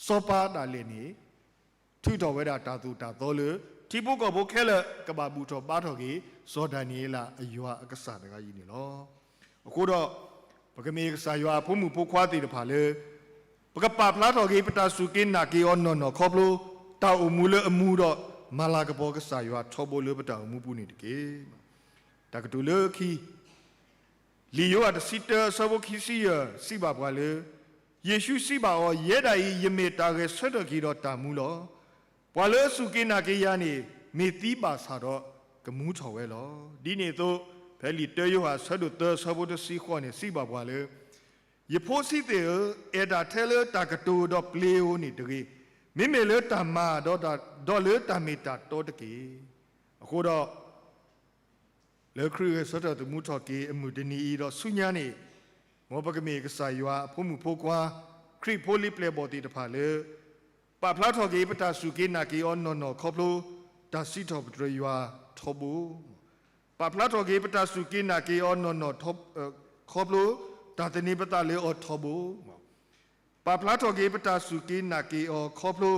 စီၤပၤဒၣ်လဲာ်န့ၣ်, ထုးထီၣ်ဝဲဒၣ်တၢ်သိၣ်တၢ်သီလၢ ထံဖိကီၢ်ဖိခဲလၢာ် ကဘၣ်ဘူၣ်ထီၣ်ဘါထီၣ်က့ၤ စီၤဒၤနံးယ့လးအယွၤအကစၢ်တဂၤအံၤန့ၣ်လီၤ. အဃိဒီး, ပကမ့ၢ်ကစၢ်ယွၤအဖိမုၣ်ဖိခွါသ့ၣ်တဖၣ်လၢ ပကပာ်ဖျါထီၣ်က့ၤ ပတၢ်စူၢ်က့ၤနာ်က့ၤအီၤနီၢ်နီၢ်ခီဖျိ တၢ်အိၣ်မူလၢအမူဒီး မၤလၤကပီၤကစၢ်ယွၤထီဘိလၢပတၢ်အိၣ်မူပူၤန့ၣ်တက့ၢ်. တၢ်ကတိၤလၢခံ, လံာ်ယိၤဟၣ်တဆံတၢအဆၢဖိခံဆံယဲၢ် စံးဘၣ်ပှၤလၢ, ယ့ၣ်ၡူးစံးဘၣ်အီၤ, ယဲဒၣ်အံၤ ယမ့ၢ်တၢ်ဂဲၤဆၢထၢၣ်က့ၤဒီးတၢ်မူလီၤ. ပှၤလၢအစူၢ်က့ၤနာ်က့ၤယၤန့ၣ် မ့ၢ်သံဘၣ်ဆၣ်ဒီး ကမူထီၣ်ဝဲလီၤ. ဒ်န့ၣ်အသိး, ဖဲလံာ်တၢယိၤဟၣ်အဆၢဒိၣ်သၢအဆၢဖိတဆံဃိးန့ၣ် စံးဘၣ်ပှၤလၢ, ယဖိဆံးသ့ၣ်ဧၢ, အဲၣ်တၢ်ထဲလၢတၢ်ကတိၤဒီးပျ့ၤဧိၤန့ၣ်တဂ့ၤ, မ့မ့ၢ်လၢတၢ်မၤဒီး, ဒီးလၢတၢ်မ့ၢ်တၢ်တီတက့ၢ်. အဃိဒီး လၢခရံာ်ဂဲၤဆၢထၢၣ်သမူထီၣ်က့ၤအမုၢ်တနံၤအံၤဒီးဆူညါန့ၣ်, မ်ပကမ့ၢ်ကစၢ်ယွၤအဖိမုၣ်ဖိခွါ, ခရံာ်ဖိလံၤပျဲၢ်ဘီၣ်သ့ၣ်တဖၣ်လၢ ပာ်ဖျါထီၣ်က့ၤပတၢ်စူၢ်က့ၤနာ်က့ၤအီၤနီၢ်နီၢ်ခီဖျိ တၢ်စံးထီၣ်ပတြၢၤယွၤထီဘိ, ပာ်ဖျါထီၣ်က့ၤပတၢ်စူၢ်က့ၤနာ်က့ၤအီၤနီၢ်နီၢ်ခီဖျိ တၢ်သန့ၤပသးလၢအီၤထီဘိ, ပာ်ဖျါထီၣ်က့ၤပတၢ်စူၢ်က့ၤနာ်က့ၤအီၤခီဖျိ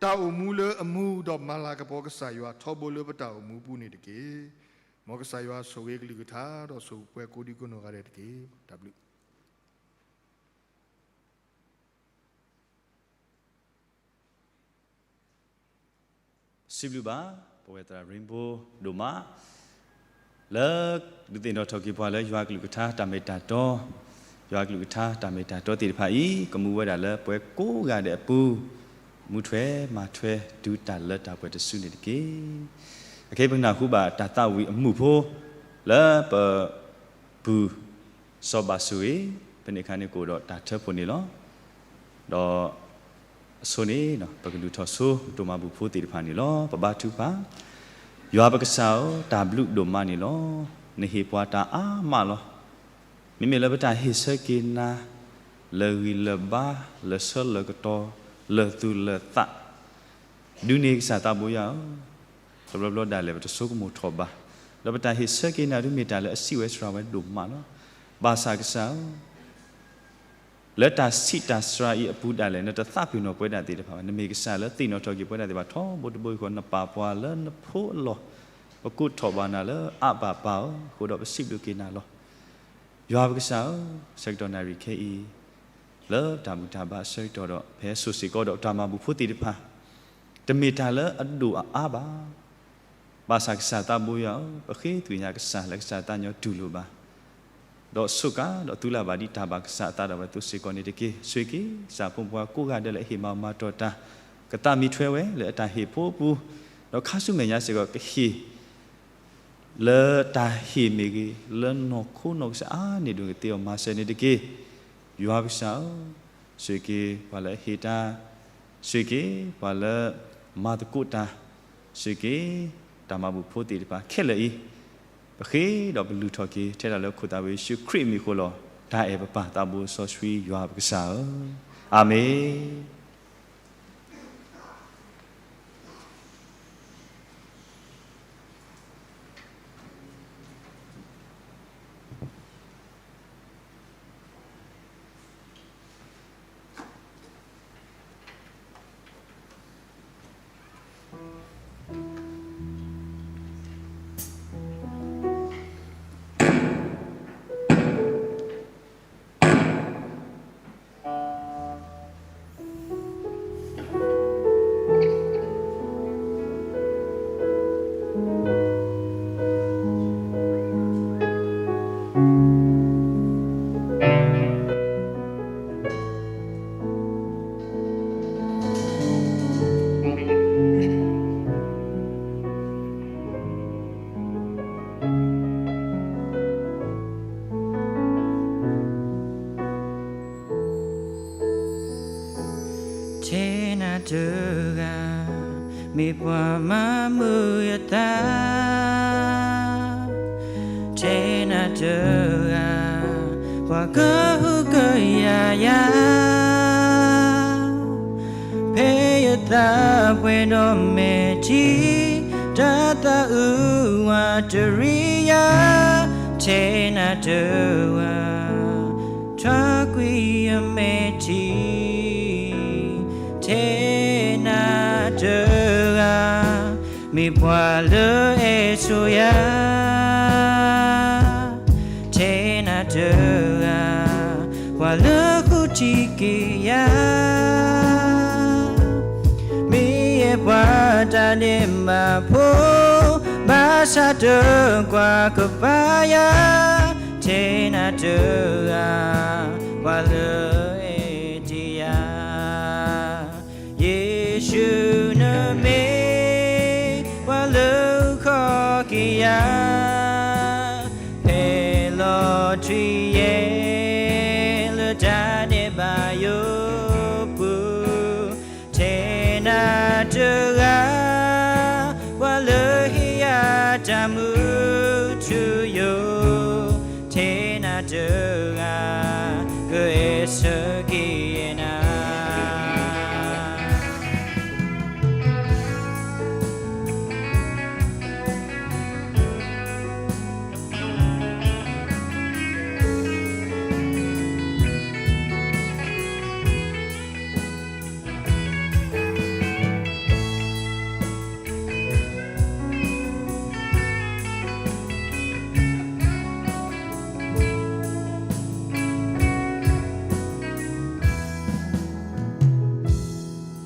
တၢ်အိၣ်မူလၢအမူဒီးမၤလၤကပီၤကစၢ်ယွၤထီဘိလၢပတၢ်အိၣ်မူပူၤန့ၣ်တက့ၢ်. မ်ကစၢ်ယွၤဆိၣ်ဂ့ၤကလုၢ်ကထါဒီးဆိၣ်ပှဲၤကိးဒံကိးနီၢ်ဂၤဒဲးတက့ၢ်. တၢ်ဘျုး စံးဘျုးဘၣ် ပဝဲသရၣ် Rainbow ဒိၣ်မး လၢဒုးသ့ၣ်နီၣ်ထီၣ်က့ၤပှၤလၢယွၤကလုၢ်ကထါတၢ်မ့ၢ်တၢ်တီ, ယွၤကလုၢ်ကထါတၢ်မ့ၢ်တၢ်တီသ့ၣ်တဖၣ်အံၤ ကမူဝဲဒၣ်လၢပှၤကိးဂၤဒဲးအပူၤ မူထွဲမၤထွဲတုၤတၢ်လၢတၢ်ပှဲၤတစုန့ၣ်တက့ၢ်. အခဲအံၤပကနၢ်ဟူဘၣ်တၢ်သးဝံၣ်အမုၢ်ဖိ လၢပ ပုၢ် စီၤဘၣ်ဆိၣ်ဂ့ၤ, ဖဲန့ၣ်အခါန့ၣ်ကအိၣ်ဒီးတၢ်ထၢဖှိၣ်န့ၣ်လီၤ. ဒီးအဆိန့ၣ် ပကလုၢ်ထီၣ်ဆိ ပဒိၣ်မၤဘူၣ်ဖိသ့ၣ်တဖၣ်န့ၣ်လီၤ. ပဘါထုကဖၣ်, ယွၤပကစၢ်ဧၢ, တၢ်ဘျုးဒိၣ်မးန့ၣ်လီၤ. နဟ့ၣ်ပှၤတၢ်အါမးလီၤ. မ့မ့ၢ်လၢပတၢ်ဟ့ၣ်ဆၢက့ၤနၤ လၢာ်ဂံၢ်လၢာ်ဘါ, လၢာ်ဆၢလၢာ်ကတီၤ, လၢာ်သူၣ်လၢာ်သး ဒုးန့ၢ်ကစၢ်သးဘိယွၤဧၢ, တဘျီဘျီဒၣ်လဲာ် ပတဆိကမိၣ်ထီၣ်ဘၣ်, ဒီးပတၢ်ဟ့ၣ်ဆၢက့ၤနၤဒုးမ့ၢ်တၢ်လၢအစံးဝဲစှၤဝဲဒိၣ်မးလီၤ. ဘၣ်ဆၣ်ကစၢ်ဧၢ, လၢတၢ်ဆံးတၢ်စှၤအံၤအပူၤဒၣ်လဲာ် နတသးပ့ၤနီၣ်ပဝဲဒၣ်သ့ၣ်တဖၣ်ဘၣ်, နမ့ၢ်ကစၢ်လၢသ့ၣ်နီၣ်ထီၣ်က့ၤပဝဲဒၣ်သ့ၣ်တဖၣ်ထီဘိတဘိအံၤဃီ, နပာ်ပှၤလၢနဖိအလီၢ်, ပကိးထီၣ်ဘၣ်နၤလၢအါဘၣ်ပၢ်ဧၢ, အဃိဒီးပစံးဘျုးက့ၤနၤလီၤ. ယွၤပကစၢ်ဧၢ, ဆၢကတီၢ်နၣ်ရံၣ်ခဲအံၤ လၢတၢ်ဘူၣ်တၢ်ဘါအဆၢကတီၢ်ဒီး ပဟဲစိာ်စ့ၢ်ကီးဒီးတၢ်မၤဘူၣ်ဖိသ့ၣ်တဖၣ်, တမ့ၢ်တၢ်လၢအဒိၣ်အအါဘၣ်. ဘၣ်ဆၣ်ကစၢ်သးဘိယွၤဧၢ, ပဃ့ကညးကစၢ်လၢကစၢ်သးညီတူၢ်လိာ်ဘၣ်, ဒီးဆိးကါဒီးသူလၢ်ဘၣ်ဒ်တၢ်ဘၣ်ကစၢ်အသးဒၣ်ဝဲအသိးစ့ၢ်ကီးန့ၣ်တက့ၢ်. ဆိၣ်ဂ့ၤက့ၤ ကစၢ်ဖိမုၣ်ဖိခွါကိးဂၤဒဲးလၢအဟ့ၣ်မၤမၤတီၢ်တၢ်, ကသးမံထွဲဝဲလၢအတၢ်ဟ့ၣ်ဖိအပူၤ, ဒီးခါဆူမဲာ်ညါစ့ၢ်ကီးကဟ့ၣ် လၢတၢ်ဟ့ၣ်မ့ၢ်ဂ့ၤ, လၢနီၢ်ခိနီၢ်ကစၢ်အါန့ၢ်ဒိၣ်ကသ့အီၤမၤစၢၤန့ၣ်တက့ၢ်. ယွၤကစၢ်ဧၢ, ဆိၣ်ဂ့ၤက့ၤပှၤလၢအဟ့ၣ်တၢ် စူၢ်က့ၤ ပှၤလၢမၤသကိးတၢ်, စူၢ်က့ၤ တၢ်မၤဘူၣ်ဖိသ့ၣ်တဖၣ်ခဲလၢာ်အံၤ, ပဃ့ဒီးပလုၢ်ထီၣ်က့ၤ ထဲဒၣ်လၢခိၣ်သးဝံၣ်ယ့ၣ်ၡူးခရံာ်အမံၤအဃိလီၤ. တၢ်အဲၣ်ပပၢ်သးဘိစီဆှံယွၤပကစၢ်ဧၢ, အၤမ့ၣ်. ထဲနၤတဂၤ မ့ၢ်ပှၤမၤမုာ်ယသး, ထဲနၤတဂၤ ပှၤကဟုကယာ်ယၤ, ဖဲယသးပှဲၤဒီးမဲာ်ထံ, တၢ်သးအုးဝးတရံးယၤ, ထဲနၤတဂၤ ထွါကွံာ်ယမဲာ်ထံ, ထဲနၤတဂၤ မ့ၢ်ပှၤလၢအဲၣ်ဆိးယၤ, ထဲနၤတဂၤ ပှၤလၢဃုထံက့ၤယၤ, မ့ၢ်ယဲပှၤတၢ်ဒဲးဘးဖိ, ဘၣ်ဆၣ်တကွၢ်ကပၤယၤ, ထဲနၤတဂၤ ပှၤလၢအဲၣ်တ့ၢ်ယၤ, ယ့ၣ်ၡူးနမ့ၢ်ပှၤလၢဃီက့ၤယၤ, ဖဲလီၤထွံယဲၢ် လၢတၢ်ဒဲးဘးယိာ်ပူၤ, ထဲနၤတဂၤ ပှၤလၢဟ့ၣ်ယၤတၢ်မူထူယိာ်, ထဲနၤတဂၤ ကအဲၣ်ဆၢက့ၤနၤ.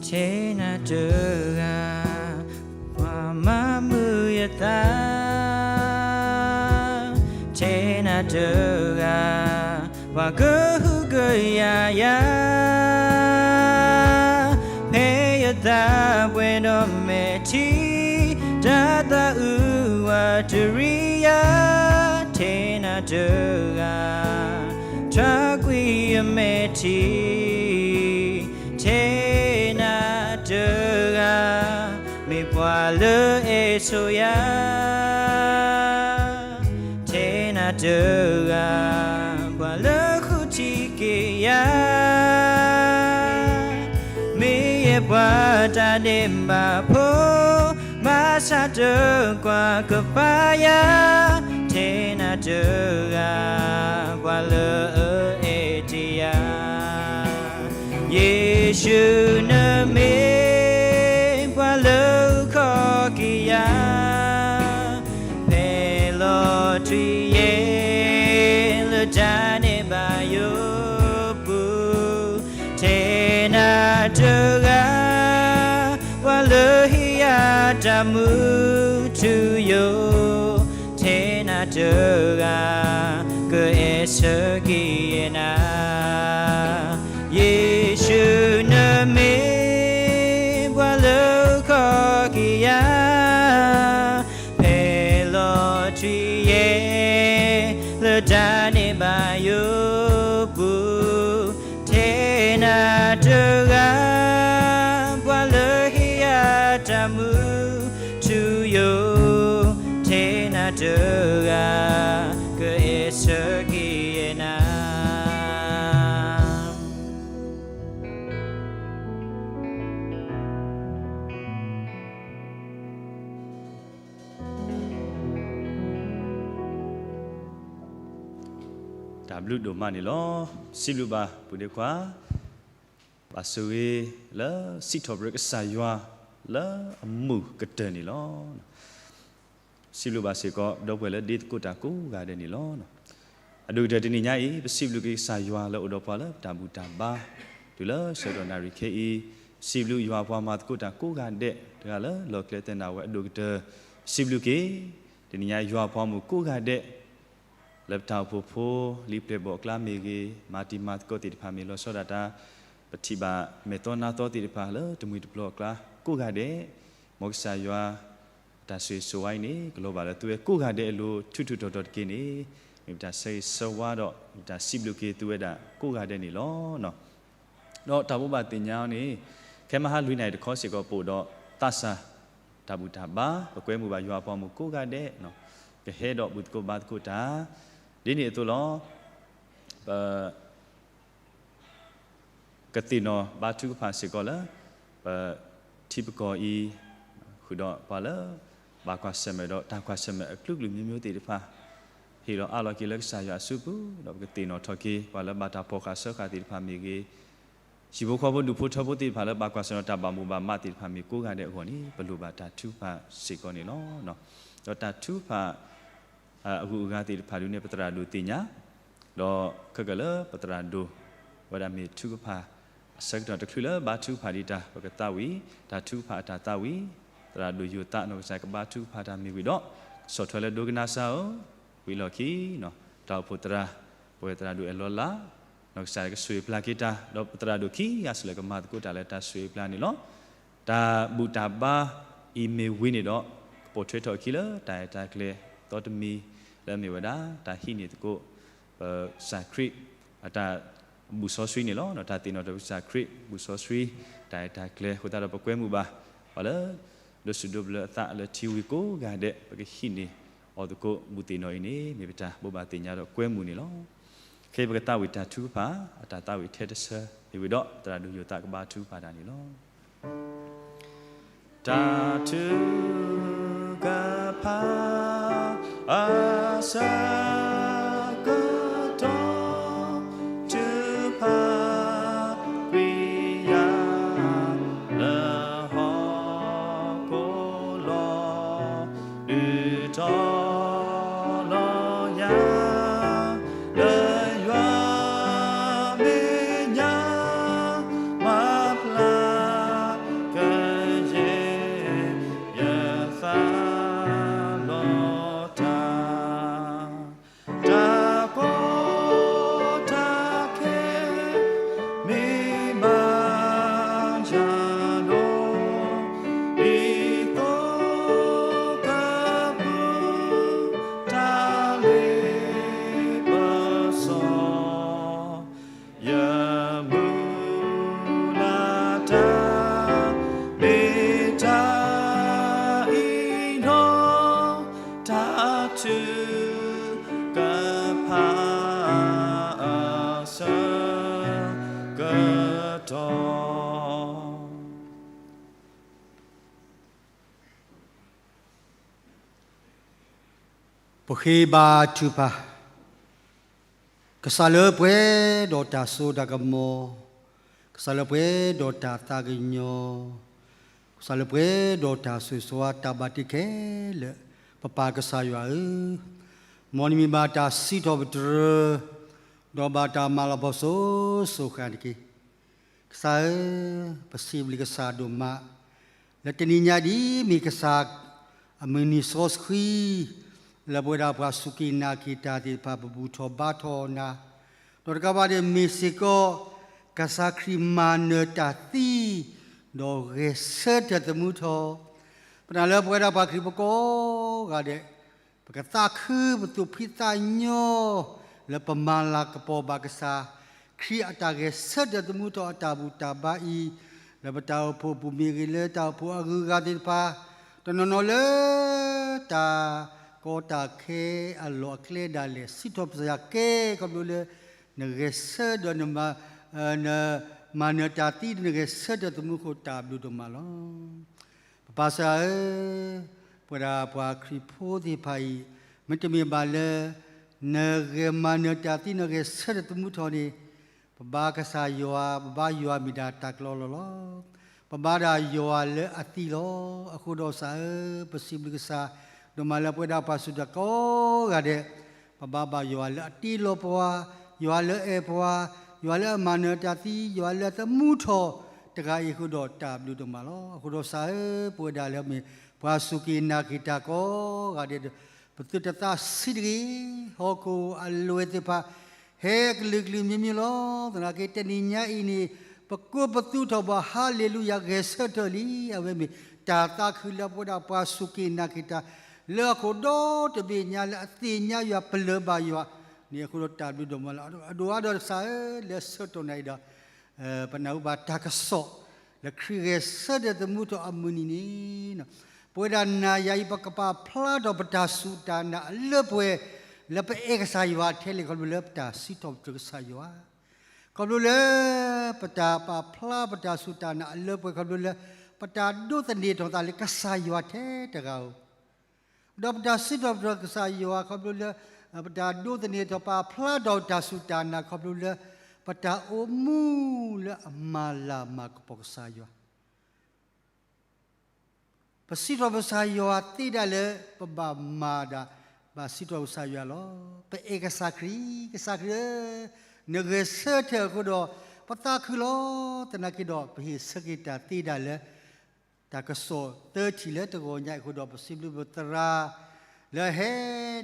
ထဲနၤတဂၤ ပှၤမၤမုာ်ယသး, ထဲနၤတဂၤ ပှၤကဟုကယာ်ယၤ, ဖဲယသးပှဲၤဒီးမဲာ်ထံ, တၢ်သးအုးဝးတရံးယၤ, ထဲနၤတဂၤ ထွါကွံာ်ယမဲာ်ထံ, ထဲနၤတဂၤ မ့ၢ်ပှၤလၢအဲၣ်ဆိးယၤ, ထဲနၤတဂၤ ပှၤလၢဃုထံက့ၤယၤ, မ့ၢ်ယဲပှၤတၢ်ဒဲးဘးဖိ, ဘၣ်ဆၣ်တကွၢ်ကပၤယၤ, ထဲနၤတဂၤ ပှၤလၢအအဲၣ်တ့ၢ်ယၤ, ယ့ၣ်ၡူးနမ့ၢ်ပှၤလၢဃီက့ၤယၤ, ဖဲလီၤထွံယဲၢ် လၢတၢ်ဒဲးဘးယိာ်ပူၤ, ထဲနၤတဂၤ ပှၤလၢဟ့ၣ်ယၤတၢ်မူထူယိာ်, ထဲနၤတဂၤ ကအဲၣ်ဆၢက့ၤနၤ, ယ့ၣ်ၡူးနမ့ၢ်ပှၤလၢဃီက့ၤယၤ, ဖဲလီၤထွံယဲၢ် လၢတၢ်ဒဲးဘးယိာ်ပူၤ, ထဲနၤတဂၤ မူထူယိာ်, ထဲနၤတဂၤ ကအဲၣ်ဆၢက့ၤယဲနၤ. တၢ်ဘျုးဒိၣ်မးန့ၣ်လီၤ. စံးဘျုးဘၣ်ပုၢ်ဒ့ခွါ ဘၣ်ဆိၣ်ဂ့ၤလၢစံးထီၣ်ပတြၢၤကစၢ်ယွၤ လၢအမုာ်ကတၢၢ်န့ၣ်လီၤ. စံးဘျုးဘၣ်စ့ၢ်ကီး ဒီပုၢ်ဝဲၢ်လၢဒ့သကိးတၢ်ကိးဂၤဒဲးန့ၣ်လီၤ. အဒိၣ်ကတၢၢ်တနံၤညါအံၤ ပစံးဘျုးက့ၤကစၢ်ယွၤလၢအိၣ်ဒီးပှၤလၢပတၢ်ဘူၣ်တၢ်ဘါ တုၤလၢဆၢကတီၢ်နၣ်ရံၣ်ခဲအံၤ, စံးဘျုးယွၤပှၤမၤသကိးတၢ်ကိးဂၤဒဲး တဂၤလၢလီၢ်ကျဲသဲနၢ်ဝဲအဒိၣ်ကတၢၢ်, ပစံးဘျုးက့ၤ တနံၤညါယွၤပှၤမုၣ်ကိးဂၤဒဲး လၢပတၢ်အိၣ်ဖှိၣ်ဖိ လံာ်ပျဲၢ်ဘီၣ်အကျါမ့ၢ်ဂ့ၤ, မၤတံၤမၤသကိးသ့ၣ်တဖၣ်မ့ၢ်လီၤဆီဒၣ်တၢ်, ပထံၣ်ဘၣ်မဲာ်သီနါသီသ့ၣ်တဖၣ်လၢတမှံၤတပျီၤအကျါကိးဂၤဒဲး, မ်ကစၢ်ယွၤ တၢ်ဆိၣ်ဂ့ၤဆိၣ်ဝါအံၤန့ၣ် ကလီၤဘၣ်လၢသုဝဲကိးဂၤဒဲးအလိၤ ထူးထူးတီၤတီၤတက့ၢ်န့ၣ်, မ့ၢ်ပတၢ်ဆၢဂ့ၤဆၢဝါဒီး မ့ၢ်ပတၢ်စံးဘျုးက့ၤသုဝဲဒၣ်ကိးဂၤဒဲးန့ၣ်လီၤ. ဒီးတၢ်ဘိးဘၣ်သ့ၣ်ညါအီၤန့ၣ် ခဲမဟါလွံၢ်နၣ်ရံၣ်တခီစ့ၢ်ကီး ပအိၣ်ဒီးသးစၢ်တၢ်ဘူၣ်တၢ်ဘါ, ပကွဲမုာ်ဘၣ်ယွၤအပှၤမုၣ်ကိးဂၤဒဲး, ကဟဲဒီးဘူၣ်သကိးဘါသကိးတၢ်, ဒ်န့ၣ်အသိးလီၤ. ပ ကသ့ၣ်နီၣ်ဘါထုကဖၣ်စ့ၢ်ကီးလၢ ပထံပကီၢ်အံၤ ဃုာ်ဒီးပှၤလၢ ဘၣ်ကွၢ်ဆၢၣ်မဲာ်ဒီးတၢ်ကွၢ်ဆၢၣ်မဲာ်အကလုာ်ကလုာ်မျိုးမျိုးသ့ၣ်တဖၣ် ဟ့ၣ်လီၤအးလီၤက့ၤလၢကစၢ်ယွၤအစုပူၤ, ဒီးပကသ့ၣ်နီၣ်ထီၣ်က့ၤ ပှၤလၢဘၣ်တၢ်ဖီၣ်ဃာ်စၢဃာ်သ့ၣ်တဖၣ်မ့ၢ်ဂ့ၤ, ဟံၣ်ဖိဃီဖိဒူၣ်ဖိထၢဖိသ့ၣ်တဖၣ်လၢဘၣ်ကွၢ်ဆၢၣ်နီၤတၢ်ဘၣ်မိၣ်ဘၣ်မးသ့ၣ်တဖၣ်မ့ၢ်ကိးဂၤဒဲးအဂီၢ်န့ၣ် ပလိၣ်ဘၣ်တၢ်ထုကဖၣ်စ့ၢ်ကီးန့ၣ်လီၤ. ဒီးတၢ်ထုကဖၣ် အဂုၤအဂၤသ့ၣ်တဖၣ်ဒုးန့ၣ် ပသရၣ်ဒိၣ်သ့ၣ်ညါ, ဒီးခဲကၢၣ်လၢပသရၣ်ဒိၣ် ဝဲဒၣ်မ့ၢ်ထုကဖၣ် အဆၢကတီၢ်တချုးလၢဘါထုကဖၣ်ဒံးတၢ် ပကသးဝံၣ် တၢ်ထုကဖၣ်အတၢ်သးဝံၣ်, သရၣ်ဒိၣ်ယိၤသး နီၢ်ကစၢ်ကဘါထုကဖၣ်တၢ်မ့ၢ်ဝံၤဒီး ကဆီၣ်ထွဲလၢဒိကနၣ်စၢ်ဧၢ, ဝံၤလီၢ်ခံ တၢ်အိၣ်ဖှိၣ်သရၣ် ပဝဲသရၣ်ဒိၣ်အဲၣ်လီၤလး နီၢ်ကစၢ်ကဆိၣ်ဂ့ၤပျၢ်က့ၤတၢ် ဒီးပသရၣ်ဒိၣ်ခံဂၤစ့ၢ်လၢကမၤသကိးတၢ်လၢတၢ်ဆိၣ်ဂ့ၤပျၢ်န့ၣ်လီၤ. တၢ်ဘူၣ်တၢ်ဘါအံၤမ့ၢ်ဝံၤန့ၣ်ဒီး ကပိာ်ထွဲထီၣ်အခံလၢတၢ်အဲၣ်တၢ်ကျဲၤသီတမံၤ လၢအမ့ၢ်ဝဲဒၣ် တၢ်ဟံးန့ၢ်သကိး ပကစၢ်ခရံာ် အတၢ်ဘူၣ်စီဆှံန့ၣ်လီၤ. တၢ်သ့ၣ်နီၣ်ထီၣ်ပကစၢ်ခရံာ် ဘူၣ်စီဆှံ တၢ်အဲၣ်တၢ်ကျဲၤ အဃိသတးဒီးပကွဲမုာ်ဘၣ် ပှၤလၢ ဒိးစူၣ်ဒိးဘျၢအသးလၢထံဝံၤကိးဂၤဒဲး ပကဟံးန့ၢ်အီၤသကိး ဘူၣ်သ့ၣ်နီၣ်အံၤန့ၣ် မ့ၢ်ပတၢ်ဘိးဘၣ်သ့ၣ်ညါဒီးကွဲမုာ်န့ၣ်လီၤ. ခဲအံၤပကသးဝံၣ်တၢ်ထုကဖၣ် အတၢ်သးဝံၣ်ထဲတဆၢ မ့ၢ်ဝံၤဒီး သရၣ်ဒိၣ်ယိၤသးကဘါထုကဖၣ်တၢ်န့ၣ်လီၤ. တၢ်ထုကဖၣ် အဆၢကတီၢ် ထုကဖၣ် ကွံာ်ယၤ လၢဟီၣ်ခိၣ်လီၤ. ဒုးတီၤလီၤယၤ လၢယွၤမဲာ်ညါ မၤဖျါကယဲၢ် ယသးလီၤတၢ် တၢ်ကီတၢ်ခဲ မ့ၢ်ဘၣ်ယၤဒီး ဒ်သိးကပူၤ တၢ်လ့ပစီ ယမုၢ်လၢ်တၢ် မ့ၢ်တၢ်အံၤလီၤ. တၢ်ထုကဖၣ် အဆၢကတီၢ် ပဃ့ဘါထုကဖၣ်, ကစၢ်လၢပှဲၤဒီးတၢ်စိတၢ်ကမီၤ, ကစၢ်လၢပှဲၤဒီးတၢ်သးကညီၤ, ကစၢ်လၢပှဲၤဒီးတၢ်ဆိၣ်ဂ့ၤဆိၣ်ဝါတၢ်ဘၣ်တ့ခဲလၢာ်, ပပၢ်ကစၢ်ယွၤဧၢ, မ်နမံၤဘၣ်တၢ်စံးထီၣ်ပတြၢၤ, ဒီးဘၣ်တၢ်မၤလၤကပီၤစိၤစိၤဃၣ်ဃၣ်တက့ၢ်. ကစၢ်ဧၢ, ပစံးဘျုးကစၢ်ဒိၣ်မး, လၢတနံၤညါဒ်မ့ၢ်ကစၢ် အမုၢ်နံၤစီဆှံ, လၢပဝဲဒၣ်ပှၤစူၢ်က့ၤနာ်က့ၤတၢ်သ့ၣ်တဖၣ် ပဘူၣ်ထီၣ်ဘါထီၣ်နၤ, ဒီးတကးဘၣ်န့ၣ်မ့ၢ်စ့ၢ်ကီး ကစၢ်ခရံာ်မၤနၢၤတၢ်သံ, ဒီးဂဲၤဆၢထၢၣ်သမူထီၣ်, ပနာ်လၢပဝဲဒၣ်ပှၤခရံာ်ဖိကိးဂၤဒဲး ပကသးခုပသူၣ်ဖှံသးညီ လၢပမၤလၤကပီၤဘၣ်ကစၢ်ခရံာ်အတၢ်ဂဲၤဆၢထၢၣ်သမူထီၣ်အတၢ်ဘူၣ်တၢ်ဘါအံၤ, လၢပတၢ်အိၣ်ဖှိၣ်အပူၤမ့ၢ်ဂ့ၤ, လၢတၢ်အိၣ်ဖှိၣ်အဂုၤအဂၤသ့ၣ်တဖၣ်, တနီၤနီၤလၢ တၢ်ကီတၢ်ခဲအလီၢ်အကျဲဒၣ်လဲာ် စံးထီၣ်ပတြၢၤကဲ ခီဖျိလၢ နဂဲၤဆၢထၢၣ်ဒီး နမၤနၢၤတၢ်သံဒီး နဂဲၤဆၢထၢၣ်သမူအဃိ တၢ်ဘျုးဒိၣ်မးလီၤ. ပပၢ်စၢ်ဧၢ, ပဝဲဒၣ်ပှၤခရံာ်ဖိသ့ၣ်တဖၣ်အံၤ, မ့တမ့ၢ်ဘၣ်လၢ နဂဲၤမၤနၢၤတၢ်သံ နဂဲၤဆၢထၢၣ်သမူထီၣ်န့ၣ်, ပဘါကစၢ်ယွၤ, ပဘါယွၤမ့ၢ်ဒၣ်တၢ်ကလီလီၤလီၤ. ပဘါဒၣ်ယွၤလၢအသံလီၤ. အဃိဒီးကစၢ်ဧၢ, ပစံးဘျုးကစၢ်ဒိၣ်မးလၢပဝဲဒၣ်ပှၤစူၢ်တၢ်ကိးဂၤဒဲး, ပဘါဘၣ်ယွၤလၢအတ့လီၤပှၤ, ယွၤလၢအအဲၣ်ပှၤ, ယွၤလၢအမၤနၢၤတၢ်သံ, ယွၤလၢအသမူထီၣ်တဂၤအံၤအဃိဒီး တၢ်ဘျုးဒိၣ်မးလီၤ. အဃိဒီးကစၢ်ဧၢ, ပဝဲဒၣ်လၢမ့ၢ်ပှၤစူၢ်က့ၤနာ်က့ၤတၢ်ကိးဂၤဒဲးဒီး, ပသုတသးဆံးတဂ့ၤ, ဟီၣ်ခိၣ်အလွဲၢ်သ့ၣ်တဖၣ် ဟဲကလုာ်ကလုာ်မံၤမံၤလီၤ. သနာ်က့တနံၤညါအံၤန့ၣ်, ပကိးပသူထီၣ်ဘၣ် ဟါလ့လူယၤ ဂဲၤဆၢထၢၣ်လံ. အဝဲမ့ၢ်တၢ်သးခုလၢပဝဲဒၣ်ပှၤစူၢ်က့ၤနာ်က့ၤတၢ် လၢအခိၣ်ဒီတဘ့ၣ်ညါလၢအသ့ၣ်ညါယွၤ ပလၢၢ်ဘၣ်ယွၤန့ၣ်အဃိဒီး တၢ်ဘျုးဒိၣ်မးလီၤ. အဒိၣ်အါဒီးကစၢ်ဧၢ, လၢဆၢကတီၢ်နၤအံၤဒီး ပနၢ်ဟူဘၣ်တၢ်ကစီၣ် လၢခရံာ်ဂဲၤဆၢထၢၣ်သမူထီၣ်အမုၢ်နံၤန့ၣ်, ပဝဲဒၣ်နၤယၤအံၤ ပကပာ်ဖျါထီၣ်ပတၢ်စူၢ်တၢ်နာ်အလၢပှဲၤ လၢပအဲၣ်ကစၢ်ယွၤထဲလဲၣ် ခီဖျိလၢပတၢ်စံးထီၣ်ပတြၢၤကစၢ်ယွၤ, ခီဖျိလၢ ပတၢ်ပာ်ဖျါပတၢ်စူၢ်တၢ်နာ်အလၢပှဲၤ ခီဖျိလၢ ပတၢ်ဒိးသန့ၤထီၣ်သးလၢကစၢ်ယွၤထဲတဂၤဧိၤ ဒီးပတၢ်စံးထီၣ်ပတြၢၤကစၢ်ယွၤ ခီဖျိလၢ ပတၢ်ဒိးသန့ၤထီၣ် ပာ်ဖျါထီၣ်တၢ်စူၢ်တၢ်နာ် ခီဖျိလၢ ပတၢ်အိၣ်မူလၢအမၤလၤမၤကပီၤကစၢ်ယွၤ ပစံးထီၣ်ပကစၢ်ယွၤသ့ဒၣ်လၢ ပဘၣ်မၤဒၣ် ဘၣ်စံးထီၣ်ကစၢ်ယွၤလီၤ. ပအဲၣ်ကစၢ်ခရံာ်, ကစၢ်ခရံာ်ဧၢ, နဂဲၤဆၢထၢၣ်အဃိဒီး ပသးခုလီၤ. သနာ်က့ဒီး ပဟ့ၣ်ဆၢက့ၤတၢ်သ့ဒၣ်လၢ တၢ်ကစီၣ်သၢထံၣ်လၢတဂီၤညါအံၤအဃိဒီး ပစံးဘျုးပသရၣ် လၢအဟဲ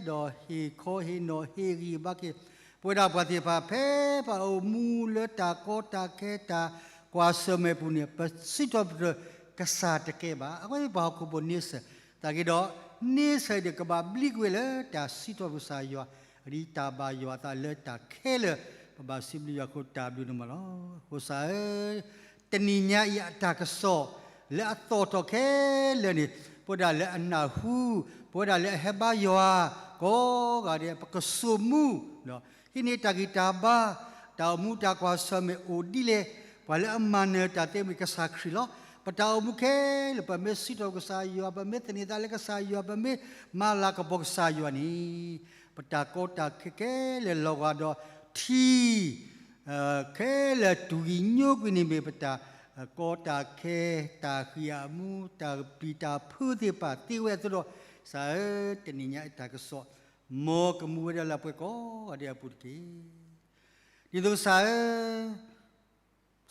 ဒီးဟ့ၣ်ခီဟ့ၣ်နီၤဟ့ၣ်ဂံၢ်ဘါက့ၤ ပဝဲဒၣ်ပှၤသ့ၣ်တဖၣ် ဖဲပအိၣ်မူလၢတၢ်ကီတၢ်ခဲတၢ်ကွၢ်ဆၢၣ်မဲာ်ပူၤန့ၣ် ပစံးထီၣ်ပတြၢၤကစၢ်တကဲဘၣ်. အဝဲမ့ၢ်ပှၤဟီၣ်ခိၣ်ဖိန့ဆၢၣ်, သနာ်က့ဒီး န့ဆၢၣ်ဒီးကဘၣ်ဘျံးကွံာ်လၢတၢ်စံးထီၣ်ပကစၢ်ယွၤ အဒ်တၢ်ဘၣ်ယွၤအသးလၢတၢ်ခဲလၢာ် ပဘၣ်စံးဘျုးယွၤအဃိ တၢ်ဘျုးဒိၣ်မးလီၤ. အဃိကစၢ်ဧၢ, တနံၤညါအံၤအတၢ်ကစီၣ် လၢအသီၣ်ထီၣ်ခဲလၢာ်န့ၣ် ပဝဲဒၣ်လၢအနၢ်ဟူ, ပဝဲဒၣ်လၢအဟဲဘါယွၤ ကိးဂၤဒဲး ပကစိာ်မူ ဟံးန့ၢ်တၢ်ဂံၢ်တၢ်ဘါ, တၢ်အိၣ်မူတၢ်ကွၢ်ဆၢၣ်မဲာ်အိၣ်ဒ်လဲၣ်, ပှၤလၢအမၤနၢၤတၢ်သ့မ့ၢ်ကစၢ်ခရံာ်လီၤ. ပတၢ်အိၣ်မူခဲလၢာ် ပမ့ၢ်စံးထီၣ်ကစၢ်ယွၤ, ပမ့ၢ်သန့ၤသးလၢကစၢ်ယွၤ, ပမ့ၢ်မၤလၤကပီၤကစၢ်ယွၤန့ၣ်, ပတၢ်ကီတၢ်ခဲခဲလၢာ်လီၤဂာ်ဒီးထံ ခဲလၢာ်တူၢ်ဂံၢ်ညိကွံာ်န့ၣ်မ့ၢ်ပတၢ်ကီတၢ်ခဲ, တၢ်ဃံအမူ, တၢ်ပျံၤတၢ်ဖုးသ့ၣ်တဖၣ်သ့ဝဲအသိးဒီး, ကစၢ်ဧၢ, တနံၤညါအတၢ်ကစီၣ် မ်ကမူဝဲဒၣ်လၢပှၤကိးဂၤဒဲးအပူၤတက့ၢ်. ဒ်သိးကစၢ်ဧၢ,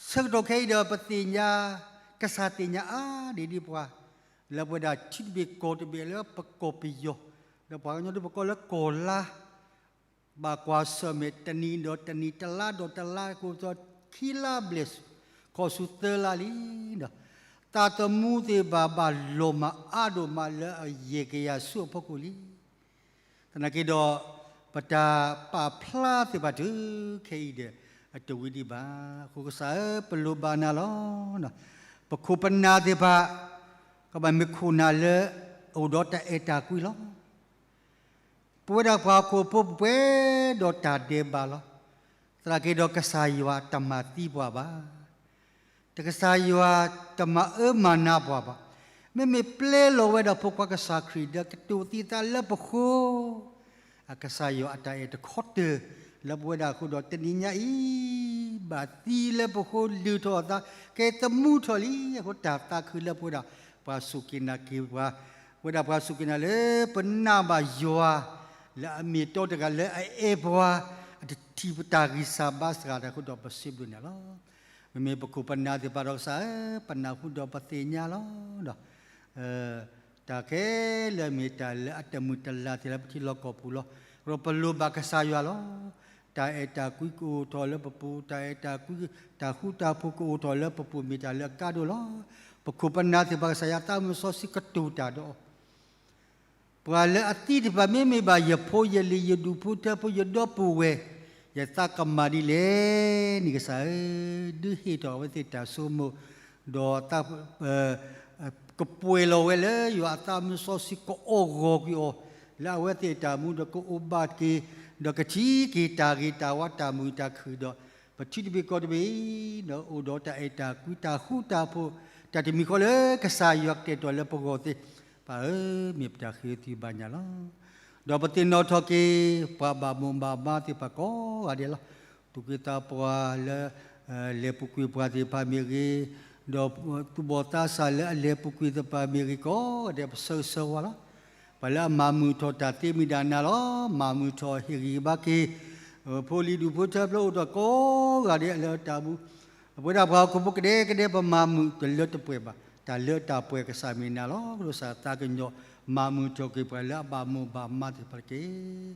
ဆၢကတီၢ်ခဲအံၤဒီးပသ့ၣ်ညါ, ကစၢ်သ့ၣ်ညါအါဒံးဒံးပှၤ, လၢပဝဲဒၣ်ထံတဘ့ၣ်ကီၢ်တဘ့ၣ်လၢပကီၢ်ပယီၤ, လၢပှၤကညီဒ်ပကိးလၢကီၢ်လါ ဘၣ်ကွၢ်ဆၢၣ်မဲာ်တနံၤဒီးတနံၤ တလါဒီးတလါ ကိးခံလါဘျဲၣ် ခီၣ်ဆူသၢလါလံဒီး, သးသမူသ့ၣ်တဖၣ်ဘၣ်လီၤမၢ်အါဒိၣ်မးလၢအယဲၢ်ကယၤဆူအဖီခိၣ်လံ. သနာ်က့ဒီး ပတၢ်ပာ်ဖျါသ့ၣ်တဖၣ်တုၤခဲအံၤဒီး အတဝံၤဒံးဘၣ်. အဃိကစၢ်ဧၢ ပလိၣ်ဘၣ်နၤလီၤ. ပခိၣ်ပနၢ်သ့ၣ်တဖၣ် ကဘၣ်မ့ၢ်ခိၣ်နၢ်လၢ အိၣ်ဒီးတၢ်အဲၣ်တၢ်ကွံလီၤ. ပဝဲဒၣ်ပှၤဟီၣ်ခိၣ်ဖိပှဲၤဒီးတၢ်ဒဲးဘးလီၤ. သနာ်က့ဒီးကစၢ်ယွၤတမၤသံပှၤဘၣ်. တကစၢ်ယွၤတမၤအၢမၤနးပှၤဘၣ်. မ့မ့ၢ်ပျဲလီၤဝဲဒၣ်ဖိခွါကစၢ်ခရံာ်ဒီးကတိၤသံသးလၢပဃိ အကစၢ်ယွၤအတၢ်အဲၣ်တခီတၢၢ် လၢပဝဲဒၣ်အဃိဒီးတနံၤညါအံၤ ဘၣ်သံလၢပဃိလုၢ်ထီၣ်အသး ကဲသမူထီၣ်လံ. အဃိတၢ်သးခုလၢပဝဲဒၣ် ပှၤစူၢ်က့ၤနာ်က့ၤပှၤ ပဝဲဒၣ်ပှၤစူၢ်က့ၤနာ်လၢပနာ်ဘၣ်ယွၤ လၢအမ့ၢ်တီတဂၤလၢအအဲၣ်ပှၤ အတထံၣ်ပတၢ်ဂံၢ်စၢ်ဘါစှၤတၢ်အဃိဒီးပစံးဘျုးနၤလီၤ. မ့မ့ၢ်ပခိၣ်ပနၢ်သ့ၣ်တဖၣ်ဒီးကစၢ်ဧၢ ပနၢ်ဟူဒီးပသ့ၣ်ညါလီၤ. ဒီး တၢ်ခဲလၢာ်မ့ၢ်တၢ်လၢအတမုာ်တလၤသ့လၢပထံလီၢ်ကီၢ်ပူၤလီၤ. ဒီးပလိၣ်ဘၣ်ကစၢ်ယွၤလီၤ. တၢ်အဲၣ်တၢ်ကွံကအိၣ်ထီၣ်လၢပပူၤ, တၢ်အဲၣ်တၢ်ကွံ တၢ်ဃူတၢ်ဖိးကအိၣ်ထီၣ်လၢပပူၤမ့ၢ်တၢ်လၢအကါဒိၣ်လီၤ. ပခိၣ်ပနၢ်သ့ၣ်တဖၣ်ကစၢ်ယွၤသးမုၢ်စီဆှံကတိၤတၢ်ဒီး ပှၤလၢအသံတဖၣ်မ့မ့ၢ်ဘၣ်ယဖိယလံၤ ယဒူၣ်ဖိထၢဖိ ယဒီပုၢ်ဝဲၢ် ယသးကမၤဒ်လဲၣ်န့ၣ်ကစၢ်ဧၢ, ဒုးဟ့ၣ်ထီၣ်အဝဲသ့ၣ်တၢ်ဆိကမိၣ် ဒီးတၢ် ကပှဲၤလီၤဝဲလၢယွၤအသးမုၢ်စီဆှံ ကအီၣ်ဂီၤကွံာ်အီၤ လၢအဝဲသ့ၣ်အတၢ်မူဒီး ကအိၣ်ဘၣ်က့ၤ ဒီးကထံၣ်က့ၤတၢ်ဂ့ၤတၢ်ဝါ တၢ်မုာ်တၢ်ခုၣ်ဒီး ပထံတဘ့ၣ်ကီၢ်တဘ့ၣ် ဒီးအိၣ်ဒီးတၢ်အဲၣ်တၢ်ကွံ တၢ်ဃူတၢ်ဖိး တၢ်တမံၤဃီလၢကစၢ်ယွၤကတဲာ်ကတီၤလၢပဂီၢ်သ့ၣ်တဖၣ်ဧၢ, မ့ၢ်ပတၢ်ဃ့သုဘါညါလီၤ. ဒီးပသ့ၣ်နီၣ်ထီၣ်က့ၤ ပှၤဘၣ်မိၣ်ဘၣ်မါသ့ၣ်တဖၣ်ကိးဂၤဒဲးလီၤ. သူၣ်က့သးပှၢ်လၢ လဲၤပူၤကွံာ်ပှၤသ့ၣ်တဖၣ်မ့ၢ်ဂ့ၤ, ဒီးသူၣ်ဘီၣ်သးစၢ်လၢအလဲၤပူၤကွံာ်သ့ၣ်တဖၣ်မ့ၢ်ဂ့ၤ ကိးဂၤဒဲး ပဆၢဂ့ၤဆၢဝါလီၤ. ပှၤလၢအမၤမုာ်ထီၣ်တၢ်သ့မ့ၢ်ဒၣ်နၤလီၤ. မၤမုာ်ထီၣ်ဟ့ၣ်ဂံၢ်ဘါက့ၤ ဖိလံၤဒူၣ်ဖိထၢဖျၢၣ်အိၣ်ဒီးကိးဂၤဒဲးလၢတၢ်မူ အပဝဲဒၣ်ပှၤဟီၣ်ခိၣ်ဖိကဒဲကဒဲ ပမၤမုာ်တလၢတပှဲၤဘၣ်. တၢ်လၢတၢ်ပှဲၤကစၢ်မ့ၢ်နၤလီၤ. ကစၢ်သးကညီၤ မၤမုာ်ထီၣ်က့ၤပှၤလၢအဘၣ်မိၣ်ဘၣ်မါသ့ၣ်တဖၣ်တက့ၢ်.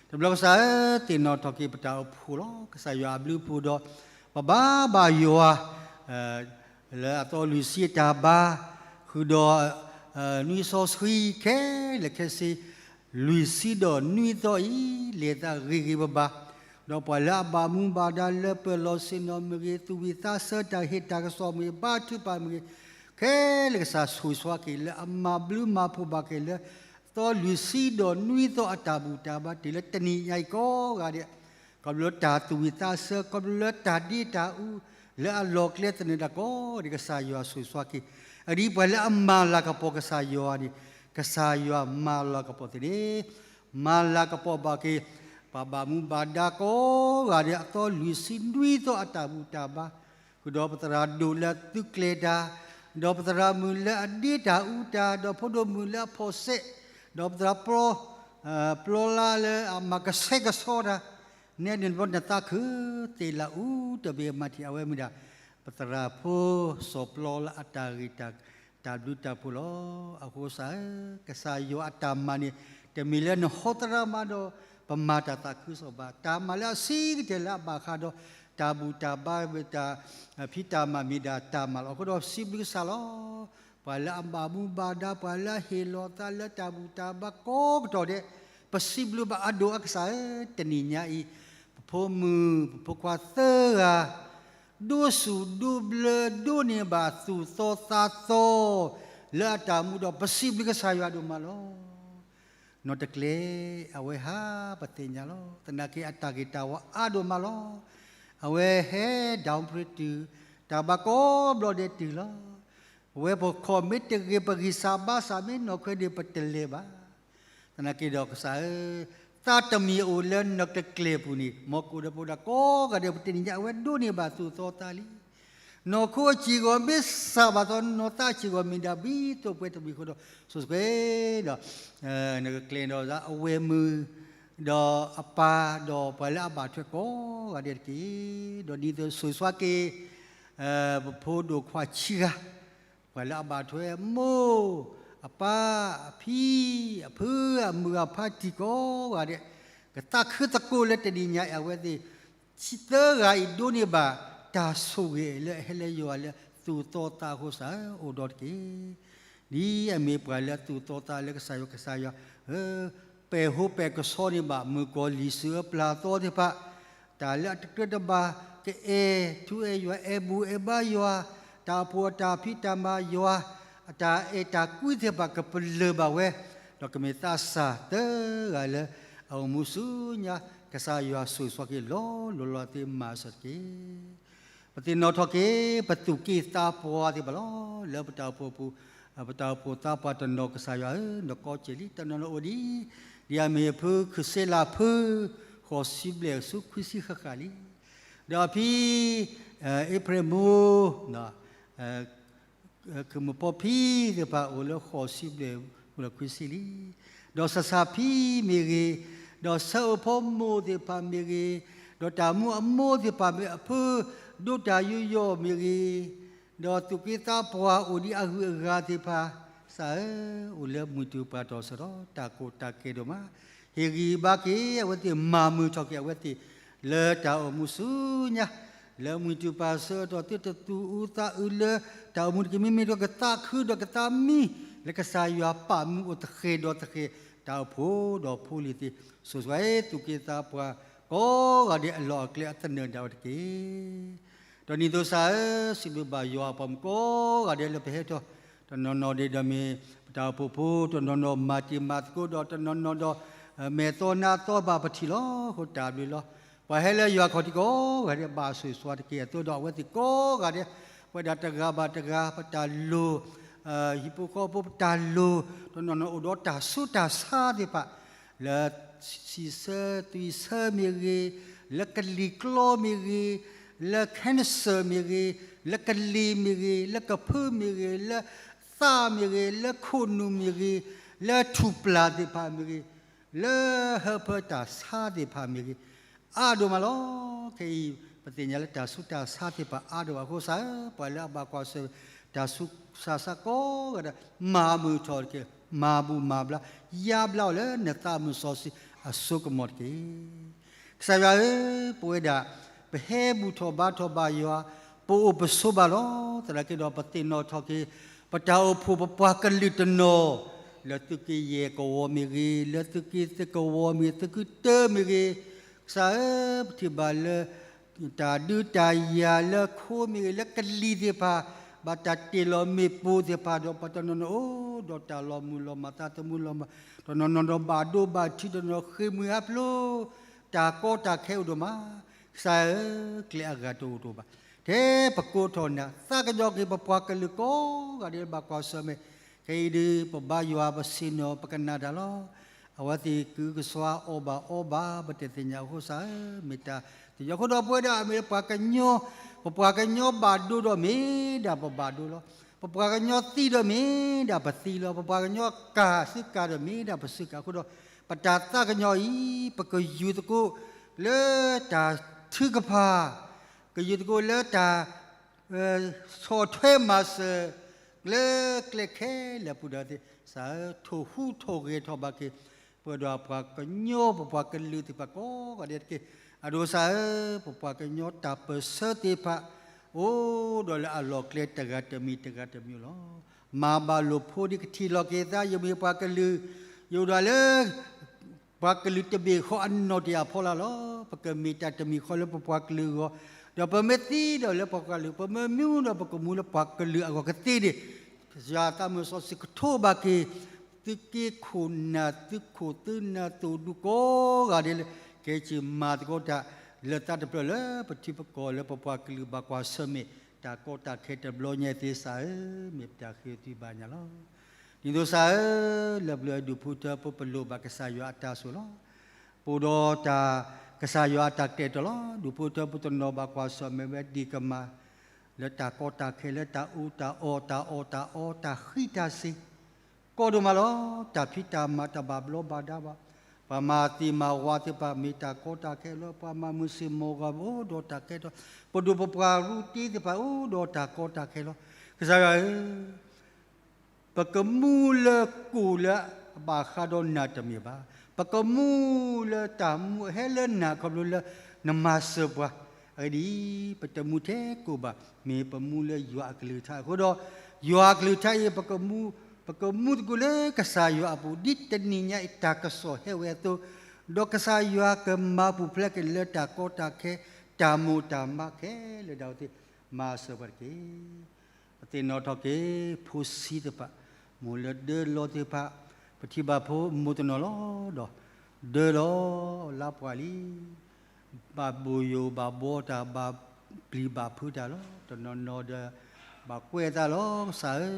တဘျီကစၢ်ဧၢ, သ့ၣ်နီၣ်ထီၣ်က့ၤပတၢ်အိၣ်ဖှိၣ်လီၤ. ကစၢ်ယွၤအဘျုးအဖှိၣ်ဒီး ပဘါဘၣ်ယွၤ လၢအသီလွံၢ်ဆံအတၢ်ဘါ, ဃုာ်ဒီး နွံစီဆှံခဲလၢာ်ခဲဆ့ လွံၢ်ဆံဒီးနွံသီအံၤ လဲၤသးဂ့ၤဂ့ၤဘၣ်ဘၣ်, ဒီးပှၤလၢအဘၣ်မူဘၣ်ဒါလၢပၢၤလီၢ်ဆ့ၣ်နီၤမ့ၢ်ဂ့ၤ, သူၣ်ဝံၣ်သးဆၢတၢ်ဟ့ၣ်တၢ်ကစီၣ်မ့ၢ်ဂ့ၤ, ဘါထုကဖၣ်မ့ၢ်ဂ့ၤ, ခဲလၢာ်ကစၢ်ဆိၣ်ဂ့ၤဆိၣ်ဝါက့ၤ လၢအမၤဘျုးမၤဖှိၣ်ဘၣ်က့ၤလၢ သီလွံၢ်ဆံဒီးနွံသီအတၢ်ဘူၣ်တၢ်ဘါ တုၤလၢတနံၤညါအံၤကိးဂၤဒဲး ခီဖျိလၢတၢ်သူၣ်ဝံၣ်သးဆၢ, ခီဖျိလၢတၢ်ဒ့တၢ်အူ လၢအလီၢ်ကျဲသနၢၣ်တၢ်ကိးဂၤဒဲး ကစၢ်ယွၤဆိၣ်ဂ့ၤဆိၣ်ဝါက့ၤ, အဒ်ပှၤလၢအမၤလၤကပီၤကစၢ်ယွၤန့ၣ် ကစၢ်ယွၤမၤလၤကပီၤသ့န့ၣ်, မၤလၤကပီၤဘၣ်က့ၤ ပှၤဘၣ်မူဘၣ်ဒါကိးဂၤဒဲး အသီလွံၢ်ဆံနွံသီအတၢ်ဘူၣ်တၢ်ဘါ, ဃုာ်ဒီးပသရၣ်ဒိၣ်လၢအသုးကျဲၤတၢ်, ဒီးပသရၣ်မုၣ်လၢအဒ့တၢ်အူတၢ်, ဒီးဖိဒိၣ်မုၣ်လၢအဖီၣ်စဲး, ဒီးပသရၣ်ပျီ ပျီလါလၢအမၤကဆှဲကဆှီတၢ်, နဲဒ်န့ၣ်ဘျီ နသးခုသ့လၢအူတဘ့ၣ်မၤထံၣ် အဝဲမ့ၢ်ဒၣ် ပသရၣ်ဖိစီၤပျီလါအတၢ်ဂ့ၢ်တၢ်ဘျုးတၢ်ဖှိၣ်လီၤ. အဃိကစၢ်ဧၢ, ကစၢ်ယွၤအတၢ်မၤန့ၣ် တမ့ၢ်လၢနဟီသရၣ်မၤဒီး ပမၤတၢ်သးခုကစီၣ်ဘၣ်. တၢ်မၤလၢအဆံးကတၢၢ်လၢအဘၣ်ဃးဒီး တၢ်ဘူၣ်တၢ်ဘါ တၢ်ဖံးတၢ်မၤမ့ၢ်ဒၣ်တၢ်မၤလီၤ. အဃိဒီးစံးဘျုးကစၢ်လီၤ. ပှၤလၢအဘၣ်မူဘၣ်ဒါ ပှၤလၢအဟ့ၣ်လီၤသးလၢတၢ်ဘူၣ်တၢ်ဘါကိးကတီၢ်ဒဲး ပစံးဘျုးဘၣ်အဒိၣ်အကစၢ်ဧၢ, တနံၤညါအံၤ ပဖိမုၣ် ပဖိခွါသၢဂၤ ဒိးဆူၣ်ဒိးဘျၢဒိးန့ၢ်ဘၣ်သူၣ်သီသးသီ လၢအတၢ်မူဒီး ပစံးဘျုးကစၢ်ယွၤဒိၣ်မးလီၤ. နီၢ်တကျဲၤ အဝဲဟးပသ့ၣ်ညါလီၤ. သနာ်က့အတၢ်ဂ့ၤတၢ်ဝါအါဒိၣ်မးလီၤ. အဝဲဟဲ down pray တုၤ တၢ်ဘါကိးဘျီဒဲးတုၤလီၤ. အဝဲပခီၣ်မ့ၢ်တဂ့ၤ ပဂံၢ်စၢ်ဘါစၢ်မ့ၢ်နီၢ်ခွဲးန့ၣ် ပတလဲၤဘၣ်. သနာ်က့ဒီးကစၢ်ဧၢ, သးတမံၤအိၣ်လၢနီၢ်တကျဲၤပူၤန့ၣ် မ်ကအိၣ်ဒီးပဝဲဒၣ်ကိးဂၤဒဲး ပတနံၤညါ အဝဲဒိးန့ၢ်ဘၣ်သူၣ်သီသးလံ. နီၢ်ခိအစ့ၢ်ကီးမ့ၢ်စၢ်ဘၣ်သီ နီၢ်သးအစ့ၢ်ကီးမ့ၢ်ဒၣ်ဘံသိးပှဲၤတဘ့ၣ်အဃိဒီး ဆိၣ်ဂ့ၤဆိၣ်ဝါဒီး နီၢ်တကျဲၤဒီးအဝဲၢ်မုၣ် ဒီးအပၢ် ဒီးပှၤလၢအဘၣ်ထွဲကိးဂၤဒဲးတက့ၢ်. ဒီးဒ်သိးဆိၣ်ဂ့ၤဆိၣ်ဝါက့ၤ ပဖိဒိၣ်ခွါဆံဂၤ ပှၤလၢအဘၣ်ထွဲ အမိၢ် အပၢ် အဖံ အဖု အမုၢ်ဂၤဖါတံၢ်ကိးဂၤဒဲး ကသးခုသကိးလၢတနံၤညါအံၤ အဝဲသ့ၣ်သၢဂၤအံၤ ဒိးန့ၢ်ဘၣ်တၢ်ဆိၣ်ဂ့ၤလၢအဟဲလၢယွၤလၢ သူၣ်သီသးအဃိ ကစၢ်ဧၢ အိၣ်ဒီးတက့ၢ်. ဒ်အမ့ၢ်ပှၤလၢသူၣ်သီသးလၢကစၢ်ယွၤ ကစၢ်ယွၤ ပဲာ်ဟိပဲာ်ကဆီန့ၢ်ဘၣ် မုၣ်ကီၤလံၢ်စၢၤအၢပျၢ်အသီသ့ၣ်တဖၣ်, တၢ်လၢအတကြၢးတဘၣ် ကအဲၣ်ထူအဲၣ်ယွၤ အဲၣ်ဘူၣ်အဲၣ်ဘါယွၤ, တၢ်အိၣ်ဖှိၣ်အတၢ်ဖံးတၢ်မၤယွၤ, အတၢ်အဲၣ်တၢ်ကွံသ့ၣ်တဖၣ် ကပလၢၢ်ဘၣ်ဝဲ, ဒီးကမ့ၢ်သးစၢ်သၢဂၤလၢ အအိၣ်မူဆူညါ ကစၢ်ယွၤဆိၣ်ဂ့ၤဆိၣ်ဝါက့ၤ လီၤလိၤလီၤသ့မၤစၢၤတက့ၢ်. ပသ့ၣ်နီၣ်ထီၣ်က့ၤ ပသူၣ်က့သးပှၢ်သ့ၣ်တဖၣ်လီၤ. လၢပတၢ်အိၣ်ဖှိၣ်ပူၤ, ပတၢ်အိၣ်ဖှိၣ်သးပှၢ်တနီၤ ကစၢ်ယွၤဧၢ, နကီကဲးလံ တနီၤနီၤအိၣ်ဒံး, ဒ်အမ့ၢ်ဖုခၢၣ်စ့လးဖု ဃိးဆံဘျဲၣ်ဆူခွံဆံဃၣ်ဃၣ်လံ. ဒီးအဖံ အ့ဖြ့ၣ်မိၢ် ခမုၣ်ဖီဖံသ့ၣ်တဖၣ် အိၣ်လၢဃိးဆံဘျဲၣ်အိၣ်လၢခွံဆံလံ. ဒီးစၢ်စၢ်ဖံမ့ၢ်ဂ့ၤ, ဒီးဆၢအိၣ်ဖီမိၢ်သ့ၣ်တဖၣ်မ့ၢ်ဂ့ၤ, ဒီးတၢ်မူအမိၢ်သ့ၣ်တဖၣ်မ့ၢ်အဖု ဒိးတၢ်ယူးယီၣ်မ့ၢ်ဂ့ၤ, ဒီးသူၣ်က့သးပှၢ်အိၣ်ဒံးအဂုၤအဂၤသ့ၣ်တဖၣ်, ကစၢ်ဧၢ, အိၣ်လၢမုၢ်တူၢ်ပှၢ်တီၢ်ဆၢဒီး တၢ်ကီတၢ်ခဲဒိၣ်မး, ဟ့ၣ်ဂံၢ်ဘါက့ၤအဝဲသ့ၣ် မၤမုာ်ထီၣ်က့ၤအဝဲသ့ၣ် လၢတၢ်အိၣ်မူဆူညါ, လၢမုၢ်တူၢ်ပှၢ်ဆၢကတီၢ် သုတသူၣ်အုးသးအုးလၢတၢ်အိၣ်မူတက့ၢ်. မ့မ့ၢ်ဒီးကသးခုဒီးကသးမံ လၢကစၢ်ယွၤပာ်မူအိၣ်သဃဲၤဒီးသဃဲၤ တၢ်အိၣ်ဖှိၣ်ဒီးဖိလံၤသ့ၣ်, ဆိၣ်ဂ့ၤဆိၣ်ဝါသူၣ်က့သးပှၢ် ကိးဂၤဒဲးအလီၢ်အကျဲအသနၢၣ်ဒၣ်ဝဲတက့ၢ်. ဒီးဒ်သိးကစၢ်ဧၢ, စံးဘျုးဘၣ်ယွၤအပှၤမုၣ်ကိးဂၤဒဲးလၢပဟဲထီၣ်, တနီၤနီၤဒီးမ့ၢ်ပတၢ်အိၣ်ဖှိၣ်ဖိ, တနီၤနီၤမၤတံၤမၤသကိးဒီး, တနီၤနီၤဒီး မဲာ်သီနါသီဘၣ်ပထံၣ်လီၤ. အဃိတၢ်ဘျုးလီၤ. ပှၤဟဲလၢယွၤခီၣ်ထံးကိးဂၤဒဲး ဘၣ်ဆိၣ်ဂ့ၤဆိၣ်ဝါတက့ၢ်. အသိးဒီးအဝဲသ့ၣ်ကိးဂၤဒဲး, ပဝဲဒၣ်တဂၤဘၣ်တဂၤ ပတၢ်လိၤ ဟံၣ်ဖိဃီဖိပတၢ်လိၤ, တနီၤနီၤအိၣ်ဒီးတၢ်ဆူးတၢ်ဆါသ့ၣ်တဖၣ်, လၢစံးဆၢသွံၣ်ဆၢမ့ၢ်ဂ့ၤ, လၢကလံၤကျီမ့ၢ်ဂ့ၤ, လၢ cancer မ့ၢ်ဂ့ၤ, လၢကလံၤမ့ၢ်ဂ့ၤ, လၢကဖုမ့ၢ်ဂ့ၤ, လၢသးမ့ၢ်ဂ့ၤ, လၢခိၣ်နူာ်မ့ၢ်ဂ့ၤ, လၢထူၣ်ပျၢ်သ့ၣ်တဖၣ်မ့ၢ်ဂ့ၤ, လၢဟၢဖၢတၢ်ဆါသ့ၣ်တဖၣ်မ့ၢ်ဂ့ၤ, အါဒိၣ်မးလီၤ. ခဲအံၤ ပသ့ၣ်ညါလၢတၢ်ဆူးတၢ်ဆါသ့ၣ်တဖၣ်အါဒိၣ်ဘၣ်အဃိ ကစၢ်ဧၢ, ပှၤလၢအဘၣ်ကွၢ်ဆၢၣ် တၢ်ဆူးတၢ်ဆါကိးဂၤဒဲး မၤမုာ်ထီၣ်တက့ၢ်. မၤဘူၣ်မၤဘျါ, ယါဘျါအီၤလၢနသးမုၢ်စီဆှံအစိကမီၤတက့ၢ်. ကစၢ်ယွၤဧၢ, ပဝဲဒၣ် ပဟဲဘူၣ်ထီၣ်ဘါထီၣ်ဘၣ်ယွၤ, ပအိၣ်ပဆိးဘၣ်လီၤ. သနာ်က့ဒီး ပသ့ၣ်နီၣ်ထီၣ်က့ၤ ပတၢ်အိၣ်ဖှိၣ် ပပှၤကလုာ်တနီၤ, လၢသုးက့ယဲၢ်ကဝီၤမ့ၢ်ဂ့ၤ, လၢသုးက့သကဝီၤမ့ၢ်ဂ့ၤ, သုးက့တၢမ့ၢ်ဂ့ၤ, ကစၢ်ဧၢ, ပထံၣ်ဘၣ်လၢ တၢ်ဒုးတၢ်ယၤလၢခိမ့ၢ်ဂ့ၤ, လၢကလံၤသ့ၣ်တဖၣ် ဘၣ်တၢ်တ့ၢ်လီၤမ့ၣ်ပိၢ်သ့ၣ်တဖၣ်ဒီး ပှၤတနီၤနီၤအိၣ်ဒီးတၢ်လီၤမုၢ်လီၤမၢ် သးသမူလီၤမၢ်, တနီၤနီၤဒီးဘၣ်ဒိဘၣ်ထံး, တနီၤနီၤဃ့ၢ်မှံဟးဖျိး, တၢ်ကီတၢ်ခဲအိၣ်ဒိၣ်မး. ကစၢ်ဧၢ, ကျဲအဂၤတအိၣ်တအိၣ်ဘၣ်, ထဲပကိးထီၣ်နၤ, သးကညီၤက့ၤပပှၤကလုာ်ကိးဂၤဒဲးလၢဘၣ်ကွၢ်ဆၢၣ်မဲာ်, ခဲအံၤဒီး ပဘါယွၤပဆ့ၣ်နီၤ ပကနၣ်တၢ်လီၤ. အဝဲသ့ၣ်ကုကစွါအီၣ်ဘၣ်အီဘၣ် ပတသ့ၣ်ညါအဃိ ကစၢ်ဧၢ, မ့ၢ်တၢ်သယီၤအဃိဒီး ပဝဲဒၣ်မ့ၢ်ပှၤကညီ, ပပှၤကညီဘၣ်ဒိဒီးမ့ၢ်ဒၣ်ပဘၣ်ဒိလီၤ. ပပှၤကညီသံဒီးမ့ၢ်ဒၣ်ပသံလီၤ. ပပှၤကညီကၤသုကၤဒီးမ့ၢ်ဒၣ်ပသုကၤအဃိဒီး, ပတၢ်သးကညီၤအံၤ ပကယူၤသကိးလၢတၢ်ထုကဖၣ်, ကယူၤသကိးလၢတၢ် ဆီၣ်ထွဲမၤစၢၤ လၢကျဲခဲလၢာ်အပူၤဒီးသ့ၣ်, ကစၢ်ဧၢ, ထိၣ်ဟူးထိၣ်ဂဲၤထီၣ်ဘၣ်က့ၤ ပဝဲဒၣ်ပှၤကညီ, ပပှၤကလုာ်သ့ၣ်တဖၣ်ကိးဂၤဒဲးတက့ၢ်. အဒိ ကစၢ်ဧၢ, ပပှၤကညီတၢ်ပၢၢ်ဆၢသ့ၣ်တဖၣ် အိၣ်ဒီးလၢအလီၢ်ကျဲတဂၤတမံၤတဂၤတမံၤလီၤ. မၤဘၣ်လိာ်ဖိဒ်ကထံၣ်လီၤက့ၤသး, ယမ့ၢ်ပှၤကလုာ်, ယအိၣ်ဒီးလၢ ပှၤကလုာ်တဘ့ၣ်ဃီအနီၣ်တယၢ်ဖီလာ်လီၤ. ပကမ့ၢ်တၢ်တမံၤဃီလၢပပှၤကလုာ်အဂီၢ်, ဒီးပမ့ၢ်သံဒီးလၢပပှၤကလုာ်, ပမ့ၢ်မူဒီးပကမူလၢပှၤကလုာ်အဂီၢ်ကသ့ဒံး, ယွၤသးမုၢ်စီဆှံကထိဘၣ်က့ၤ သုးက့ခိၣ်နၢ်, သုးခိၣ်သုးနၢ်သုးဒူကိးဂၤဒဲးလၢ ကဲစ့မၤသကိးတၢ်လၢသးတဖျၢၣ်လၢပထံပကီၢ်လၢပပှၤကလုာ်ဘၣ်ကွၢ်ဆၢၣ်မဲာ် တၢ်ကီတၢ်ခဲတဘျီညါသ့ ကစၢ်ဧၢ, မ့ၢ်ပတၢ်ဃ့သုဘၣ်ညါလီၤ. ဒ်သိးကစၢ်ဧၢ, လၢပျၢၤဒူၣ်ဖိထၢဖိပလိၣ်ဘၣ်ကစၢ်ယွၤအတၢ်ဆိၣ်လီၤ. ပအိၣ်ဒီးတၢ်ကစၢ်ယွၤအတၢ်ကတဲာ်ကတီၤလီၤ. ဒူၣ်ဖိထၢဖိတနီၤဘၣ်ကွၢ်ဆၢၣ်မဲာ်ဝဲဒ်ကမၤ လၢတၢ်ကီတၢ်ခဲ လၢတၢ်အူတၢ်အီၣ် တၢ်အီၣ်တၢ်အီ တၢ်ဃံးတၢ်စ့ၤ ကီဒိၣ်မးလီၤ. တၢ်ဖံးတၢ်မၤတၢ်ဘၣ်ဘျီဘၣ်ဒါဘၣ်, ပှၤမၤသ့ၣ်မၤဝၤသ့ၣ်တဖၣ်မ့ၢ်တၢ်ကီတၢ်ခဲလီၤ. ပှၤမၤမုၢ်ဆ့ၣ်မုၢ်ဂီၤအိၣ်ဒီးတၢ်ကဲထီၣ်, ပဒိၣ်ပပှၢ်ရူတ့သ့ၣ်တဖၣ်အိၣ်ဒီးတၢ်ကီတၢ်ခဲလီၤ. ကစၢ်ယွၤဧၢ, ပကမူလၢကိၣ်လၢအဘၣ်ဃးဒီးနၤတမ့ၢ်ဘၣ်. ပကမူလၢတၢ်မူအဟဲလၢနၤခီဖျိလၢနမၤစၢၤပှၤ. အဂ့ၢ်ဒ်အံၤ, ပတမူထဲကိၣ်ဘၣ်, မ့ၢ်ပမူလၢယွၤအကလုၢ်ကထါအဃိဒီး, ယွၤအကလုၢ်ကထါအံၤ ပကမူသကိးလၢကစၢ်ယွၤအပူၤ ဒ်တနံၤညါအံၤတၢ်ကစီၣ်ဟဲဝဲအသိး, ဒီးကစၢ်ယွၤကမၤပူၤဖျဲးက့ၤလၢတၢ်ကီတၢ်ခဲ, တၢ်မိၢ်တၢ်မးခဲလၢာ်ဒၣ်ဝဲသ့ၣ်, မၤစၢၤပှၤတက့ၢ်. ပသ့ၣ်နီၣ်ထီၣ်က့ၤ ဖိဆံးသ့ၣ်တဖၣ်, မိၢ်လၢဒၢလီၤသ့ၣ်တဖၣ်, ပထံၣ်ဘၣ်ဖိမိၢ်တနီၤလီၤဒီး, ဒၢလီၤလါပှၢ်လံ, ဘၣ်ဘိၣ်ယိၣ်ဘၣ်ဘှီတၢ်, ဘၣ်ပျံၤဘၣ်ဖုးတၢ်လီၤ. တနီၤနီၤဒီး ဘၣ်ကွဲးအသးလီၤ. ကစၢ်ဧ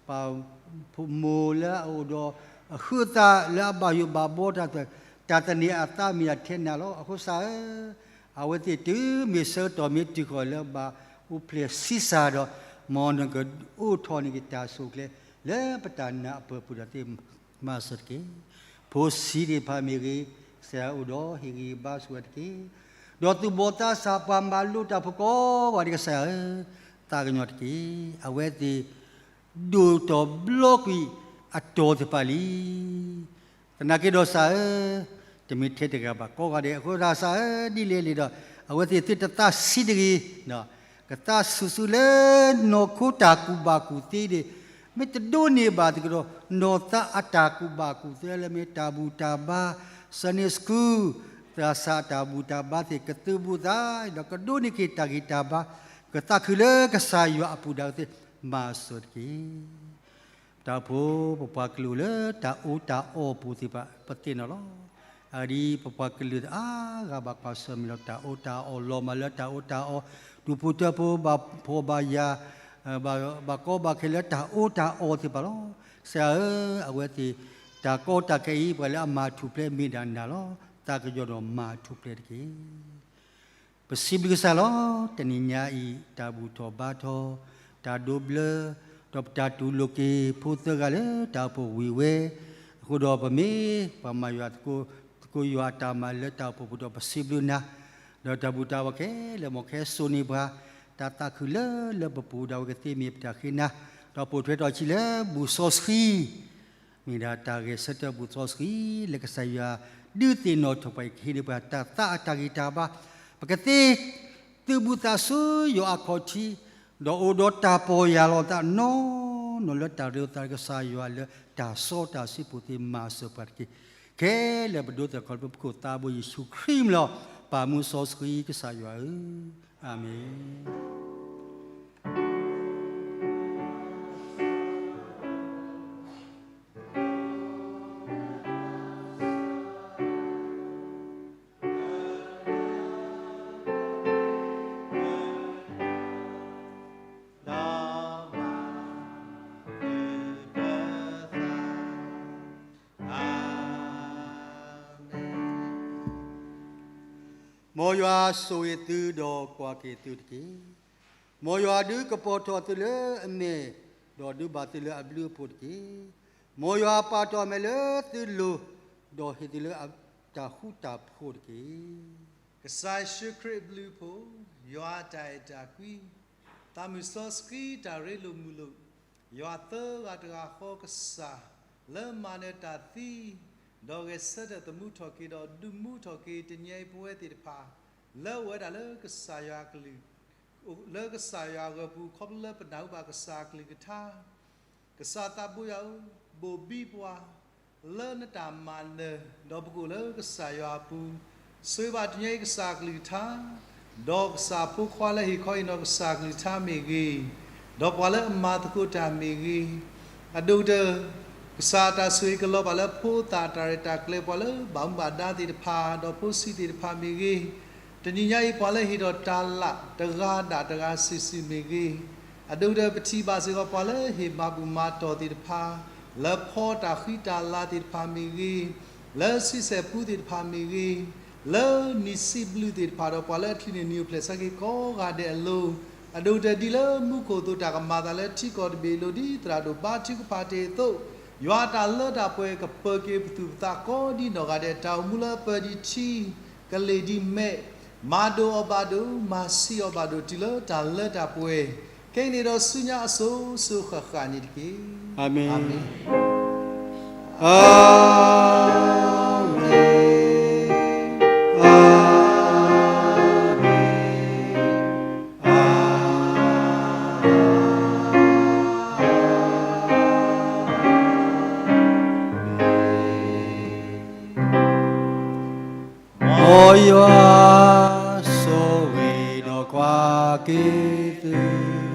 ၢ, ပမိၢ်လၢအအိၣ်ဒီးအဟုးအသးလၢအဘၣ်ယိၣ်ဘၣ်ဘှီတၢ်, တၢ်သန့ၤအသးမ့ၢ်ဒၣ်ထဲနၤလီၤ. အဃိကစၢ်ဧၢ, အဝဲသ့ၣ်တုၤမ့ၢ်ဆၢကတီၢ်မ့ၢ်တုၤဃီၤလၢဘၣ်အိၣ်ဖျဲၣ်ဆံးစၢ်ဒီး, မ်နကအိးထီၣ်န့ၢ်က့ၤတၢ်ဆိၣ်ကျဲ လၢပတၢ်နာ်အပၢၤပူၤဒီးသ့ၣ်မၤစၢၤတက့ၢ်. ဖိဆံးသ့ၣ်တဖၣ်မ့ၢ်ဂ့ၤ, ကစၢ်ယွၤအိၣ်ဒီးဟ့ၣ်ဂံၢ်ဘါဆိၣ်ဝဲတက့ၢ်. ဒီးသူၣ်ဘီၣ်သးစၢ်ပှၤမၤလိတၢ်ဖိကိးဂၤဒဲး ကစၢ်ယွၤဧၢ, သးကညီၤတက့ၢ်. အဝဲသ့ၣ် ဒိၣ်ထီၣ်ဘျီကွံာ်အတီၤသ့ၣ်တဖၣ်လံ. သနာ်က့ဒီးကစၢ်ဧၢ, တမ့ၢ်ထဲတဂၤဘၣ် ကိးဂၤဒဲးအဃိသတး ကစၢ်ဧၢ, ဒ်လဲၣ်လဲၣ်ဒီး အဝဲသ့ၣ်သုတသးဆံးတဂ့ၤ, ကသးဆူၣ်ဆူၣ်လၢနီၢ်ခိတၢ်ကူၣ်ဘၣ်ကူၣ်သ့ဒီး, မ့ၢ်တဒိးန့ၢ်ဘၣ်သကဒီး နီၢ်သးအတၢ်ကူၣ်ဘၣ်ကူၣ်သ့လၢမ့ၢ်တၢ်ဘူၣ်တၢ်ဘါ, Sunday school, သးစၢ်အတၢ်ဘူၣ်တၢ်ဘါသ့ၣ် ကသုးဘူးသး ဒီးကဒိးန့ၢ်က့ၤတၢ်ဂံၢ်တၢ်ဘါ, ကသးခုလၢကစၢ်ယွၤအပူၤဒၣ်ဝဲသ့ၣ် မၤစၢၤတက့ၢ်. တၢ်အိၣ်ဖှိၣ် ပပှၤကလုာ်အိၣ်လၢတၢ်အီၣ်တၢ်အီအပူၤသ့ၣ်တဖၣ် ပသ့ၣ်နီၣ်လီၤ. အဂ့ၢ်ဒ်အံၤ, ပပှၤကလုာ်အါဂၤဘၣ်ကွၢ်ဆၢၣ်မဲာ်လီၤတၢ်အီၣ်တၢ်အီ, လီၤမၢ်လၢတၢ်အီၣ်တၢ်အီ, ဒူၣ်ဖိထၢဖိဘၣ်ဖှီၣ်ဘၣ်ယာ်, ဘၣ်ကီဘၣ်ခဲလၢတၢ်အီၣ်တၢ်အီသ့ၣ်တဖၣ်လီၤ. ကစၢ်ဧၢ, အဝဲသ့ၣ် တၢ်ကီတၢ်ခဲအံၤ ပှၤလၢအမၤထူၣ်ဖျဲးမ့ၢ်ဒၣ်နၤလီၤ. သးကညီၤဒီးမၤထူၣ်ဖျဲးတက့ၢ်. ပစံးဘျုးကစၢ်လီၤ. တနံၤညါအံၤ တၢ်ဘူၣ်ထီၣ်ဘါထီၣ်, တၢ်ဒိးဘျၢ, ဒီးပတၢ်တူၢ်လိာ်က့ၤဖိသၢဂၤလၢတၢ်အိၣ်ဖှိၣ်ဝံၤဝဲအဃိဒီး ပမ့ၢ်ပှၤမၤယွၤသကိး, သကိးယွၤအတၢ်မၤလၢတၢ်အိၣ်ဖှိၣ်ပူၤဒီး ပစံးဘျုးနၤ, ဒီးတၢ်ဘူၣ်တၢ်ဘါခဲလၢာ် မ်ခဲစိာ်န့ၢ်ပှၤ တၢ်သးခုလၢလၢပပူၤဒၣ်ဝဲကသ့မ့ၢ်ပတၢ်ဃ့နၤ, ဒီးပိာ်ထွဲထီၣ်ဆံးလၢဘူၣ်စီဆှံ မ့ၢ်ဒၣ်တၢ်ဂဲၤဆၢထၢၣ်ဘူၣ်စီဆှံ လၢကစၢ်ယွၤဒုးသ့ၣ်နီၣ်ထီၣ်ပှၤအံၤ ကဟ့ၣ်န့ၢ်ပှၤတၢ်သးအတၢ်ဂံၢ်တၢ်ဘါ, ပကသ့သုးဘူးသးဆူယွၤအခီၣ်ထံး, ဒီးအိၣ်ဒီးတၢ်ပီၢ်ယၢ်လီၤသးနီၢ်နီၢ်လၢတၢ်ရ့လိာ်သးဒီး ကစၢ်ယွၤလၢတၢ်စီတၢ်ဆှံပူၤသ့ မၤစၢၤပှၤတက့ၢ်. ခဲလၢာ်ပဒိသၢၣ်ခီလၢပခိၣ်သးဘိယ့ၣ်ၡူးခရံာ်မံၤလီၤ. ပၢ်မူစီဆှံကစၢ်ယွၤဧၢ, အၤမ့ၣ်. မ်ယွၤဆိၣ်ဂ့ၤသုဒီးကွၢ်က့ၤသုတက့ၢ်. မ်ယွၤဒုးကပီၤထီၣ်သုလၢအမဲာ်, ဒီးဒုးဘၣ်သုလၢအဘျုးအဖှိၣ်တက့ၢ်. မ်ယွၤပာ်ထီၣ်အမဲာ်လၢသုလိၤ, ဒီးဟ့ၣ်သုလၢအတၢ်ဃူတၢ်ဖိးတက့ၢ်. ကစၢ်ယ့ၣ်ၡူးခရံာ်အဘျုးအဖှိၣ်, ယွၤအတၢ်အဲၣ်တၢ်ကွံ, သးမုၢ်စီဆှံတၢ်ရ့လိာ်မုာ်လိာ်, ယွၤသၢဂၤတဂၤဃီကစၢ်, လၢမၤနၢၤတၢ်သံ, ဒီးဂဲၤဆၢထၢၣ်သမူထီၣ်က့ၤ ဒီးဒုးမူထီၣ်က့ၤ တနံၤအံၤပဝဲသ့ၣ်တဖၣ်, လၢအဝဲဒၣ်လၢကစၢ်ယွၤအကလုၢ်, လၢကစၢ်ယွၤအဂီၢ်ပူၤ ခီဖျိလၢပနၢ်ဟူဘၣ်ကစၢ်အကလုၢ်ကထါ ကစၢ်သးဘိယွၤဧၢ, ဘိၣ်ဘံပှၤ လၢနတၢ်မၤနၢၤ, ဒီးပကအိၣ်လၢကစၢ်ယွၤအပူၤ, ဆိၣ်ဂ့ၤဘၣ်တနံၤအံၤကစၢ်အကလုၢ်ကထါ, ဒီးကစၢ်ဖိခွါလၢဟ့ၣ်ခီဟ့ၣ်နီၤကစၢ်အကလုၢ်ကထါမ့ၢ်ဂ့ၤ, ဒီးပှၤလၢအမၤသကိးတၢ်မ့ၢ်ဂ့ၤ, အဒိၣ်ကတၢၢ် ကစၢ်အတၢ်ဆိၣ်ဂ့ၤကလီၤဘၣ်လၢဖိသၣ်တၢ်ရဲၣ်တၢ်ကျဲၤ ပှၤလၢဘၣ်မူဘၣ်ဒါသ့ၣ်တဖၣ် ဒီးဖိဆံးသ့ၣ်တဖၣ်မ့ၢ်ဂ့ၤ, တနံၤညါအံၤ ပှၤလၢဟ့ၣ်ထီၣ်တၢ်လၢ်တဂၤဒၣ်တဂၤစုာ်စုာ်မ့ၢ်ဂ့ၤ, အဒိၣ်ကတၢၢ်ပထံၣ်ဘၣ်စ့ၢ်ကီး ပှၤလၢဟ့ၣ်မၤဘူၣ်မၤတီၢ်သ့ၣ်တဖၣ်, လၢဖီတၢ်ဃံတၢ်လၤသ့ၣ်တဖၣ်မ့ၢ်ဂ့ၤ, လၢဆံဆဲၣ်ပူသ့ၣ်တဖၣ်မ့ၢ်ဂ့ၤ, လၢနံၣ်စံးဘျုးသ့ၣ်တဖၣ်ဒီး ပှၤလၢအချုးန့ၢ်နံၣ်အိၣ်ဖျဲၣ်ဆၢက့ၤကိးဂၤဒဲးအလိၤ, အဒိၣ်ကတၢၢ်ဒ်လၢမူခိၣ်အသိး တၢ်ကမၤသးလၢထံကီၢ်တဘ့ၣ်အလိၤ ဒ်သရၣ်ဒိၣ်ဘါထုကဖၣ်တ့ၢ်အသိး, ယွၤအတၢ်လၢတၢ်ပှဲၤကပၢၤက့ၤပသူၣ်ပသးကိးဒ်နီၢ်ဂၤဒဲး, တၢ်အိၣ်မူလၢအပၢၤဒံးထံ ကလ့ၣ်ဒံးမဲး, မၤဒိၣ်အီၤဘၣ်ဒိၣ်, မၤဆံးအီၤဘၣ်ဒိၣ် တုၤလၢတၢ်လၢတၢ်ပှဲၤ, ခဲအံၤန့ၣ်ဒီးဆူညါအစိၤစိၤဃၣ်ဃၣ်န့ၣ်တက့ၢ်. အၤမ့ၣ်, အၤမ့ၣ်, အၤမ့ၣ်, အၤမ့ၣ်. မ်ယွၤဆိၣ်ဂ့ၤဒီးကွၢ်က့ၤသု